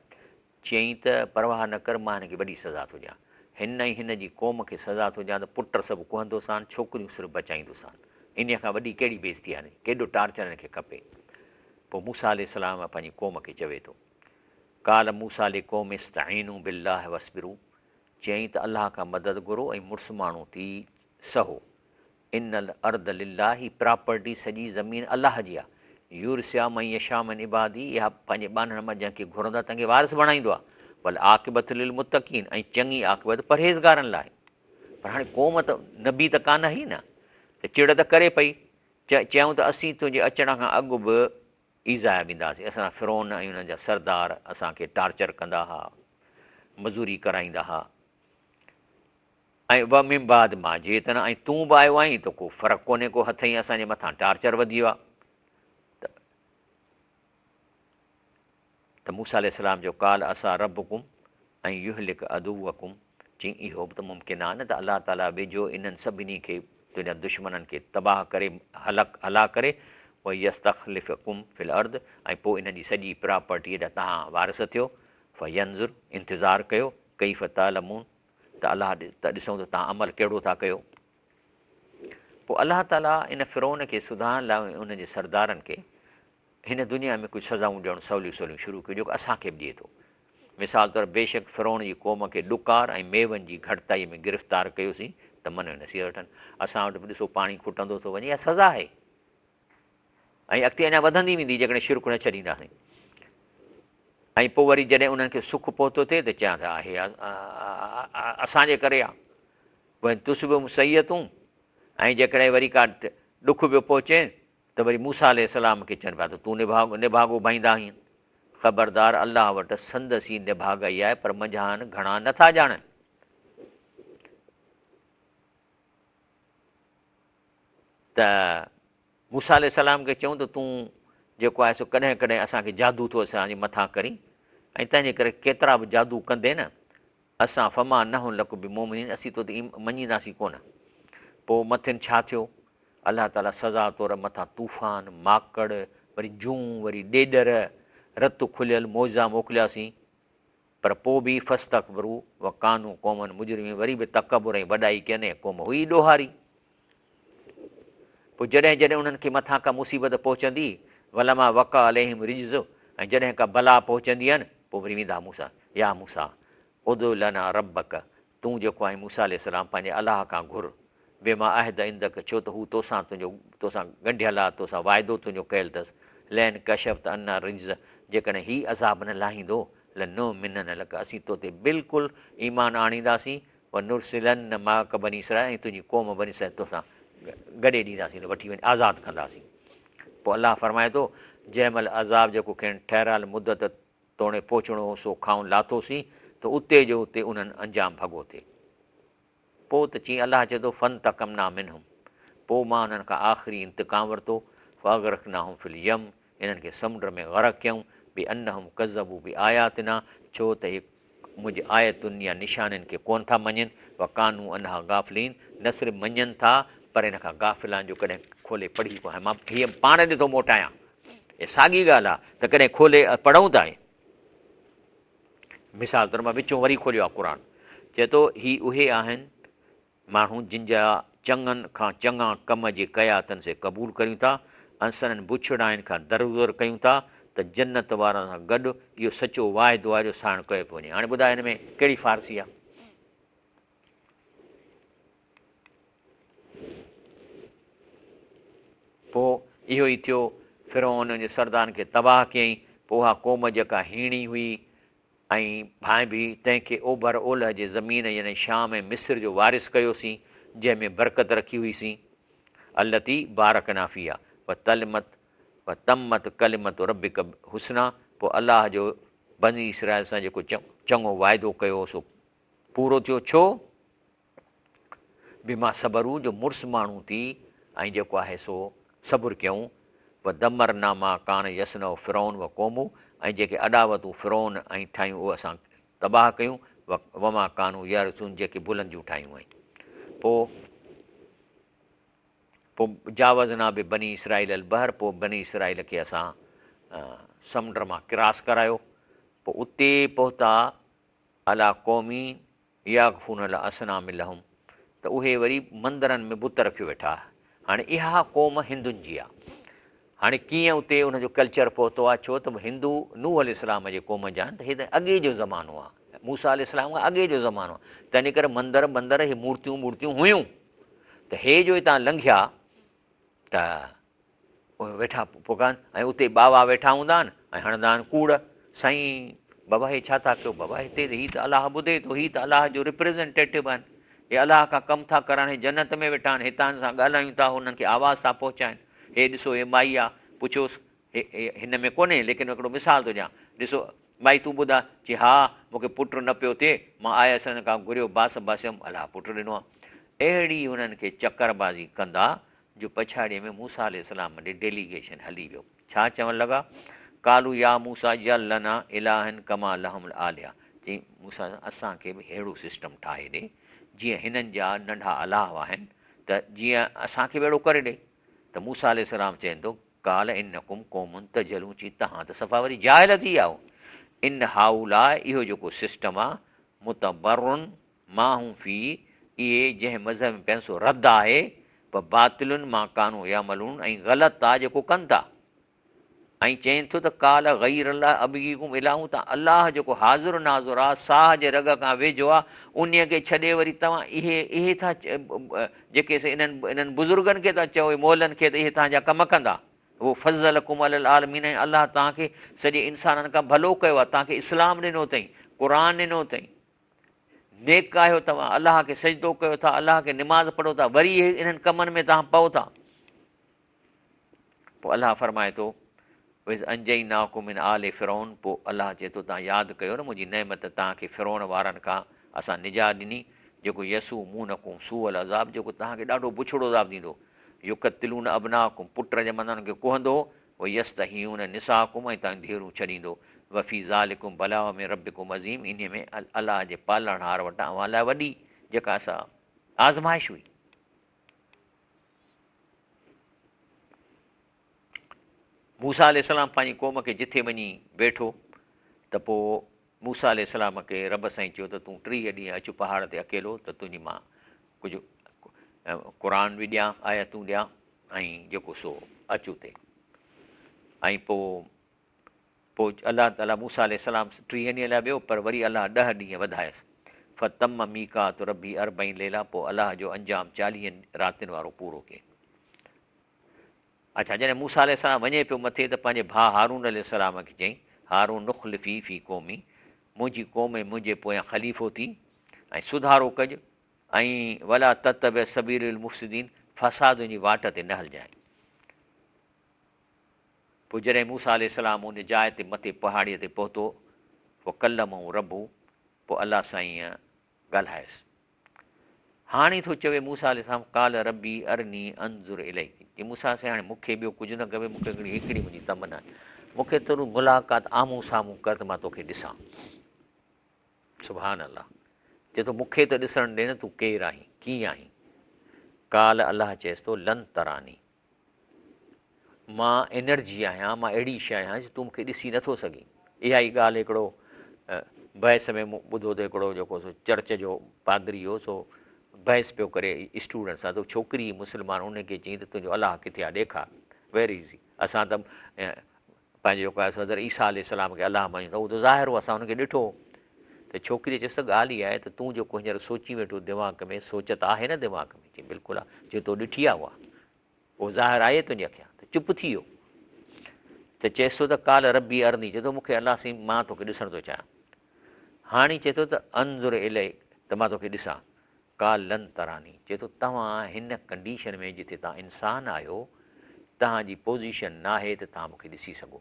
چيائين ته پرواهه نه ڪر مان هن کي وڏي سزا ٿو ڏيان. هن ۽ هن جي قوم کي سزا ٿو ڏيان ته پٽ سڀ ڪهندوسان، ڇوڪريون صرف بچائيندوسان. انهيء کان وڏي ڪهڙي بي عزتي آهي؟ ڪيڏو ٽارچر هن کي کپي. پوء موسيٰ عليه السلام پنهنجي قوم کي چوي ٿو. قال موسيٰ لقومه استعينوا بالله واصبروا چيائين ته الله کان مدد گهرو ۽ مڙس ماڻهو ٿي سهو. ان الارض لله هي پراپرٽي سڄي زمين الله جي آهي. يورثها من يشاء من عباده اها پنهنجي ٻانهن مان جنهن کي گهرندو آهي تنهن کي وارث بڻائيندو آهي. والعاقبة للمتقين ۽ چڱي عاقبت پرهيزگارن لاء. پر هاڻي قوم ته نبي ته ڪانه هئي نه ته چڙ ته ڪري پئي. چيائون ته اسين تنهنجي اچڻ کان اڳ به ايذايا ويندا هئاسين، اسان سان فرعون ۽ انهن جا سردار اسان کي ٽارچر ڪندا ها، مزوري ڪرائيندا ها ۽ ومن بعد ما جئتنا ۽ تون به آيو آهين ته ڪو فرق ڪونهي ڪو هٿئين اسان جي مٿان ٽارچر وڌي ويو آهي ته ته موسيٰ عليه السلام چيو، قال عسيٰ ربڪم ان يهلڪ عدوڪم چيائين، اهو به ته ممڪن آهي نه ته الله تعاليٰ ويجهو انهن سڀني کي، تنهنجا دشمنن کي، تباهه ڪري، هلاڪ هلاڪ ڪري، ويستخلفڪم في الارض ۽ پوء انهن جي سڄي پراپرٽيء جا توهان وارث ٿيو، فينظر انتظار ڪيو، ڪيف تعلمون ته الله ته ڏسون ته توهان عمل ڪهڙو ٿا ڪيو. پوء الله تعاليٰ ان فرعون کي سڌارڻ لاء ۽ ان جي سردارن کي هن دنيا ۾ ڪجهه سزائون ڏيڻ سوليون سوليون شروع ڪيون جيڪو اسان کي به ڏئي ٿو. مثال طور بيشڪ فرعون جي قوم کي ڏڪار ۽ ميون جي گهٽتائيء ۾ گرفتار ڪيوسين ته من نصيحت وٺن. اسان وٽ به ڏسو پاڻي کٽندو ٿو وڃي اها سزا آهي ۽ اڳتي اڃا وڌندي ويندي جيڪڏهن شرڪ نه ڇڏينداسين. ۽ پوء وري جڏهن انهن کي سک پهتو ٿئي ته چيان ته آهي اسان جي ڪري آ. وان تصبهم سيئة ۽ جيڪڏهن وري ڪا ڏک پيو پهچين ته وري موسيٰ عليه السلام کي چون پيا ته تون نڀاڳو نڀاڳو ڀائيندا آهين. خبردار الله وٽ سندس ئي نڀاڳائي آهي پر منجهائن گهڻا نه ٿا ڄاڻن. ته موسيٰ عليه السلام کي چئون ته تون جيڪو آهي سو ڪڏهن ڪڏهن اسان کي جادو ٿو اسان جي مٿان ڪرين ۽ تنهن جي ڪري ڪيترا به جادو ڪندين نه اسان فما نحن لک بمؤمنين اسين تو تي مڃينداسين ڪونه. پوء مٿن ڇا ٿيو؟ الله تعاليٰ سزا طور مٿان طوفان، ماڪڙ، وري جون، وري ڏيڏر، رت کليل معجزا موڪلياسين، پر پوء به فاستڪبروا وڪانوا قوما مجرمين وري به تڪبر ۽ وڏائي ڪين ۽ قوم هئي ڏوهاري. پوء جڏهن جڏهن انهن کي مٿان ڪا مصيبت پهچندي، ولما وقع عليهم الرجز ۽ جڏهن ڪا بلا پهچندي هن، پوء وري ويندا موسيٰ، يا موسيٰ! ادع لنا ربک، تون جيڪو آهين موسيٰ عليه السلام پنهنجي الله کان گهر، بما عهد عندک، ڇو ته هو توسان تنهنجو توسان ڳنڍيل آهي، توسان وعدو تنهنجو ڪيل اٿس، لئن ڪشفت عنا الرجز، جيڪڏهن هي عذاب نه لاهيندو، لنؤمنن لک، اسين تو تي بلڪل ايمان آڻينداسين، ونرسلن معک بني اسرائيل ۽ تنهنجي قوم بني اسرائيل توسان گڏي ڏينداسين ته وٺي وڃي آزاد ڪنداسين. پوء الله فرمائي ٿو، جنهن مهل عذاب جيڪو کين ٺهرايل مدت توڻي پهچڻو هو سو کائون لاٿوسين ته اتي جو اتي انهن انجام ڀڳو ٿئي. پوء ته چين الله چئي ٿو، فانتقمنا منهم پوء مان انهن کان آخري انتقام ورتو، فاغرقناهم في اليم انهن کي سمنڊ ۾ غرق ڪيائون، بانهم ڪذبوا بآياتنا ڇو ته اهي منهنجي آيتن يا نشانين کي ڪونه ٿا مڃين، وڪانوا عنها غافلين نه صرف مڃين ٿا پر ان کان غافل آهن جو ڪڏهن کولي پڙهي ڪونه. مان هيء پاڻ ڏي ٿو موٽايان، هيء ساڳي ڳالهه آهي ته ڪڏهن کولي پڙهون ٿا. مثال طور مان وچون وري کوليو آهي قرآن، چئي ٿو هي اهي آهن ماڻهو جن جا چڱن کان چڱا ڪم جي ڪيا تن سي قبول ڪريون ٿا ۽ سندن بڇڙاين کان درگذر ڪيون ٿا ته جنت وارن سان گڏ اهو سچو واعدو آهي جو ساڻ ڪيو پيو وڃي. هاڻي ٻڌاء هن ۾ ڪهڙي فارسي آهي؟ پوء اهو ئي ٿيو، فرعون ان جي سردارن کي تباهه ڪيائين، پوء اها قوم جيڪا هيڻي هئي ۽ ڀانئبي، تنهن کي اوڀر اولهه جي زمين يعني شام ۽ مصر جو وارث ڪيوسين، جنهن ۾ برڪت رکي هئيسين، التي بارڪنا فيها، وتلمت وتمت ڪلمت ربڪ حسنا، پوء الله جو بني اسرائيل سان جيڪو چڱو واعدو ڪيو هو سو پورو ٿيو، ڇو؟ بما صبروا جو مڙس ماڻهو ٿي ۽ جيڪو آهي سو صبر ڪيائون، ودمرنا ما ڪان يصنع فرعون وقومه ۽ جيڪي اڏاوتون فرعون ۽ ٺاهيون اهي اسان تباهه ڪيون، وما ڪانوا يعرشون جيڪي بلنديون ٺاهيون ۽ پوء پوء جاوزنا ببني اسرائيل البحر پوء بني اسرائيل کي اسان سمنڊ مان ڪراس ڪرايو پوء اتي پهتا عليٰ قوم يعڪفون علي اصنام لهم ته اهي وري مندرن ۾ بت رکيو ويٺا. هاڻي اها قوم هندن جي آ. هاڻي ڪيئن اتي ان جو ڪلچر پهتو آ ڇو ته هندو نوح عليه السلام جي قوم جا آهن ته هي ته اڳي جو زمانو آ. موسيٰ عليه السلام کان اڳي جو زمانو آ. تنهن ڪري مندر بندر هي مورتيون مورتيون هيون ته هي جو هتان لنگهيا ته اهي ويٺا پڪان ۽ اتي ٻاوا ويٺا هوندا آهن ۽ هڻندا آهن ڪوڙ، سائين بابا هي ڇا ٿا ڪيو، بابا هتي ته هي ته الله ٻڌي ٿو، هي ته الله جو ريپريزنٽيٽو آهن، هي الله کان ڪم ٿا ڪرائن، هي جنت ۾ ويٺا آهن، هتان سان ڳالهايون ٿا، هنن کي آواز ٿا پهچائن، هي ڏسو هي مائي آ، پڇوس هي هن ۾ ڪونهي ليڪن هڪڙو مثال ٿو ڏيان، ڏسو مائي تون ٻڌاء، چي ها مون کي پٽ نه پيو ٿئي، مان آيس هن کان گهريو باس باسيم، الله پٽ ڏنو آ. اهڙي هنن کي چڪر بازي ڪندا جو پڇاڙيء ۾ موسيٰ عليه السلام ڏي ڊيليگيشن هلي ويو. ڇا چوڻ لڳا؟ قالوا يا موسيٰ اجعل لنا الها ڪما لهم الالهه چيائين، موسيٰ اسان کي به ههڙو سسٽم ٺاهي ڏي، جيئن هنن جا ننڍا الاهه آهن ته جيئن اسان کي به اهڙو ڪري ڏي. ته موسيٰ عليه السلام چين ٿو، قال انڪم قوم تجهلون چي توهان ته صفا وري جاهل ٿي ويا آهيو. ان هؤلاء اهو جيڪو سسٽم آ، متبر ما هم فيه اهي جنهن مذهب ۾ پين سو رد آهي، و باطل ما ڪانوا يعملون ۽ غلط آ جيڪو ڪن ٿا. ۽ چئين ٿو ته قال غير الله ابغيڪم اله ته الله جيڪو حاضر ناظر آ، ساهه جي رڳ کان ويجهو آ، انهيء کي ڇڏي وري توهان اهي اهي ٿا جيڪي سي انهن انهن بزرگن کي ٿا چئو اهي مولن کي ته اهي توهان جا ڪم ڪندا. هو فضلڪم علي العالمين ۽ الله توهان کي سڄي انسانن کان ڀلو ڪيو آ، توهان کي اسلام ڏنو اٿئين، قرآن ڏنو اٿئين. نيڪ آهيو توهان، الله کي سجدو ڪيو ٿا، الله کي نماز پڙهو ٿا، وري اهي انهن ڪمن ۾ توهان پئو ٿا. پوء الله فرمائي ٿو، واذ انجيناڪم من آل فرعون پوء الله چئي ٿو توهان ياد ڪيو نه منهنجي نعمت توهان کي فرعون وارن کان اسان نجات ڏني جيڪو يسومونڪم سوء العذاب جيڪو توهان کي ڏاڍو بڇڙو عذاب ڏيندو يقتلون ابناءڪم پٽ ڄمندا انهن کي ڪهندو هو ويستحيون نساءڪم ۽ توهان جون ڌيئرون ڇڏيندو، وفي ذلڪم بلاء من ربڪم عظيم انهيء ۾ الله جي پالڻهار وٽان اوهان لاء وڏي جيڪا سا آزمائش هئي. موسيٰ عليه السلام پنهنجي قوم کي جٿي وڃي ويٺو ته پوء موسيٰ عليه السلام کي رب سائين چيو ته تون 30 ڏينهن اچ پهاڙ تي اڪيلو ته تنهنجي مان ڪجهه قرآن به ڏيان آيتون ڏيان ۽ جيڪو سو اچ اتي ۽ پوء پوء الله تعاليٰ موسيٰ عليه السلام 30 ڏينهن لاء ويو پر وري الله 10 ڏينهن وڌايس فتم ميقات ربي 40 ليلا پوء الله جو انجام 40 راتين وارو پورو ڪيائين. اڇا جڏهن موسيٰ عليه السلام وڃي پيو مٿي ته پنهنجي ڀاء هارون عليه السلام کي چيائين، هارون اخلفي في قومي منهنجي قوم ۽ منهنجي پويان خليفو ٿي ۽ سڌارو ڪج ۽ ولا تتبع سبيل المفسدين فسادين جي واٽ تي نه هلجانء. پوء جڏهن موسيٰ عليه السلام ان جاء تي مٿي پهاڙيء تي پهتو، وڪلمه ربه پوء الله سائينء ڳالهايس. هاڻي ٿو چوي موسيٰ عليه السلام قال ربي ارني انظر اليڪ چي موسيٰ سائين هاڻي مون کي ٻيو ڪجهه نه کپي مون کي هڪڙي هڪڙي منهنجي تمنا آهي مون کي تون ملاقات آمهون سامهون ڪر ته مان توکي ڏسان. سبحان الله! چئي ٿو مون کي ته ڏسڻ ڏي نه تون ڪير آهين، ڪيئن آهين؟ قال الله چئيس ٿو لن تراني مان انرجي آهيان، مان اهڙي شيء آهيان جو تون مون کي ڏسي نٿو سگهين. اها ئي ڳالهه هڪڙو بحث ۾ مون ٻڌو ته هڪڙو جيڪو سو چرچ جو پادري هو سو بحث پيو ڪري اسٽوڊنٽ سان ته ڇوڪري مسلمان ان کي چيائين ته تنهنجو الله ڪٿي آهي ڏيکار ويئر از هي اسان ته پنهنجو جيڪو آهي سو حضرت عيسيٰ عليه السلام کي الله مڃون ٿا اهو ته ظاهر هو اسان ان کي ڏٺو هو ته ڇوڪريء چيس ته ڳالهه اها آهي ته تون جيڪو هينئر سوچين ويٺو دماغ ۾ سوچ ته آهي نه دماغ ۾ چي بلڪل آهي چي تو ڏٺي آهي اها اهو ظاهر آهي تنهنجي اکيان ته چپ ٿي ويو ته چيس ٿو ته قال ربي ارني چي ٿو مون کي الله سائين مان توکي ڏسڻ ٿو چاهيان هاڻي چي ٿو ته انظر اليڪ ته مان توکي ڏسان قال لن تراني، چئي ٿو توهان هن ڪنڊيشن ۾ جتي توهان انسان آهيو، توهان جي پوزيشن ناهي ته توهان مون کي ڏسي سگهو،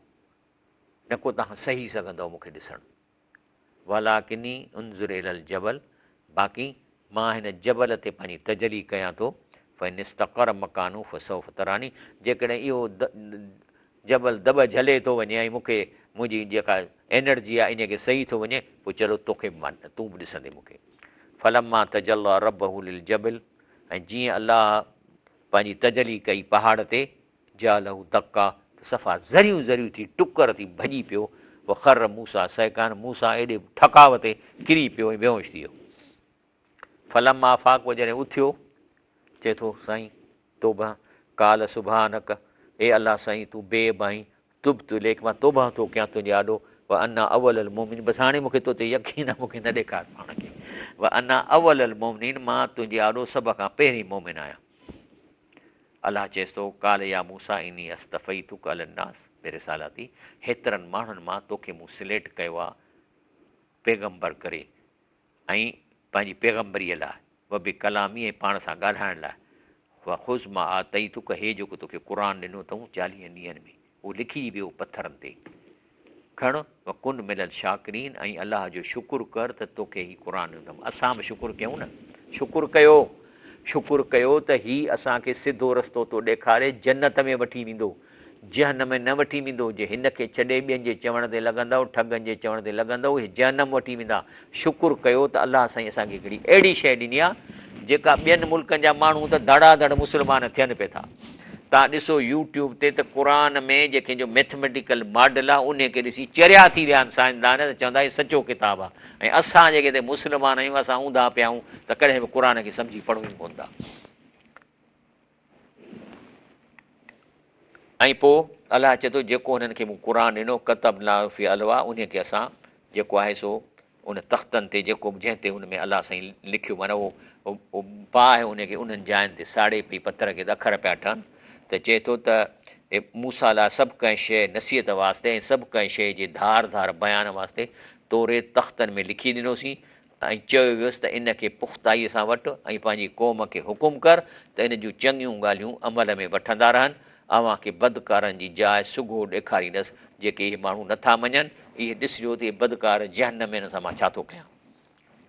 نه ڪو توهان سهي سگهندؤ مون کي ڏسڻ. ولٰڪني انظر الي الجبل، باقي مان هن جبل تي پنهنجي تجلي ڪيان ٿو، فان استقر مڪانه فسوف تراني، جيڪڏهن اهو جبل دٻ جهلي ٿو وڃي ۽ مون کي منهنجي جيڪا انرجي آهي انهيء کي سهي ٿو وڃي، پوء چلو توکي به مان تون به ڏسندين مون کي. فلما تجلي ربه للجبل ۽ جيئن الله پنهنجي تجلي ڪئي پهاڙ تي، جعله دڪا ته صفا ذريون ذريون ٿي ٽڪر ٿي ڀڄي پيو، وخر موسيٰ صعقا موسيٰ ايڏي ٺڪاء تي ڪري پيو ۽ بيهوش ٿي ويو. فلما افاق پوء جڏهن اٿيو، چئي ٿو سائين توبه، قال سبحانڪ، اي الله سائين تون بي عيب آهين، تبت اليڪ مان توبه ٿو ڪيان تنهنجي آڏو، وانا اول المومنين بس هاڻي مون کي تو تي يقين آهي مون کي نه ڏيکار پاڻ کي، وانا اول المومنين مان تنهنجي آڏو سڀ کان پهرين مومن آهيان. الله چيس ٿو، قال يا موسيٰ اني اصطفيتک علي الناس برسالاتي هيترن ماڻهن مان توکي مون سليڪٽ ڪيو آهي پيغمبر ڪري ۽ پنهنجي پيغمبريء لاء، وبڪلامي ۽ پاڻ سان ڳالهائڻ لاء، وخذ ما آتيتک هي جيڪو توکي قرآن ڏنو اٿئون چاليهن ڏينهن ۾، اهو لکجي ويو پٿرن تي، کڻ، وڪن من الشاڪرين ۽ الله جو شڪر ڪر ته توکي هي قرآن ڏنو اٿم، اسان به شڪر ڪيون نه، شڪر ڪيو، شڪر ڪيو ته هي اسان کي سڌو رستو ٿو ڏيکاري، جنت ۾ وٺي ويندو. جهنم ۾ نه وٺي ويندو، جي هن کي ڇڏي ٻين جي چوڻ تي لڳندؤ، ٺڳن جي چوڻ تي لڳندؤ، اهي جهنم وٺي ويندا. شڪر ڪيو ته الله سائين اسان کي هڪڙي اهڙي شيء ڏني آهي، جيڪا ٻين ملڪن جا ماڻهو ته ڌڙا ڌڙ مسلمان ٿين پئي ٿا. توهان ڏسو يوٽيوب تي ته قرآن ۾ جيڪي جو ميٿميٽيڪل ماڊل آهي انهي کي ڏسي چريا ٿي ويا آهن سائنسدان ته چوندا هي سچو ڪتاب آهي ۽ اسان جيڪي هتي مسلمان آهيون اسان اونڌا پيا آهيون ته ڪڏهن به قرآن کي سمجهي پڙهون ئي ڪونه ٿا. ۽ پوء الله چئي ٿو جيڪو هنن کي مون قرآن ڏنو ڪتبناه في الواح انهي کي اسان جيڪو آهي سو ان تختن تي جيڪو به جنهن تي ان ۾ الله سائين لکيو معنيٰ اهو باهه ان کي انهن جاين تي ساڙي پئي پٿر کي ته اکر پيا ٺهن ته چئي ٿو ته موسيٰ لاء سڀ ڪنهن شيء نصيحت واسطي ۽ سڀ ڪنهن شيء جي ڌار ڌار بيان واسطي توريت تختن ۾ لکي ڏنوسين ۽ چيو ويس ته ان کي پختائيء سان وٺ ۽ پنهنجي قوم کي حڪم ڪر ته ان جون چڱيون ڳالهيون عمل ۾ وٺندا رهن، اوهان کي بدڪارن جي جاء سگهو ڏيکاريندس، جيڪي اهي ماڻهو نه ٿا مڃن، اهي ڏسجو ته اهي بدڪار جهنمين سان مان ڇا ٿو ڪيان.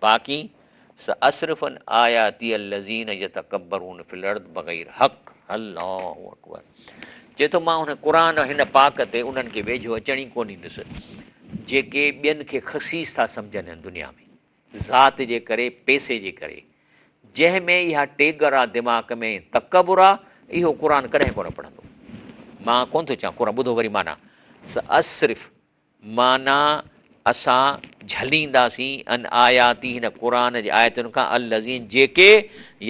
باقي، سأصرف عن آياتي الذين يتڪبرون في الارض بغير حق، الله اڪبر! چئي ٿو مان هن قرآن هن پاڪ تي انهن کي ويجهو اچڻ ئي ڪونه ڏيندس، جيڪي ٻين کي خسيس ٿا سمجهن هن دنيا ۾ ذات جي ڪري پئسي جي ڪري جنهن ۾ اها ٽيڳر آ دماغ ۾ تڪبر آ اهو قرآن ڪڏهن ڪونه پڙهندو مان ڪونه ٿو چوان قرآن ٻڌو وري معنيٰ سأصرف معنيٰ اسان جهلينداسين عن آياتي هن قرآن جي آيتن کان الذين جيڪي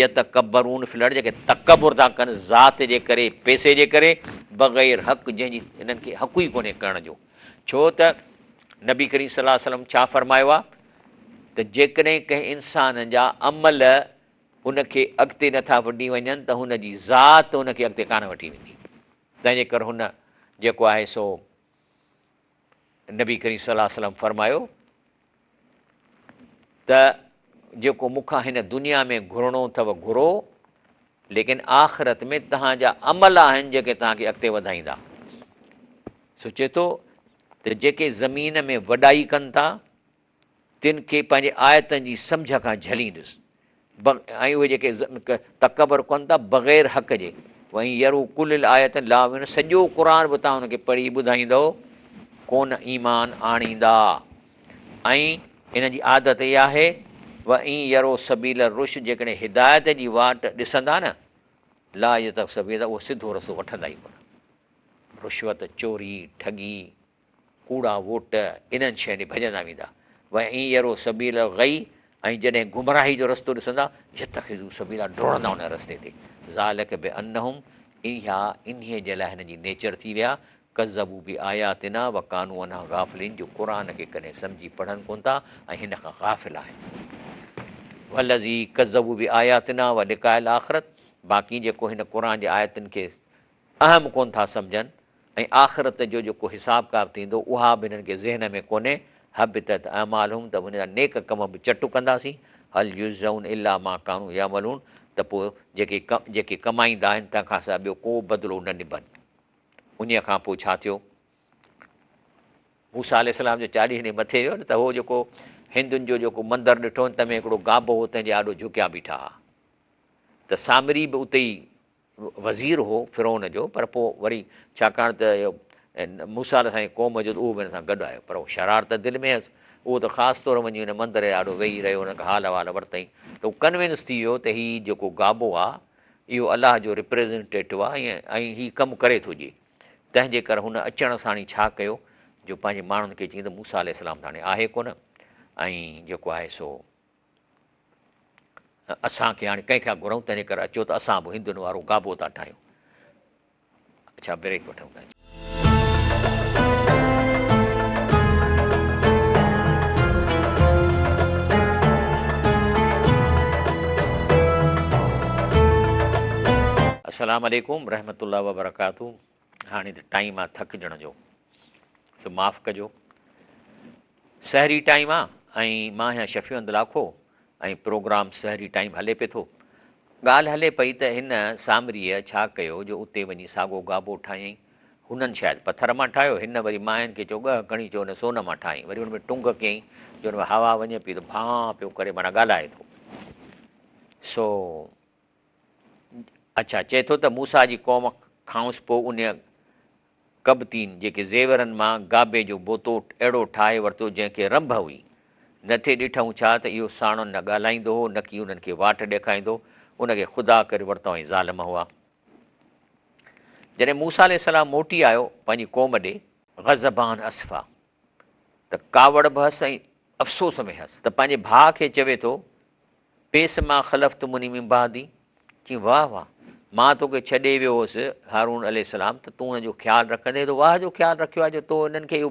يتڪبرون في الارض جيڪي تڪبر ٿا ڪن ذات جي ڪري پئسي جي ڪري بغير حق جنهن جي هنن کي حق ئي ڪونهي ڪرڻ جو ڇو ته نبي ڪريم صلي الله عليه وسلم ڇا فرمايو آهي ته جيڪڏهن ڪنهن انسان جا عمل ان کي اڳتي نٿا وٺي وڃن ته هن جي ذات ان کي اڳتي ڪانه وٺي ويندي تنهن جي ڪري هن جيڪو آهي سو نبي ڪريم صلي الله عليه وسلم فرمايو ته جيڪو مون کان هن دنيا ۾ گهرڻو اٿو گهرو ليڪن آخرت ۾ توهان جا عمل آهن جيڪي توهان کي اڳتي وڌائيندا. سو چئي ٿو ته جيڪي زمين ۾ وڏائي ڪن ٿا تن کي پنهنجي آيتن جي سمجهه کان جهليندس ۽ اهي جيڪي تڪبر ڪن ٿا بغير حق جي وان يروا ڪل الاية لا يؤمنوا سڄو قرآن به توهان ان کي پڙهي ٻڌائيندؤ ڪونه ايمان آڻيندا ۽ انهن جي عادت اها آهي، وان يروا سبيل الرشد جيڪڏهن هدايت جي واٽ ڏسندا نه، لا يتخذوا سبيلا اهو سڌو رستو وٺندا ئي ڪونه. رشوت، چوري، ٺڳي، ڪوڙا ووٽ انهن شين ڏي ڀڄندا ويندا. وان يروا سبيل الغي ۽ جڏهن گمراهي جو رستو ڏسندا، يتخذوا سبيلا ڊوڙندا ان رستي تي. ذلک بانهم اها انهيء جي لاء هنن جي نيچر ٿي ويا، ڪذبوا بآياتنا وڪانوا عنها غافلين جو قرآن کي ڪڏهن سمجهي پڙهن ڪونه ٿا ۽ هن کان غافل آهن. والذي ڪذبوا بآياتنا ولقاء الاخرت باقي جيڪو هن قرآن جي آيتن کي اهم ڪونه ٿا سمجهن ۽ آخرت جو جيڪو حساب ڪتاب ٿيندو اها به هنن کي ذهن ۾ ڪونهي، حبطت اعمالهم ته هن جا نيڪ ڪم به چٽ ڪنداسين، هل يجزون الا ما ڪانوا يعملون ته پوء جيڪي جيڪي ڪمائيندا آهن تنهن کان سواء ٻيو ڪو بدلو نه ڏبن. انهيء کان پوء ڇا ٿيو؟ موسيٰ عليه السلام جو 40 ڏينهن مٿي ويو نه ته هو جيڪو هندن جو جيڪو مندر ڏٺو تنهن ۾ هڪڙو گابو هو تنهن جي آڏو جهڪيا بيٺا ها ته سامري به اتي ئي وزير هو فرعون جو پر پوء وري ڇاڪاڻ ته اهو موسيٰ عليه السلام جي قوم جو ته اهو به هن سان گڏ آيو پر اهو شرارت دل ۾ هيس اهو ته خاص طور وڃي ان مندر جي آڏو ويهي رهيو هن کان حال احوال ورتائين ته هو ڪنوينس ٿي ويو ته هي جيڪو گابو آ اهو الله جو ريپريزنٽيٽو آ ۽ هي ڪم ڪري ٿو ڏئي تنهن جي ڪري هن اچڻ ساڻ ئي ڇا ڪيو جو پنهنجي ماڻهن کي چيائين ته موسيٰ عليه السلام ته هاڻي آهي ڪونه ۽ جيڪو آهي سو اسان کي هاڻي ڪنهن کان گهرون تنهن جي ڪري اچو ته اسان به هندن وارو گابو ٿا ٺاهيون. اڇا بريڪ وٺون ٿا. السلام عليڪم رحمة الله وبرڪاته هاڻي ته ٽائيم آ ٿڪجڻ جو سو معاف ڪجو سحري ٽائيم آ ۽ مان آهيان شفيع احمد لاکو ۽ پروگرام سحري ٽائيم هلي پئي ٿو. ڳالهه هلي پئي ته هن سامريء ڇا ڪيو جو اتي وڃي ساڳو گابو ٺاهيائين. هنن شايد پٿر مان ٺاهيو، هن وري ماين کي چيو ڳهه کڻي چيو هن سون مان ٺاهيائين. وري ان ۾ ٽنگ ڪيائين جو ان ۾ هوا وڃي پئي ته ڀانء پيو ڪري معنيٰ ڳالهائي ٿو. سو اڇا چئي ٿو ته موسيٰ جي قوم کانئس پوء انهيء قبطين جيڪي زيورن مان گابي جو بوتو اهڙو ٺاهي ورتو جنهن کي رنڀ هئي. نه ٿي ڏٺائون ڇا ته اهو ساڻن نه ڳالهائيندو هو نڪي انهن کي واٽ ڏيکاريندو، ان کي خدا ڪري ورتائون ۽ ظالم هئا. جڏهن موسيٰ عليه السلام موٽي آيو پنهنجي قوم ڏي. غضبان اسفا ته ڪاوڙ به هئس ۽ افسوس ۾ هئس ته پنهنجي ڀاء کي چوي ٿو بئس ما خلفتموني من بعدي، چيائين واهه واهه مان توکي ڇڏي ويو هوس هارون عليه السلام ته تون ان جو خيال رکندين تو واهه جو خيال رکيو آهي جو تو انهن کي اهو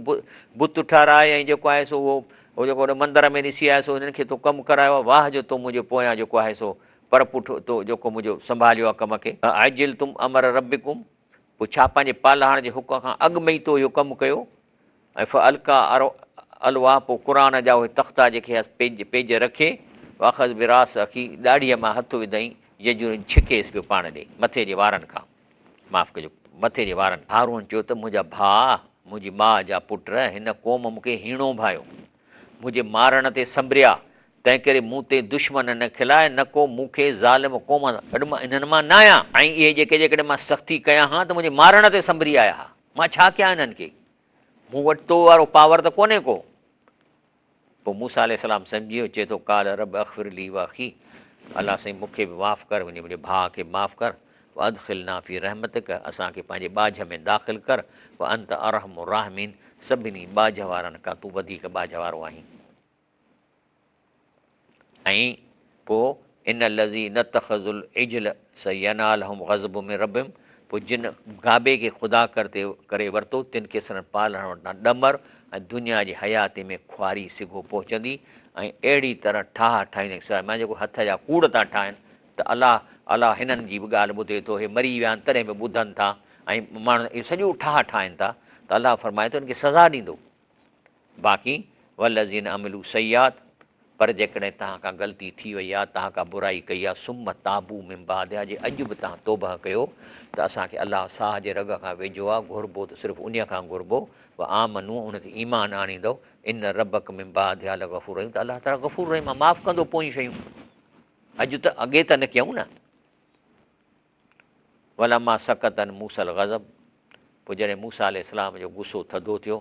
بت ٺهرائي ۽ جيڪو آهي سو اهو اهو جيڪو ان مندر ۾ ڏسي آيو سو انهن کي تو ڪم ڪرايو آهي واهه جو تو منهنجي پويان جيڪو آهي سو پر پٺ تو جيڪو منهنجو سنڀاليو آهي ڪم کي. اعجلتم امر ربڪم پوء ڇا پنهنجي پالهاڻ جي حڪم کان اڳ ۾ ئي تو اهو ڪم ڪيو ۽ فالقا الواح پوء قرآن جا اهي تختا جيڪي هئس پيج پيج رکي واخذ براس اخي ڏاڙهيء مان هٿ وڌائين يجرني ڇڪيس پيو پاڻ ڏي مٿي جي وارن کان معاف ڪجو مٿي جي وارن هارون چيو ته منهنجا ڀاء منهنجي ماء جا پٽ هن قوم مون کي هيڻو ڀانيو منهنجي مارڻ تي سنڀريا تنهنڪري مون تي دشمن نه کلاء نه ڪو مون کي ظالم قوم سان گڏ مان انهن مان ناهيان ۽ اهي جيڪي جيڪڏهن مان سختي ڪيان ها ته منهنجي مارڻ تي سنڀري آيا ها. مان ڇا ڪيان انهن کي؟ مون وٽ تو وارو پاور ته ڪونهي ڪو. پوء موسيٰ عليه السلام سمجهي ويو، چئي ٿو، قال رب اغفر لي واخي، الله سائين مون کي به معاف ڪر، منهنجي ڀاء کي به معاف ڪر، وادخلنا في رحمتڪ، اسان کي پنهنجي ٻاجهه ۾ داخل ڪر، وانت ارحم الراحمين، سڀني ٻاجهه وارن کان تون وڌيڪ ٻاجهه وارو آهين. ۽ پوء ان الذين اتخذوا العجل سينالهم غضب من ربهم پوء جن گابي کي خدا ڪري ورتو تن کي سندن پالڻهار وٽان ڏمر ۽ دنيا جي حياتي ۾ خواري سگهو پهچندي ۽ اهڙي طرح ٺاهه ٺاهيندي سزا معنيٰ جيڪو هٿ جا ڪوڙ ٿا ٺاهن ته الله الله هنن جي به ڳالهه ٻڌي ٿو هي مري ويا آهن تڏهن به ٻڌن ٿا ۽ ماڻهو اهو سڄو ٺاهه ٺاهن ٿا ته الله فرمائي ٿو هن کي سزا ڏيندو. باقي والذين عملوا السيئات پر جيڪڏهن توهان کان غلطي ٿي وئي آهي، توهان ڪا برائي ڪئي آهي، ثم تابوا من بعدها جي اڄ به توهان توبهه ڪيو ته اسان کي الله ساهه جي رڳ کان ويجهو آهي، گهربو ته صرف انهيء کان گهربو، وآمنوا ان تي ايمان آڻيندؤ، ان ربک من بعدها لغفور رحيم ته الله تعاليٰ غفور رحيم آهي، معاف ڪندو پويون شيون اڄ ته اڳي ته نه ڪيائون نه. ولما سڪت عن موسيٰ الغضب پوء جڏهن موسيٰ عليه السلام جو غصو ٿڌو ٿيو،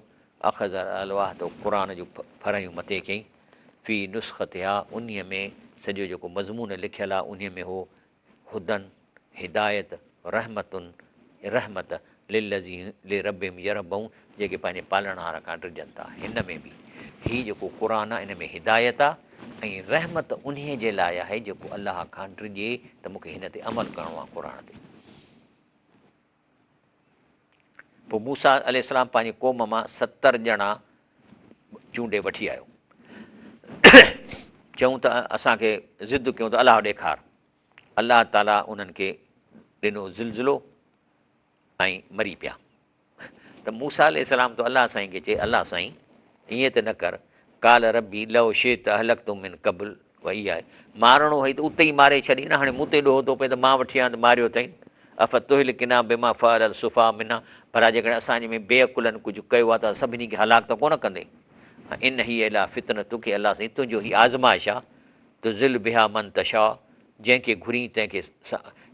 اخذ الالواح ته قرآن جون ڦرهيون مٿي ڪيائين. في نسختها انهيء ۾ سڄو جيڪو مضمون لکيل آهي انهيء ۾ هو هدًي، هدايت، رحمة، رحمت، للذين لربهم يرهبون جيڪي پنهنجي پالڻهار کان ڊڄن ٿا. هن ۾ به هي جيڪو قرآن آهي ان ۾ هدايت آهي ۽ رحمت انهيء جي لاء آهي جيڪو الله کان ڊڄي ته مون کي هن تي عمل ڪرڻو آهي قرآن تي. پوء موسيٰ عليه السلام پنهنجي قوم مان 70 ڄڻا چونڊي وٺي آيو. چيائون ته اسان کي ضد ڪيون ته الله ڏيکار. الله تعاليٰ انهن کي ڏنو زلزلو ۽ مري پيا. ته موسيٰ عليه السلام ته الله سائين کي چئي الله سائين ائين ته نه ڪر، قال ربي لو شئت اهلڪتهم من قبل واياي، مارڻو هئي ته اتي ئي ماري ڇڏين نه، هاڻي مون تي ڏوهه ٿو پئي ته مان وٺي آيان ته ماريو اٿئين، افتهلڪنا بما فعل السفهاء منا، ڀلا جيڪڏهن اسان جي ۾ بي عقلن ڪجهه ڪيو آهي ته سڀني کي هلاڪ ته ڪونه ڪندين، ان هي الا فتنتک، الله سائين تنهنجو هي آزمائش آهي، تضل بها من تشاء، جنهن کي گهرين تنهن کي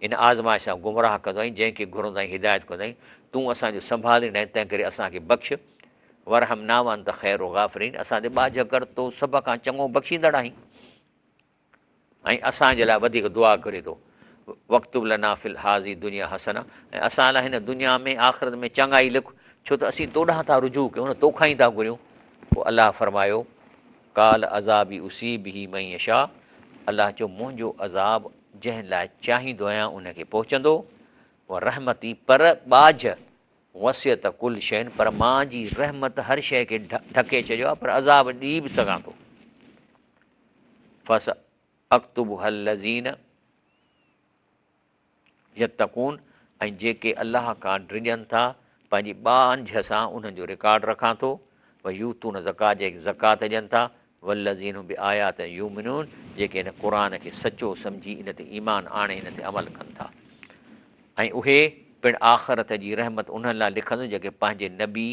ان آزمائش سان گمراهه ڪندو آهين، جنهن کي گهرندو آهين هدايت ڪندو آهين، تون اسان جو سنڀاليندڙ آهين، تنهن ڪري اسان کي بخش، وارحمنا وانت خير الغافرين، اسان تي ٻاجهه ڪر، تون سڀ کان چڱو بخشيندڙ آهين. ۽ اسان جي لاء وڌيڪ دعا گهري ٿو، واڪتب لنا في هذه الدنيا حسنة، ۽ اسان لاء هن دنيا ۾ آخرت ۾ چڱائي لک، ڇو ته اسين تو ڏانهن ٿا رجوع ڪيون نه توکان ئي ٿا گهريون. پوء الله فرمايو، قال عذابي اصيب به من يشاء، الله چيو منهنجو عذاب جنهن لاء چاهيندو آهيان ان کي پهچندو، ورحمتي پر ٻاجهه، وسعت ڪل شيء پر مان جي رحمت هر شيء کي ڍڪي ڇڏيو آهي پر عذاب ڏئي به سگهان ٿو. فساڪتبها الذين يتقون ۽ جيڪي الله کان ڊڄن ٿا پنهنجي ٻانجهه سان انهن جو رڪارڊ رکان ٿو، ويؤتون الزڪاة جيڪي زڪوات ڏين ٿا، والذين هم بآياتنا يؤمنون جيڪي هن قرآن کي سچو سمجهي ان تي ايمان آڻي ان تي عمل ڪن ٿا ۽ اهي پڻ آخرت جي رحمت انهن لاء لکندس جيڪي پنهنجي نبي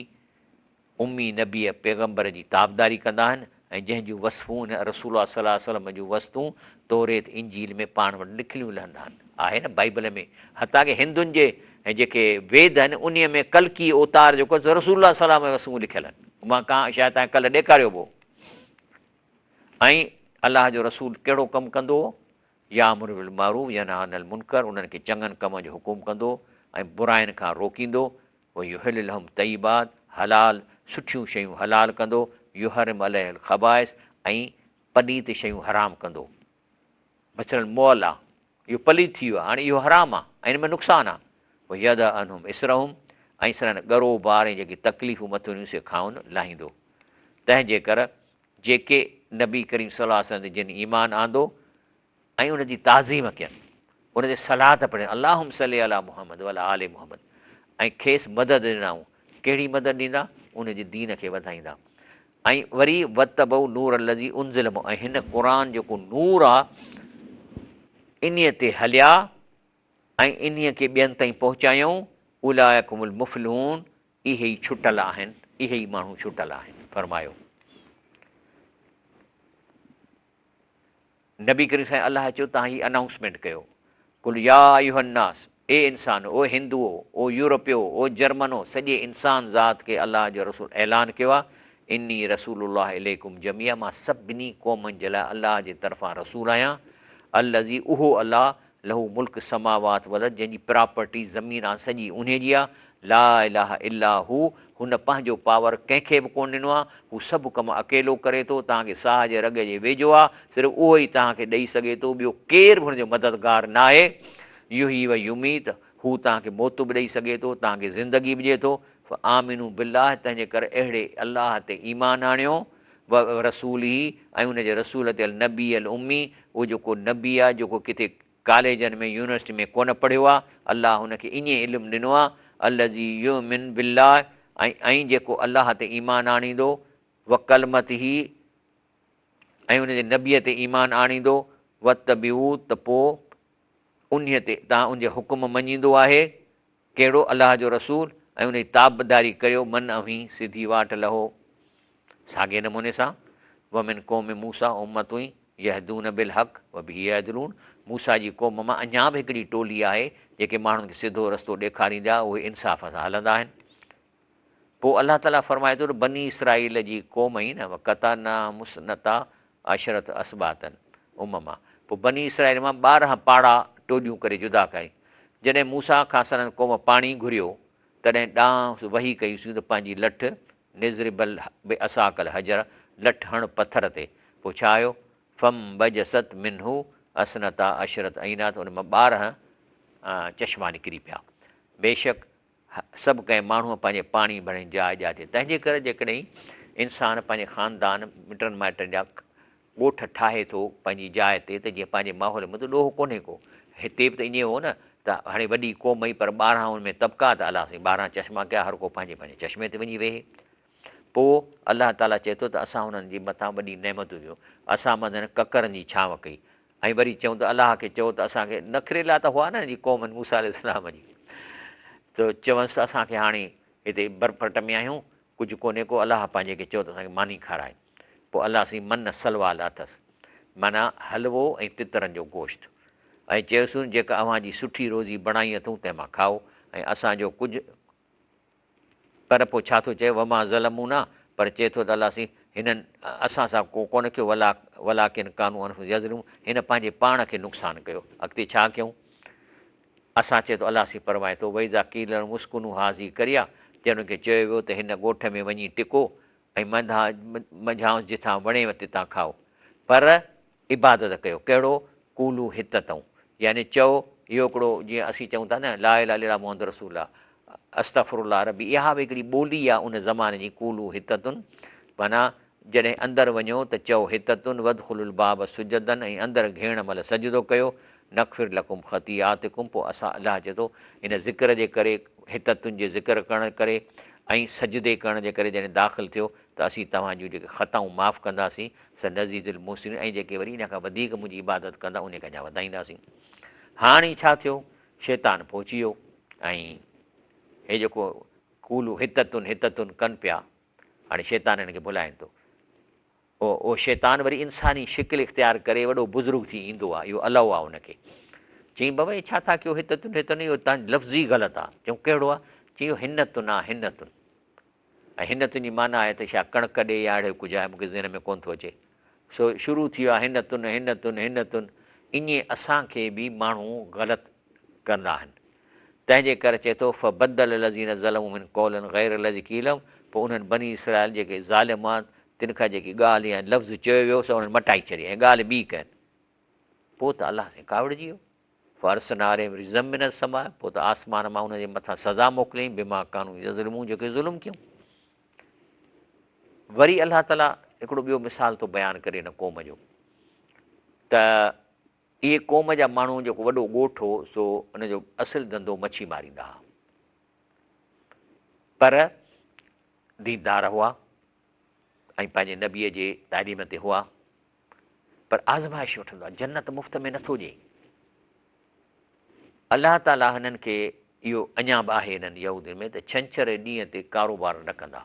امي نبيء پيغمبر جي تابعداري ڪندا آهن ۽ جنهن جون وصفون ان رسول الله صلي الله عليه وسلم جون وصفون توريت انجيل ۾ پاڻ وٽ لکليون لهندا آهن آهي نه بائيبل ۾ حتيٰ ڪه هندن جي جيڪي ويد آهن انهيء ۾ ڪلڪي اوتار جيڪو رسول الله صلي الله عليه وسلم جون وصفون لکيل آهن مان ڪا شايد تان ڪلهه ڏيکاريو به هو ۽ الله جو رسول ڪهڙو ڪم ڪندو هو يامر بالمعروف ينهي عن المنڪر انهن کي چڱن ڪمن جو حڪم ڪندو ۽ براين کان روڪيندو ويحل لهم الطيبات، حلال، سٺيون شيون حلال ڪندو، يحرم عليهم الخبائث، ۽ پليت شيون حرام ڪندو. مثلاً مئل آ، اهو پليت ٿي ويو آ، هاڻي اهو حرام آ ۽ ان ۾ نقصان آ. ويضع عنهم اصرهم، ۽ سندن ڳرو بار ۽ جيڪي تڪليفون مٿن هيون سي کانئن لاهيندو. تنهن جي ڪر جيڪي نبي ڪريم صلي الله عليه وسلم تي جن ايمان آندو، ۽ ان جي تعظيم ڪين، ان تي صلات پڙهين، اللهم صلي علي محمد وعلي آل محمد، ۽ کيس مدد ڏنائون، ڪهڙي مدد ڏيندا؟ ان جي دين کي وڌائيندا. ۽ وري واتبعوا النور الذي انزل معه ۽ هن قرآن جيڪو نور آ انهيء تي هليا ۽ انهيء کي ٻين تائين پهچايائون، اولئک هم المفلحون اهي ئي ڇٽل آهن، اهي ئي ماڻهو ڇٽل آهن. فرمايو. نبي ڪريم سائين الله چيو توهان هي انائونسمينٽ ڪيو قل يا ايها الناس اي انسانو او هندوئو او يورپيو او جرمنو سڄي انسان ذات کي الله جو رسول اعلان ڪيو آهي اني رسول الله اليڪم جميعا مان سڀني قومن جي لاء الله جي طرفان رسول آهيان الذي اهو الله له ملڪ السماوات والارض جنهن جي پراپرٽي زمين آ سڄي انهي جي آ، لا اله الا هو، هن پنهنجو پاور ڪنهن کي به ڪونه ڏنو آ، هو سڀ ڪم اڪيلو ڪري ٿو، توهان کي ساهه جي رڳ جي ويجهو آ، صرف اهو ئي توهان کي ڏئي سگهي ٿو، ٻيو ڪير به هن جو مددگار ناهي، يحيي و يميت، هو توهان کي موت به ڏئي سگهي ٿو، توهان کي زندگي به ڏئي ٿو، فآمنوا بالله تنهن جي ڪري اهڙي الله تي ايمان آڻيو، ورسوله ۽ ان جي رسول تي النبي الامي اهو جيڪو نبي آهي جيڪو ڪٿي ڪاليجن ۾ يونيورسٽي ۾ ڪونه پڙهيو آهي الله هن کي ائين علم ڏنو آهي الذي يؤمن بالله ۽ ۽ جيڪو الله تي ايمان آڻيندو وڪلمته ۽ ان جي نبي تي ايمان آڻيندو واتبعوا ته پوء انهي تي تان ان جي حڪم مڃيندو آهي ڪهڙو الله جو رسول ۽ ان جي تابعداري ڪريو من اوهين سڌي واٽ لهو. ساڳئي نموني سان ومن قوم موسيٰ امة يهدون بالحق وبه يعدلون موسيٰ جي قوم مان اڃا به هڪڙي ٽولي آهي جيڪي ماڻهن کي سڌو رستو ڏيکاريندا اهي انصاف سان هلندا آهن. پوء الله تعاليٰ فرمائي ٿو ته بني اسرائيل جي قوم ئي نه وقطعناهم اثنتا عشرة اسباطا امما، پوء بني اسرائيل مان 12 پاڙا ٽوليون ڪري جدا ڪيائين. جڏهن موسيٰ کان سندن قوم پاڻي گهريو، تڏهن ڏانهس وحي ڪئيسون ته پنهنجي لٺ، اضرب بعصاک الحجر، لٺ هڻ پٿر تي. پوء ڇا آيو؟ فانبجست منه اثنتا عشرة عينا ته ان مان 12 چشما نڪري پيا. بيشڪ سڀ ڪنهن ماڻهوء پنهنجي پاڻي ڀرڻ جي جاء ڄاتي. تنهن جي ڪري جيڪڏهن انسان پنهنجي خاندان، مٽن مائٽن جا ڳوٺ ٺاهي ٿو پنهنجي جاء تي ته جيئن پنهنجي ماحول ۾ ته ڏوهه ڪونهي ڪو. هتي به ته ائين هو نه ته هاڻي وڏي قوم هئي پر 12 ان ۾ طبقا ته الله سائين 12 چشما ڪيا هر ڪو پنهنجي پنهنجي چشمي تي وڃي ويهي. پوء الله تعاليٰ چئي ٿو ته اسان انهن جي مٿان وڏي نعمتون ڏنيون. اسان منجهن ڪڪرن جي ڇانو ڪئي. ۽ وري چئون ته الله کي چئو ته اسان کي نخريلا ته هئا نه جي قوم موسيٰ عليه السلام جي ته چونس ته اسان کي هاڻي هتي برپٽ ۾ آهيون ڪجهه ڪونهي ڪو الله پنهنجي کي چئو ته اسان کي ماني کارائي پوء الله سائين من سلويٰ لاٿس معنيٰ حلوو ۽ تترن جو گوشت ۽ چيوسون جيڪا اوهان جي سٺي روزي بڻائي اٿئون تنهن مان کائو ۽ اسان جو ڪجهه پر پوء ڇا ٿو چئي، وما ظلمونا، پر چئي ٿو ته الله سائين هنن اسان سان ڪو ڪونه ڪيو، ولاڪن ڪانوا انفسهم يظلمون، هن پنهنجي پاڻ کي نقصان ڪيو. اڳتي ڇا ڪيائون؟ اسان چئي ٿو الله سائين فرمائي ٿو، واذا قيل لهم اسڪنوا هذه القريه، جڏهن انهن کي چيو ويو ته هن ڳوٺ ۾ وڃي ٽڪو ۽ منجهانئس جتان وڻيو تتان کائو، پر عبادت ڪيو، ڪهڙو؟ قولوا حطة يعني چئو، اهو هڪڙو جيئن اسين چئون ٿا نه لا اله الا الله محمد رسول الله، استغفر الله ربي، اها به هڪڙي ٻولي آهي ان زماني جي، قولوا حطة معنيٰ جڏهن اندر وڃو ته چئو حطة وادخلوا الباب سجدا ۽ اندر گهڙڻ مهل سجدو ڪيو، نغفر لڪم خطيئاتڪم پوء اسان الله چئي ٿو ان ذڪر جي ڪري حطة جي ذڪر ڪرڻ ڪري ۽ سجدي ڪرڻ جي ڪري جڏهن داخل ٿيو ته اسين توهان جون جيڪي خطائون معاف ڪنداسين، سنزيد المحسنين ۽ جيڪي وري ان کان وڌيڪ منهنجي عبادت ڪندا انهي کي اڃا وڌائينداسين. هاڻي ڇا ٿيو؟ شيطان پهچي ويو ۽ هي جيڪو قولوا حطة حطة ڪن پيا، هاڻي شيطان هن کي ڀلائين ٿو. اهو شيطان وري انساني شڪل اختيار ڪري وڏو بزرگ ٿي ايندو آهي، اهو الائو آهي ان کي. چيائين بابا هي ڇا ٿا ڪيو حطة حطة اهو تان لفظ ئي غلط آهي. چيائون ڪهڙو آهي؟ چيائين اهو حنتن آهي حنتن. ۽ حنتن جي معنيٰ آهي ته ڇا ڪڻڪ ڏي يا اهڙو ڪجهه آهي مون کي ذهن ۾ ڪونه ٿو اچي. سو شروع ٿي ويو آهي حنتن حنتن حنتن ائين اسان کي به ماڻهو غلط ڪندا آهن. تنهن جي ڪري چئي ٿو فبدل الذين ظلموا منهم قولا غير الذي قيل لهم پوء انهن بني اسرائيل جيڪي ظالم هئا تن کان جيڪي ڳالهه يا لفظ چيو ويو سو انهن مٽائي ڇڏي ۽ ڳالهه ٻي ڪين. پوء ته الله سائين ڪاوڙجي ويو. فارسلنا عليهم رجزا من السماء پوء ته آسمان مان انهن جي مٿان سزا موڪليائين بما ڪانوا يظلمون جيڪي ظلم ڪيون. وري الله تعاليٰ هڪڙو ٻيو مثال ٿو بيان ڪري هن قوم جو ته اهي قوم جا ماڻهو جيڪو وڏو ڳوٺ هو سو ان جو اصل ڌنڌو مڇي ماريندا هئا پر ديندار هئا ۽ پنهنجي نبيء جي تعليم تي هئا پر آزمائش وٺندو آهي جنت مفت ۾ نٿو ڏئي الله تعاليٰ هنن کي اهو اڃا به آهي هنن يهودين ۾ ته ڇنڇر ڏينهن تي ڪاروبار نه ڪندا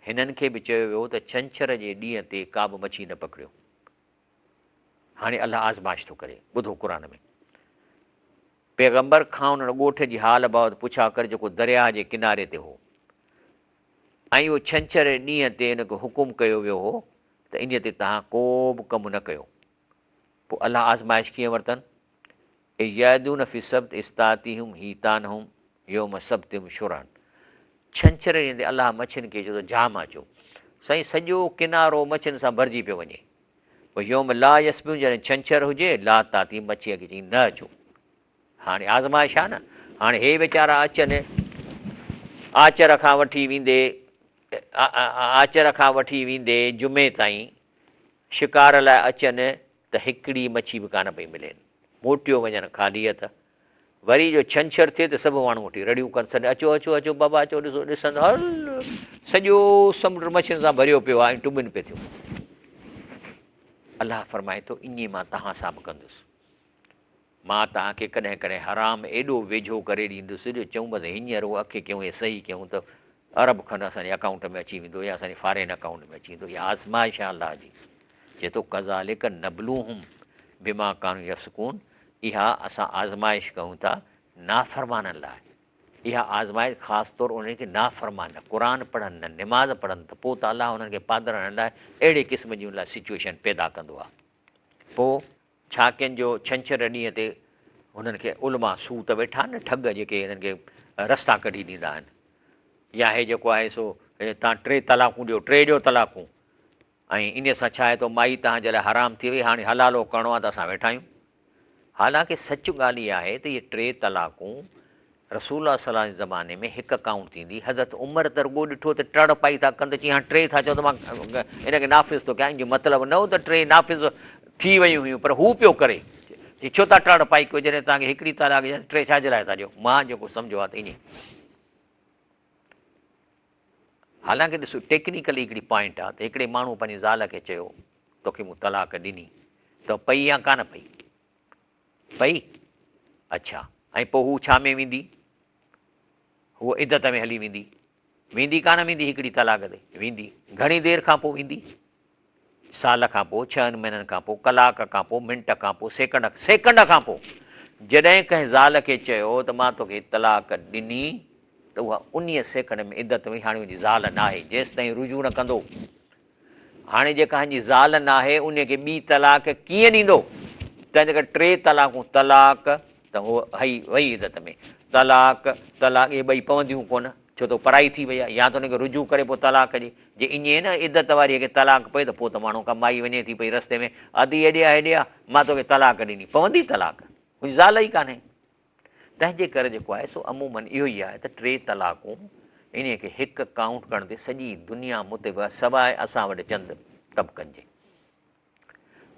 هنن کي به چيو ويو ته ڇنڇر جي ڏينهن تي ڪا به مڇي نه پڪڙيو هاڻي الله آزمائش ٿو ڪري ٻڌو قرآن ۾ پيغمبر کان انهن ڳوٺ جي حال بابت پڇا ڪر جيڪو درياهه جي ڪناري تي هو ۽ اهو ڇنڇر ڏينهن تي ان کي حڪم ڪيو ويو هو ته انهيء تي توهان ڪو به ڪم نه ڪيو. پوء الله آزمائش ڪيئن ورتن؟ اذ يعدون في السبت اذ تاتيهم حيتانهم يوم سبتهم شرعا ڇنڇر ڏينهن تي الله مڇين کي چيو ته جام اچو. سائين سڄو ڪنارو مڇين سان ڀرجي پيو وڃي. پوء يوم لا يسبتون جڏهن ڇنڇر هجي لا تاتيهم مڇيء کي چئين نه اچو. هاڻي آزمائش آ نه. هاڻي هي ويچارا اچن آچر کان وٺي ويندي آچر کان وٺي ويندي جمعي تائين شڪار لاء اچن ته هڪڙي مڇي به ڪانه پئي ملين. موٽيو وڃن خالي هٿ. وري جو ڇنڇر ٿئي ته سڀ ماڻهو وٺي رڙيون ڪن سڏ اچو اچو اچو بابا اچو ڏسو ڏسن هل سڄو سمنڊ مڇين سان ڀريو پيو آهي ۽ ٽٻن پئي ٿيون. الله فرمائي ٿو ائين مان توهان سان به ڪندس. مان توهان کي ڪڏهن ڪڏهن حرام ايڏو ويجهو ڪري ڏيندس جو چئون بس هينئر اهو اک ڪيون ۽ صحيح ڪيون ته ارب کن اسان جي اڪائونٽ ۾ اچي ويندو يا اسان جي فارين اڪائونٽ ۾ اچي ويندو. اها آزمائش آهي الله جي. چئي ٿو ڪذالڪ نبلوهم بما ڪانوا يفسقون اها اسان آزمائش ڪيون ٿا نافرمانن لاء. اها آزمائش خاص طور انهن کي نافرمان نه قرآن پڙهن نه نماز پڙهن ته پوء ته الله انهن کي پادرڻ لاء اهڙي قسم جي ان لاء سچوئيشن پيدا ڪندو آهي. پوء ڇا ڪين جو ڇنڇر ڏينهن تي هنن کي علماء سوء ته ويٺا آهن نه ٺڳ جيڪي هنن کي رستا ڪڍي ڏيندا آهن يا هي جيڪو آهي سو تان ٽي طلاقون ڏيو ٽي ڏيو طلاقون ۽ انهيء سان ڇا آهي ته مائي توهان جي لاء حرام ٿي وئي، هاڻي حلالو ڪرڻو آهي ته اسان ويٺا آهيون. حالانڪه سچ ڳالهه اها آهي ته اهي ٽي طلاقون رسول الله صلي الله عليه وسلم جي زماني ۾ هڪ ڪائونٽ ٿيندي. حضرت عمر ته رڳو ڏٺو ته ٽڙ پائي ٿا ڪن ته چيائين هاڻي ٽي ٿا چئو ته مان ان کي نافذ ٿو ڪيان. ان جو مطلب نه هو ته ٽي نافذ ٿي ويون هيون پر هو پيو ڪري. چي ڇو ٿا ٽڙ پائي ڪيو جڏهن توهان کي هڪڙي طلاق ڏيان ٽي ڇا جي لاء ٿا ڏيو؟ مان جيڪو سمجهيو آهي ته ائين. حالانڪه ڏسو ٽيڪنيڪلي هڪڙي پوائنٽ آ ته هڪڙي ماڻهو پنهنجي زال کي چيو توکي مون طلاق ڏني ته پئي يا ڪانه پئي؟ پئي؟ اڇا ۽ پوء هو ڇا ۾ ويندي؟ هوء عدت ۾ هلي ويندي. ويندي ڪانه ويندي هڪڙي طلاق تي؟ ويندي. گهڻي دير کان پوء ويندي؟ سال کان پوء، ڇهن مهينن کان پوء، ڪلاڪ کان پوء، منٽ کان پوء، سيڪنڊ سيڪنڊ کان پوء جڏهن ڪنهن زال کي چيو ته مان توکي طلاق ڏني ته اها انهيء سيڪنڊ ۾ عدت ۾ هاڻي ان جي زال ناهي جيستائين رجوع نه ڪندو. هاڻي جيڪا هن جي زال ناهي انهيء کي ٻي طلاق ڪيئن ڏيندو؟ تنهن جي ڪري ٽي طلاقون طلاق ته هوء هئي وئي عدت ۾ طلاق طلاق اهي ٻئي پونديون ڪونه. ڇو ته پرائي ٿي وئي آهي، يا ته ان کي رجوع ڪري پوء طلاق ڏي، جي ائين نه عدت واريء کي طلاق پئي ته پوء ته ماڻهو ڪا مائي وڃي ٿي پئي رستي ۾ ادي هيڏي آ هيڏي آ، مان توکي طلاق ڏني، پوندي طلاق، هن جي زال ئي ڪانهي. تنهن جي ڪري جيڪو آهي سو عموماً اهو ئي آهي ته ٽي طلاقون انهيء کي هڪ ڪائونٽ ڪرڻ تي سڄي دنيا متفق آهي سواء اسان وٽ چند طبقن جي.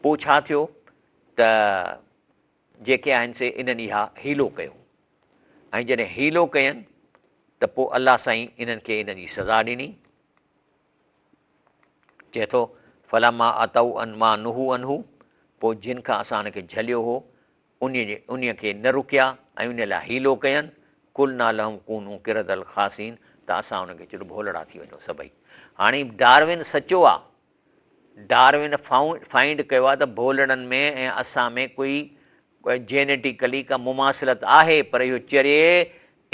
پوء ڇا ٿيو ته جيڪي آهن سي انهن اها حيلو ڪيو ۽ جڏهن حيلو ڪين ته پوء الله سائين انهن کي انهن جي سزا ڏني. چئي ٿو، فلما عتوا عن ما نهوا عنه پوء جن کان اسان ان کي جهليو هو انهي کي نه رڪيا ۽ انهي لاء حيلو ڪين، قلنا لهم ڪونوا قردة خاسئين ته اسان انهن کي چيو ته ڀولڙا ٿي وڃو سڀئي. هاڻي ڊارون سچو آ ڊارون فائنڊ ڪيو آهي ته ڀولڙن ۾ ۽ اسان ۾ ڪوئي جينيٽيڪلي ڪا مماثلت آهي پر اهو چري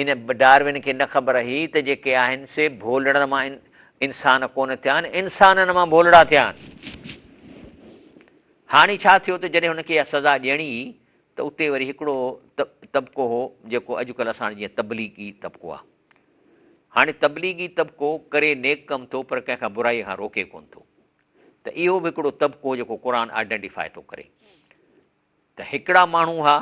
ان ڊارون کي نه خبر هئي ته جيڪي آهن سي ڀولڙن مان انسان ڪونه ٿيا آهن انسانن مان ڀولڙا ٿيا آهن. هاڻي ڇا ٿيو ته جڏهن هن کي اها سزا ڏيڻي هئي ته اتي وري هڪڙو طبقو هو جيڪو اڄڪلهه اسان وٽ جيئن تبليغي طبقو آهي. هاڻي تبليغي طبقو ڪري نيڪ ڪم ٿو پر ڪنهن کان برائي کان روڪي ڪونه ٿو ته اهو به هڪڙو طبقو جيڪو قرآن آئيڊنٽيفائي ٿو ڪري ته هڪڙا ماڻهو ها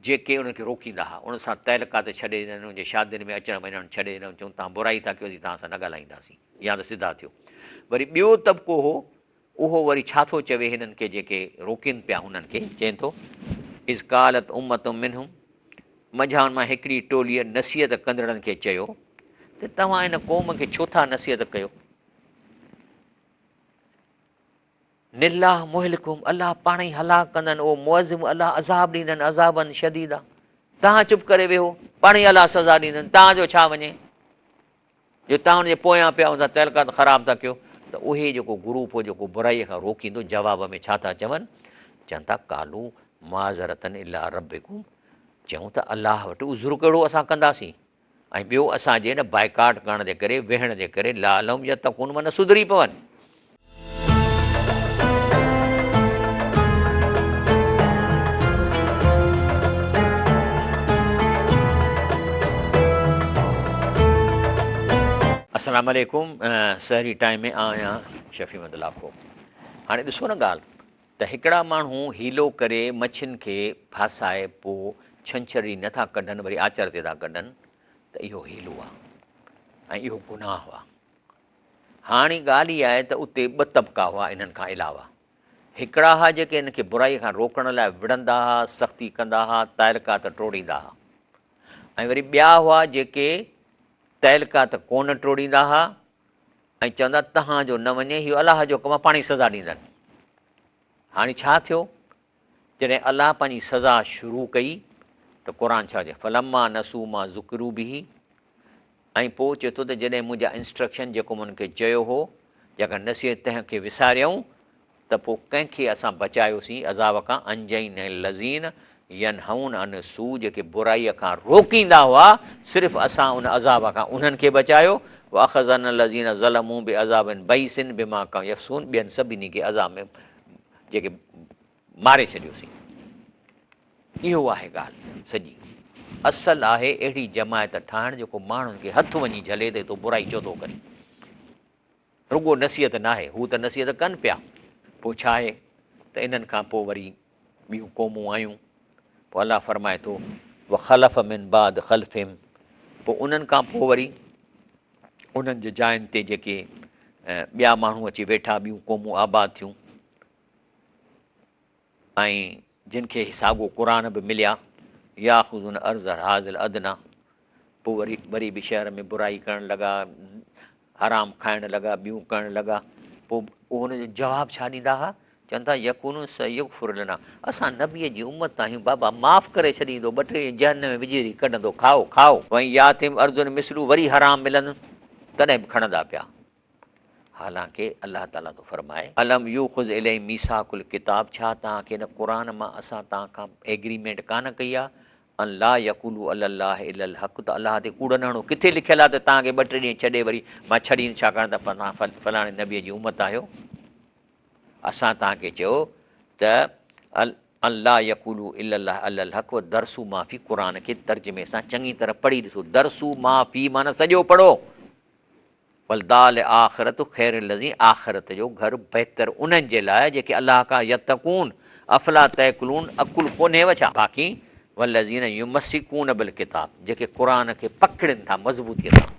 جيڪي انهن کي روڪيندا ها انهن سان تعلقات ڇڏي ڏنن انهن جي شادين ۾ اچڻ وڃڻ ڇڏي ڏنن چون توهان برائي ٿا ڪيو اسين توهان سان نه ڳالهائينداسين يا ته سڌا ٿيو وري ٻيو طبقو هو اهو وري ڇا ٿو چوي هنن کي جيڪي روڪين پيا هنن کي چئين ٿو اذ قالت امة منهم منجهان مان هڪڙي ٽوليء نصيحت ڪندڙن کي چيو ته توهان هن قوم کي ڇو ٿا نصيحت ڪيو؟ نالله مهلڪهم الله پاڻ ئي هلاڪ ڪندن او معذب الله عذاب ڏيندن عذابا شديدا توهان چپ ڪري ويهو پاڻ ئي الله سزا ڏيندن توهان جو ڇا وڃي جو توهان ان جي پويان پيا ان سان تعلقات خراب ٿا ڪيو ته اهي جيڪو گروپ هو جيڪو برائي کان روڪيندو جواب ۾ ڇا ٿا چون؟ چون ٿا قالو معذرة الي ربڪم چئون ته الله وٽ عذر ڪهڙو اسان ڪنداسين ۽ ٻيو اسان جي ان بائيڪاٽ ڪرڻ جي ڪري ويهڻ جي ڪري لعلهم يتقون من سڌري پون. السلام عليڪم سحري ٽائيم ۾ آهيان شفيع محمد لاکو هاڻي ڏسو نه ڳالهه ته هڪڙا ماڻهو حيلو ڪري مڇين کي ڦاسائي پو ڇنڇر ڏينهن نٿا ڪڍن وري آچر تي ٿا ڪڍن ته اهو حيلو آهي ۽ اهو گناهه آهي هاڻي ڳالهه اها آهي ته اتي ٻه طبقا هئا انهن کان علاوه هڪڙا ها جيڪي انهن کي برائي کان روڪڻ لاء وڙهندا ها، سختي ڪندا ها، تعلقات ٽوڙيندا ها ۽ وري ٻيا هئا جيڪي تعلقات ڪونه ٽوڙيندا ها ۽ چوندا تهان جو نه وڃي هيو الله جو ڪم آهي پاڻ ئي سزا ڏيندن. هاڻي ڇا ٿيو جڏهن الله پنهنجي سزا شروع ڪئي ته قرآن ڇا چئي فلما نسو ما ذڪرو به ۽ پوء چئي ٿو ته جڏهن منهنجا انسٽرڪشن جيڪو مون انهن کي چيو هو جيڪا نصيحت تنهن کي وساريائون ته پوء ڪنهن کي اسان بچايوسين عذاب کان انجينا الذين ينهون عن السوء جيڪي برائيء کان روڪيندا هئا، صرف اسان ان عذاب کان انهن کي بچايو، واخذنا الذين ظلموا بعذاب بئيس بما ڪانوا يفسقون ٻين سڀني کي عذاب ۾ جيڪي ماري ڇڏيوسين. اهو آهي ڳالهه سڄي. اصل آهي اهڙي جماعت ٺاهڻ جيڪو ماڻهن کي هٿ وڃي جهلي ته تون برائي ڇو ٿو ڪرين. رڳو نصيحت ناهي، هو ته نصيحت ڪن پيا. پوء ڇا آهي ته انهن کان پوء وري ٻيون قومون آيون، پوء الله فرمائي ٿو، وخلف من بعد خلفهم پوء انهن کان پوء وري انهن جي جاين تي جيڪي ٻيا ماڻهو اچي ويٺا، ٻيون قومون آباد ٿيون ۽ جن کي ساڳو قرآن به مليا، ياخذون عرض هذا الادنيٰ پوء وري وري به شهر ۾ برائي ڪرڻ لڳا، حرام کائڻ لڳا، ٻيون ڪرڻ لڳا، پوء هن جو جواب ڇا ڏيندا ها؟ چون ٿا يقولون سيغفر لنا اسان نبيء جي امت آهيون بابا معاف ڪري ڇڏيندو، ٻه ٽي ڏينهن جهنم ۾ وجهي وري ڪڍندو، کائو کائو. وان ياتهم عرض مثله وري حرام ملندن تڏهن به کڻندا پيا. حالانڪه الله تعاليٰ ٿو فرمائي. الم يوخذ اليهم ميثاق الڪتاب ڇا توهان کي هن قرآن مان اسان توهان کان ايگريمينٽ ڪانه ڪئي آهي ان لا يقولوا علي الله الا الحق ته الله تي ڪوڙ نه هڻو ڪٿي لکيل آهي ته توهان کي ٻه ٽي ڏينهن ڇڏي وري مان ڇڏيندس ڇاڪاڻ ته توهان فلاڻي نبيء جي امت آهيو اسان توهان کي چيو ته ان لا يقولوا الا الله الا الحق ودرسوا ما في قرآن کي ترجمي سان چڱي طرح پڙهي ڏسو درسوا ما في معنيٰ سڄو پڙهو ولدار الاخرة خير للذين آخرت جو گهر بهتر انهن جي لاء جيڪي الله کان يتقون افلا تعقلون عقل ڪونهيو ڇا؟ باقي والذين يمسڪون بالڪتاب جيڪي قرآن کي پڪڙين ٿا مضبوطيء سان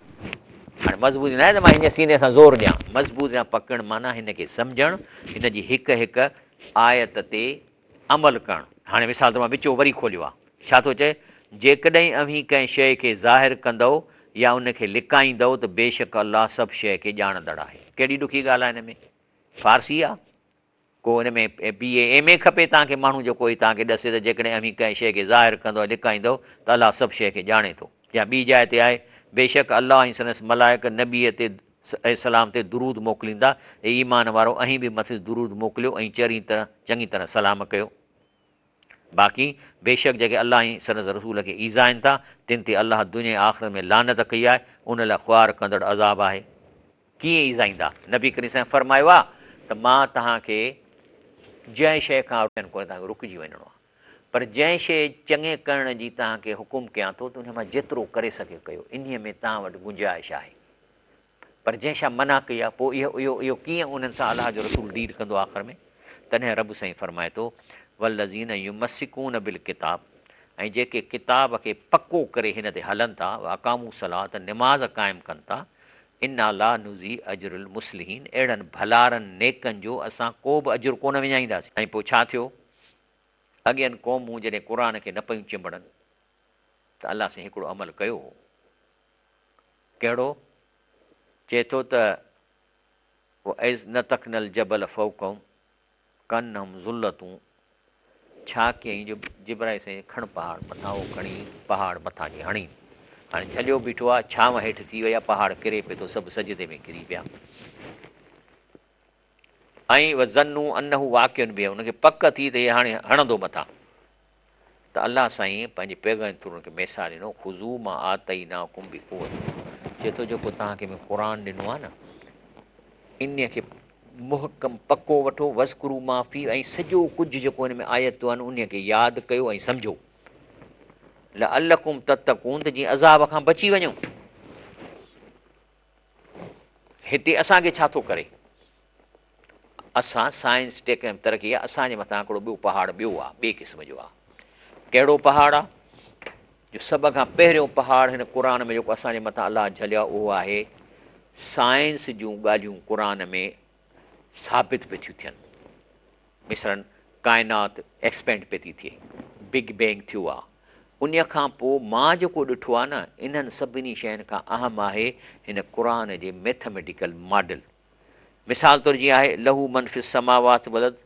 هاڻي مضبوطي ناهي ته مان هن سيني سان زور ڏيان مضبوطي سان پڪڙڻ معنيٰ هن کي سمجهڻ هن جي هڪ هڪ آيت تي عمل ڪرڻ. هاڻي مثال طور مان وچو وري کوليو آهي. ڇا ٿو چئي؟ جيڪڏهن اوهين ڪنهن شيء کي ظاهر ڪندؤ يا ان کي لڪائيندؤ ته بيشڪ الله سڀ شيء کي ڄاڻندڙ آهي. ڪهڙي ڏکي ڳالهه آهي هن ۾؟ فارسي آهي؟ ڪو ان ۾ بي اي ايم اي کپي توهان کي ماڻهو جيڪو هي توهان کي ڏسي ته جيڪڏهن اوهين ڪنهن شيء کي ظاهر ڪندؤ يا لڪائيندؤ ته الله سڀ شيء کي ڄاڻي ٿو. يا ٻي جاء تي آهي، بيشڪ الله ۽ سندس ملائڪ نبيء تي عليه السلام تي درود موڪليندا، اي ايمان وارؤ! اوهين به مٿس درود موڪليو ۽ چري طرح، چڱي طرح، سلام ڪيو. باقي بيشڪ جيڪي الله ۽ سندس رسول کي ايذائين ٿا، تن تي الله دنيا ۽ آخرت ۾ لعنت ڪئي آهي، ان لاء خوار ڪندڙ عذاب آهي. ڪيئن ايذائيندا؟ نبي ڪريم صلعم فرمايو آهي ته مان توهان کي جنهن شيء کان روڪيان ڪونهي توهان کي رڪجي وڃڻو آهي، پر جنهن شيء چڱي ڪرڻ جي توهان کي حڪم ڪيان ٿو ته انهيء مان جيترو ڪري سگهيو ڪيو، انهيء ۾ توهان وٽ گنجائش آهي. پر جنهن شيء منع ڪئي آهي پوء اهو اهو اهو ڪيئن انهن سان الله جو رسول ڊيل ڪندو آخر ۾؟ تڏهن رب سائين فرمائي ٿو، والذين يمسڪون بالڪتاب ۽ جيڪي ڪتاب کي پڪو ڪري هن تي هلن ٿا، واقاموا الصلوة نماز قائم ڪن ٿا، انا لا نضيع اجر المصلحين اهڙن ڀلارن نيڪن جو اسان ڪو به اجر ڪونه وڃائينداسين. ۽ پوء ڇا ٿيو؟ اڳين قومون جڏهن قرآن کي نه پيون چنبڙن ته الله سائين هڪڙو عمل ڪيو هو. ڪهڙو؟ چئي ٿو ته واذ نتقنا الجبل فوقهم ڪانهم ظلة ڇا ڪيائين جو جبرائيل سائين کڻ پهاڙ مٿان اهو کڻي پهاڙ مٿان جي هڻي هاڻي جهليو بيٺو آهي ڇانو هيٺ ٿي وئي آهي پهاڙ ڪري پئي ٿو سڀ سجدي ۾ ڪري پيا ۽ وظنوا انه واقع بهم ان کي پڪ ٿي ته هي هاڻي هڻندو مٿان ته الله سائين پنهنجي پيغمبر ٿرو ان کي ميثاق ڏنو، خذو ما آتيناڪم بقوة چئي ٿو جيڪو توهان کي ۾ قرآن ڏنو آهي نه انهي کي محڪم پڪو وٺو، واذڪروا ما فيه ۽ سڄو ڪجهه جيڪو هن ۾ آيتون آهن انهي کي ياد ڪيو ۽ سمجهو، لعلڪم تتقون ته جيئن عذاب کان بچي وڃو. هتي اسان کي ڇا ٿو ڪري؟ اسان سائنس ٽيڪ ۽ ترقي آ اسان جي مٿان هڪڙو ٻيو پهاڙ ٻيو آ ٻئي قسم جو آ ڪهڙو پهاڙ آ جو سڀ کان پهريون پهاڙ هن قرآن ۾ جيڪو اسان جي مٿان الله جهليو آ اهو آهي سائنس جون ڳالهيون قرآن ۾ ثابت به ٿيون ٿين مثلاً ڪائنات ايڪسپينڊ پئي ٿي ٿئي بگ بينگ ٿيو آ ان کان پوء مان جيڪو ڏٺو آ نه انهن سڀني شين کان اهم آهي هن قرآن جي ميٿميٽيڪل ماڊل مثال طور جيئن آهي، له من في السماوات والارض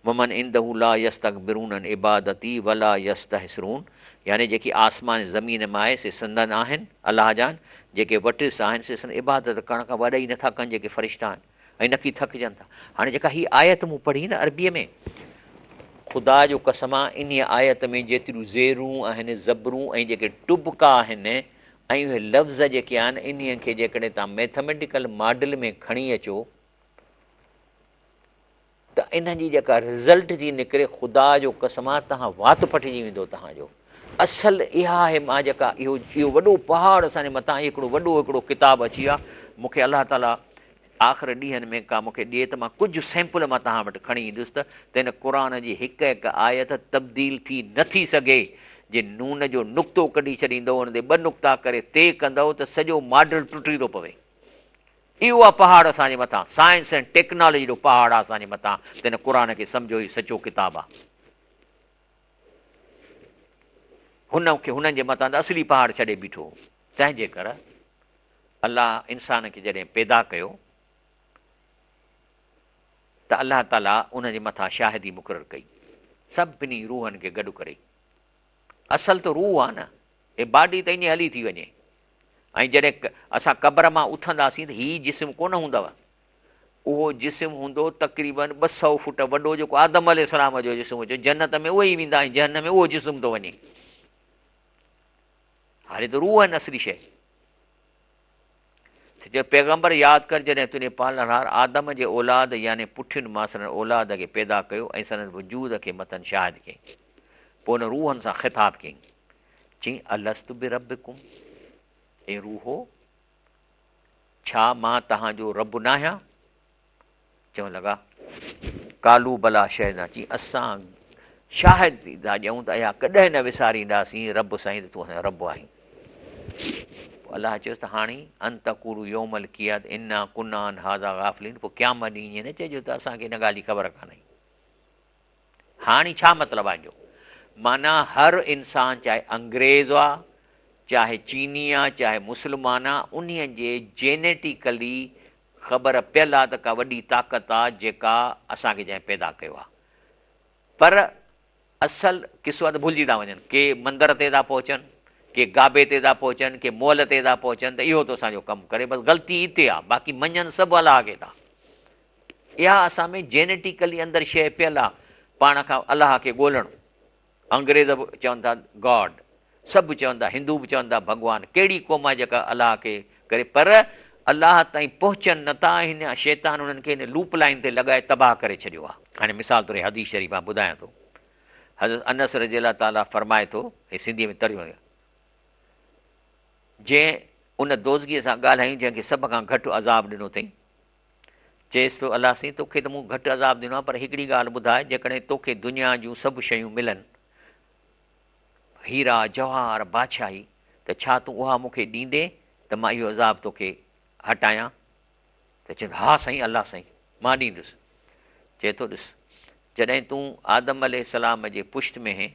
ومن عنده لا يستڪبرون عن عبادته ولا يستحسرون يعني جيڪي آسمان ۽ زمين ۾ آهي سي سندن آهن، الله جا آهن، جيڪي وٽس آهن سي سندن عبادت ڪرڻ کان وڏائي نٿا ڪن جيڪي فرشتا آهن ۽ نڪي ٿڪجن ٿا. هاڻي جيڪا هي آيت مون پڙهي نه عربيء ۾ خدا جو قسم آ انهيء آيت ۾ جيتريون زيرون آهن، زبرون ۽ جيڪي ٽٻڪا آهن ۽ اهي لفظ جيڪي آهن انهيء کي جيڪڏهن توهان ميٿميٽيڪل ماڊل ۾ کڻي اچو ته انهن جي جيڪا رزلٽ ٿي نڪري خدا جو قسم آ توهان وات ڦٽجي ويندو توهان جو. اصل اها آهي مان جيڪا اهو اهو وڏو پهاڙ اسان جي مٿان هڪڙو وڏو هڪڙو ڪتاب اچي ويو آ مون کي الله تعالي آخر ڏينهن ۾ ڪا مون کي ڏئي ته مان ڪجهه سيمپل مان توهان وٽ کڻي ايندس ته ته هن قرآن جي هڪ هڪ آيت تبديل ٿي نه ٿي سگهي جي نون جو نقطو ڪڍي ڇڏيندؤ ان تي ٻه نقطا ڪري تي ڪندؤ ته سڄو ماڊل ٽٽي ٿو پوي اهو آ پهاڙ اسان جي مٿان سائنس ۽ ٽيڪنالاجي جو پهاڙ آ اسان جي مٿان ته هن قرآن کي سمجهو هي سچو ڪتاب آ. هن کي هنن جي مٿان ته اصلي پهاڙ ڇڏي بيٺو هو. تنهن جي ڪر الله انسان کي جڏهن پيدا ڪيو ته الله تعاليٰ ان جي مٿان شاهدي مقرر ڪئي، سڀني روحن کي گڏ ڪري. اصل ته روح آ نه، هي باڊي ته ائين هلي ٿي وڃي ۽ جڏهن اسان قبر مان اٿنداسين ته هي جسم ڪونه هوندو. اهو جسم هوندو تقريباً 200 فوٽ وڏو جيڪو آدم عليه السلام جو جسم هجي، جنت ۾ اهي ئي ويندا ۽ جهنم ۾ اهو جسم ٿو وڃي. هاڻي ته روح آهن اصلي شيء. ته چيو پيغمبر ياد ڪر جڏهن تنهنجي پالڻهار آدم جي اولاد يعني پٺين مان سندن اولاد کي پيدا ڪيو ۽ سندن وجود کي مٿن شاهد ڪيائين. پوء ان روحن سان خطاب ڪيائين. چيائين الست بربڪم اي روحو! ڇا مان توهان جو رب ناهيان؟ چوڻ لڳا، قالوا بليٰ شهدنا، چي اسان شاهد ٿا ڏيون ته اها ڪڏهن نه وسارينداسين رب سائين ته تون اسان جو رب آهين. پوء الله چيس ته هاڻي ان تقولوا يوم القيامة انا ڪنا عن هذا غافلين، پوء قيامت ڏينهن ائين نه چئجو ته اسان کي ان ڳالهه جي خبر ڪانه هئي. هاڻي ڇا مطلب آهي ان جو؟ معنيٰ هر انسان چاهي انگريز آ، چاهي چيني آ، چاهي مسلمان آ، انهيء جي جينيٽيڪلي خبر پيل آ ته ڪا وڏي طاقت آ جيڪا اسان کي جنهن پيدا ڪيو آ. پر اصل قصو آ ته ڀلجي ٿا وڃن. ڪي مندر تي ٿا پهچن، ڪي گابي تي ٿا پهچن، ڪي مئل تي ٿا پهچن ته اهو ٿو اسان جو ڪم ڪري. بس غلطي اتي آ، باقي مڃن سڀ الله کي ٿا. اها اسان ۾ جينيٽيڪلي اندر شيء پيل آ پاڻ کان الله کي ڳولڻ. انگريز به چون ٿا گاڊ، سڀ چون ٿا، هندو به چون ٿا ڀڳوان، ڪهڙي قوم آ جيڪا الله کي ڪري پر الله تائين پهچن نه ٿا ۽ هن شيطان انهن کي هن لوپ لائين تي لڳائي تباهه ڪري ڇڏيو آ. هاڻي مثال طور هي حديث شريف مان ٻڌايان ٿو حضرت انس رضي الله تعالٰي فرمائي ٿو هي سنڌي ۾ ترجمو جنهن ان دوزگي سان ڳالهايون جنهن کي سڀ کان گهٽ عذاب ڏنو اٿئي چيس ٿو، الله سائين توکي ته مون گهٽ عذاب ڏنو آهي پر هڪڙي ڳالهه ٻڌاء جيڪڏهن توکي دنيا جون سڀ شيون ملن، هيرا، جواهر، بادشاهي، ته ڇا تون اها مون کي ڏيندين ته مان اهو عذاب توکي هٽايان؟ ته چيس، ها سائين الله سائين مان ڏيندس. چئي ٿو، ڏس جڏهن تون آدم عليه السلام جي پشت ۾ هين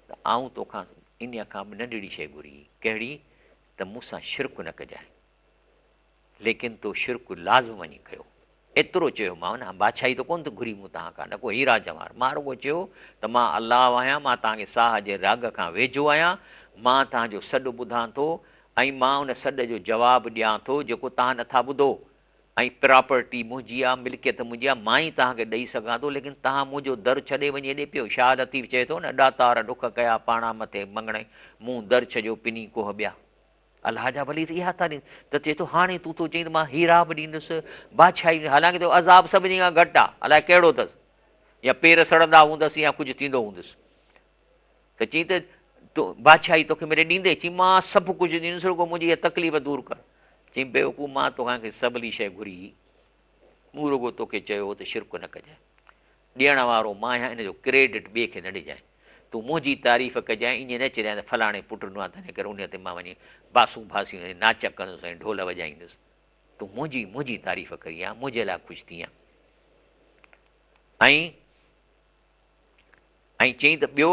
ته آئون توکان انهيء کان به ننڍڙي شيء گهري هئي، ڪهڙي؟ ته مون سان شرڪ نه ڪجانء. ليڪن تو شرڪ لازم وڃي ڪيو. ايترو چيومانء نه، بادشاهي ته ڪونه ٿي گهري مون توهان کان، نه ڪو هيرا جواهر. مان رڳو چيو ته مان الله آهيان، مان توهان کي ساهه جي راڳ کان ويجهو آهيان، مان توهان جو سڏ ٻڌان ٿو ۽ مان ان سڏ جو جواب ڏيان ٿو جيڪو توهان نٿا ٻڌو ۽ پراپرٽي منهنجي آ، ملڪيت منهنجي آ، مان ئي توهان کي ڏئي سگهان ٿو، ليڪن توهان منهنجو در ڇڏي وڃي هيڏي پيو. شاهه لطيف چئي ٿو نه، ڏاتار ڏک ڪيا پاڻا مٿي مڱڻي، مون در ڇڏيو پني ڪوهه ٻيا. الله جا ولي ته اها ٿا ڏين ته چئي ٿو هاڻي تون ٿو چئين ته مان هيرا به ڏيندس بادشاهي به حالانڪه تو عذاب سڀني کان گهٽ آ الائي ڪهڙو اٿس يا پير سڙندا هوندس يا ڪجهه ٿيندو هوندس ته چئي ته تو بادشاهي توکي ملي ڏيندي چئي مان سڀ ڪجهه ڏيندس رڳو منهنجي اها تڪليف دور ڪر چئي بيوقوف مان توکان کي سولي شيء گهري هئي مون رڳو توکي چيو هو ته شرڪ نه ڪجانء. ڏيڻ وارو مان آهيان، ان جو ڪريڊٽ ٻئي کي نه ڏجانء. تون منهنجي تعريف ڪجانء، ائين نه چئجانء ته فلاڻي پٽ ڏنو آهي، تنهن ڪري انهيء تي مان وڃي باسون ڀاسيون ۽ ناچ ڪندس ۽ ڍول وڄائيندس. تون منهنجي منهنجي تعريف ڪرين ها، منهنجي لاء خوش ٿين ها. ۽ ۽ چيائين ته ٻيو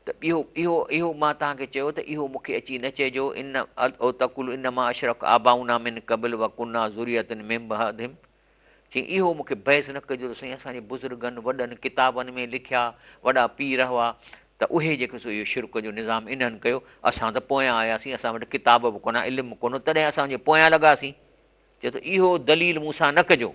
ته اهو اهو اهو مان توهان کي چيو ته اهو مون کي اچي نه چئجو ان او تقولوا انما اشرڪ آباؤنا من قبل وڪنا ذرية من بعدهم چيائين اهو مون کي بحث نه ڪجو ته سائين اسان جي بزرگن وڏن ڪتابن ۾ لکيا وڏا پير هئا ته اهي جيڪي سو اهو شرڪ جو نظام انهن ڪيو اسان ته پويان آياسين اسان وٽ ڪتاب به ڪونه علم به ڪونه تڏهن اسان جي پويان لڳاسين چئي ٿو اهو دليل مون سان نه ڪجو.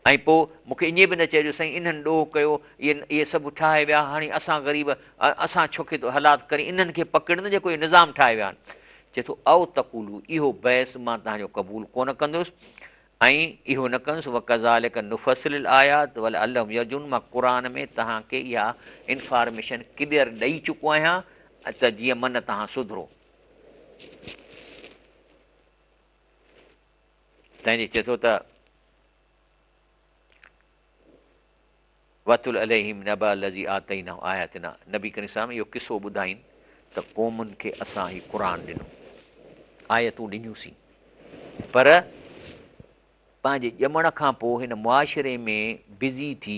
۽ پوء مون کي ائين به نه چئجو سائين انهن ڏوهه ڪيو، اهي اهي سڀ ٺاهي ويا، هاڻي اسان غريب اسان ڇو کي ٿو هلاڪ ڪرين، انهن کي پڪڙ نه جيڪو اهو نظام ٺاهي ويا آهن. چئي ٿو او تقولو اهو بحث مان توهان جو قبول ڪونه ڪندس ۽ اهو نه ڪندس وڪذالڪ نفصل الايات ولعلهم يرجعون مان قرآن ۾ توهان کي اها انفارميشن ڪليئر ڏئي چڪو آهيان ته جيئن من توهان سڌرو. تنهن جي چئي ٿو ته واتل عليهم نبا الذي آتيناه آياتنا نبي ڪريم صاحب اهو قصو ٻڌائين ته قومن کي اسان هي قرآن ڏنو آيتون ڏنيون سين پر پنهنجي ڄمڻ کان پوء هن معاشري ۾ بزي ٿي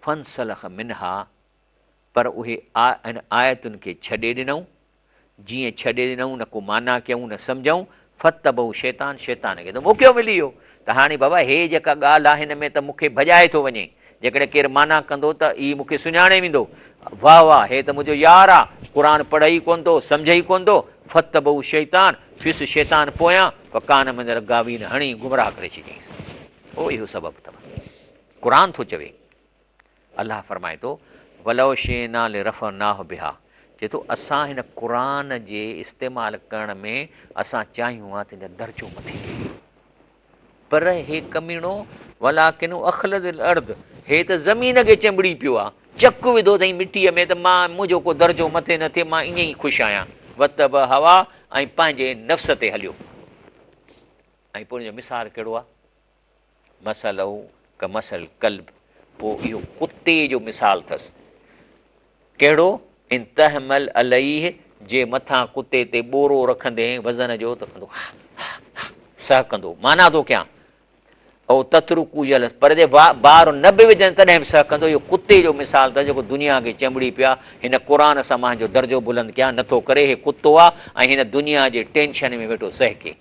فنسلخ منها پر اهي ان آيتن کي ڇڏي ڏنائون، جيئن ڇڏي ڏنائون نه ڪو معنيٰ ڪيائون نه سمجهيائون، فاتبعوا الشيطان شيطان کي ته موقعو ملي ويو ته هاڻي بابا هي جيڪا ڳالهه آهي هن ۾ ته مون کي ڀڄائي ٿو وڃي، جيڪڏهن ڪير معنيٰ ڪندو ته هي مون کي سڃاڻي ويندو، واهه واهه هي ته منهنجو يار آ، قرآن پڙهي ئي ڪونه ٿو، سمجهي ئي ڪونه ٿو، فاتبعوا الشيطان ٿيس شيطان پويان، فڪان من الغاوين هڻي گمراهه ڪري ڇڏيائينس. او اهو سبب اٿو. قرآن ٿو چوي. الله فرمائي ٿو، ولو شئنا لرفعناه بها چئي ٿو اسان هن قرآن جي استعمال ڪرڻ ۾ اسان چاهيون ها تنهنجا درجو مٿي ٿئي پر هي ڪميڻو ولڪنه اخلد الارض هي ته زمين کي چنبڙي پيو آ چڪ وڌو اٿئي مٽيء ۾ ته مان منهنجو ڪو درجو مٿي نه ٿئي مان ائين ئي خوش آهيان وتبع هوا ۽ پنهنجي نفس تي هليو ۽ پوء ان جو مثال ڪهڙو آ مثله ڪمثل الڪلب پوء اهو ڪتي جو مثال اٿس. ڪهڙو؟ ان تحمل عليه جي مٿان ڪتي تي ٻورو رکندين وزن جو ته ڪندو ها ها ها سهڪندو معنيٰ ٿو ڪيان او تترڪو يلهث پر جي بار نه به وجهن تڏهن به سهڪندو اهو ڪتي جو مثال اٿس جيڪو دنيا کي چنبڙي پيو آهي هن قرآن سان مان جو درجو بلند ڪيان نٿو ڪري هي ڪتو آهي ۽ هن دنيا جي ٽينشن ۾ ويٺو سهڪي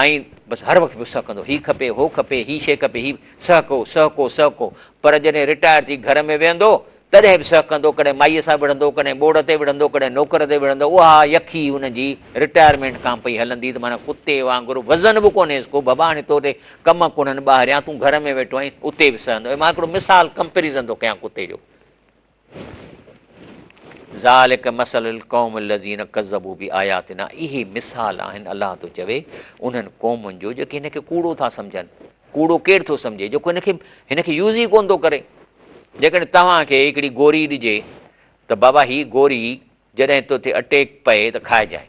۽ بس هر وقت پيو سهڪندو، هي کپي، هو کپي، هي شيء کپي، هي سهڪو، سهڪو، سهڪو، پر جڏهن رٽائر ٿي گهر ۾ ويهندو، تڏهن به سهڪندو، ڪڏهن مائيء سان وڙهندو، ڪڏهن ٻوڙ تي وڙهندو، ڪڏهن نوڪر تي وڙهندو، اها يکي هن جي رٽائرمينٽ کان پئي هلندي ته معنيٰ ڪتي وانگر وزن به ڪونهيس ڪو، بابا هاڻي تو تي ڪم ڪونهن ٻاهريان، تون گهر ۾ ويٺو آهين، اتي به سهندو. مان هڪڙو مثال ڪمپيريزن ٿو ڪيان ڪتي جو. ذالک مثل القوم الذين ڪذبوا بآياتنا اهي مثال آهن الله ٿو چوي انهن قومن جو جيڪي هن کي ڪوڙو ٿا سمجهن ڪوڙو ڪير ٿو سمجهي جيڪو هن کي هن کي يوز ئي ڪونه ٿو ڪري جيڪڏهن توهان کي هڪڙي گوري ڏجي ته بابا هي گوري جڏهن تو تي اٽيڪ پئي ته کائجانء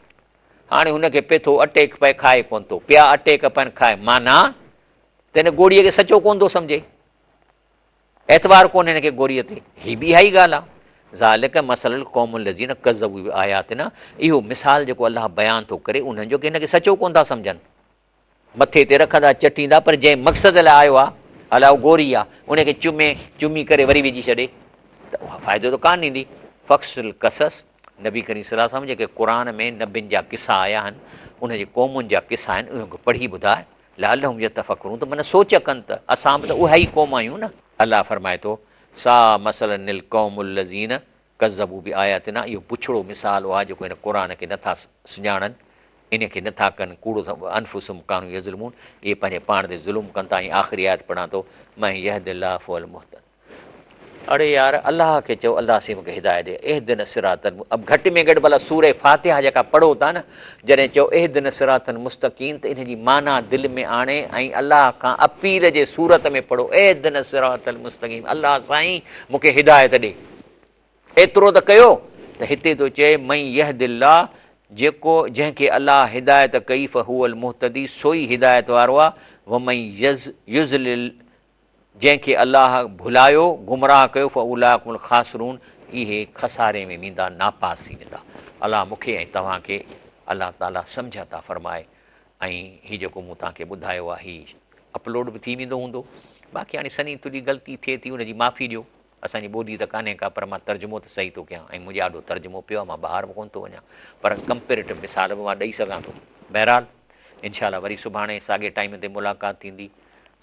هاڻي هن کي پئي ٿو اٽيڪ پئي کائي ڪونه ٿو پيا اٽيڪ پئن کائي معنيٰ ته هن گوريء کي سچو ڪونه ٿو سمجهي اعتبار ڪونهي هن کي گوريء تي. هي به اها ئي ڳالهه آهي. ذلک مثل القوم الذين ڪذبوا بآياتنا اهو مثال جيڪو الله بيان ٿو ڪري انهن جو ڪي هن کي سچو ڪونه ٿا سمجهن. مٿي تي رکندا چٽيندا پر جنهن مقصد لاء آيو آهي الاء اهو گوري آهي ان کي چمي چمي ڪري وري وجهي ڇڏي ته اها فائدو ته ڪانه ڏيندي. فقص القصص نبي ڪريم صلي الله عليه وسلم جيڪي قرآن ۾ نبين جا قصا آيا آهن ان جي قومن جا قصا آهن انهن کي پڙهي ٻڌاء لعلهم يتفڪرون ته من سوچ ڪن ته اسان به ته اها ئي قوم آهيون نه. الله فرمائي ٿو، ساء مثلا القوم الذين ڪذبوا بآياتنا اهو بڇڙو مثال اهو آهي جيڪو هن قرآن کي نٿا سڃاڻن، ان کي نٿا ڪن ڪوڙو انفسهم ڪانوا يظلمون اهي پنهنجي پاڻ تي ظلم ڪن ٿا ۽ آخري آيت پڙهان ٿو، من يهد الله فهو المهتد. اڙي يار الله کي چئو الله سائين مونکي هدايت ڏي اهدنا الصراط اب گهٽ ۾ گهٽ ڀلا سوره فاتحه جيڪا پڙهو ٿا نه جڏهن چئو اهدنا الصراط المستقيم ته ان جي معنيٰ دل ۾ آڻي ۽ الله کان اپيل جي صورت ۾ پڙهو اهدنا الصراط المستقيم الله سائين مونکي هدايت ڏي ايترو ته ڪيو ته هتي ٿو چئي من يهد الله جيڪو جنهن کي الله هدايت ڪئي فهو المهتدي سوئي هدايت وارو آ ومن يضلل جنهن کي الله ڀلايو، گمراهه ڪيو، فاولئک هم الخاسرون اهي خساري ۾ ويندا، ناپاس ٿي ويندا. الله مون کي ۽ توهان کي الله تعالي سمجهه عطا فرمائي ۽ هي جيڪو مون توهان کي ٻڌايو آهي هي اپلوڊ به ٿي ويندو هوندو. باقي هاڻي سنهي ٿلهي غلطي ٿئي ٿي ان جي معافي ڏيو. اسان جي ٻولي ته ڪانهي ڪا پر مان ترجمو ته صحيح ٿو ڪيان ۽ منهنجي آڏو ترجمو پيو آهي مان ٻاهر به ڪونه ٿو وڃان پر ڪمپيريٽو مثال به مان ڏئي سگهان ٿو. بهرحال انشاء الله وري سڀاڻي ساڳي ٽائيم تي ملاقات ٿيندي.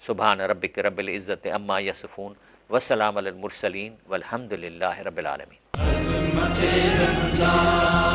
سبحان ربک رب العزت عما يصفون وسلام علي المرسلين والحمد لله رب العالمين. عظمت رمضان.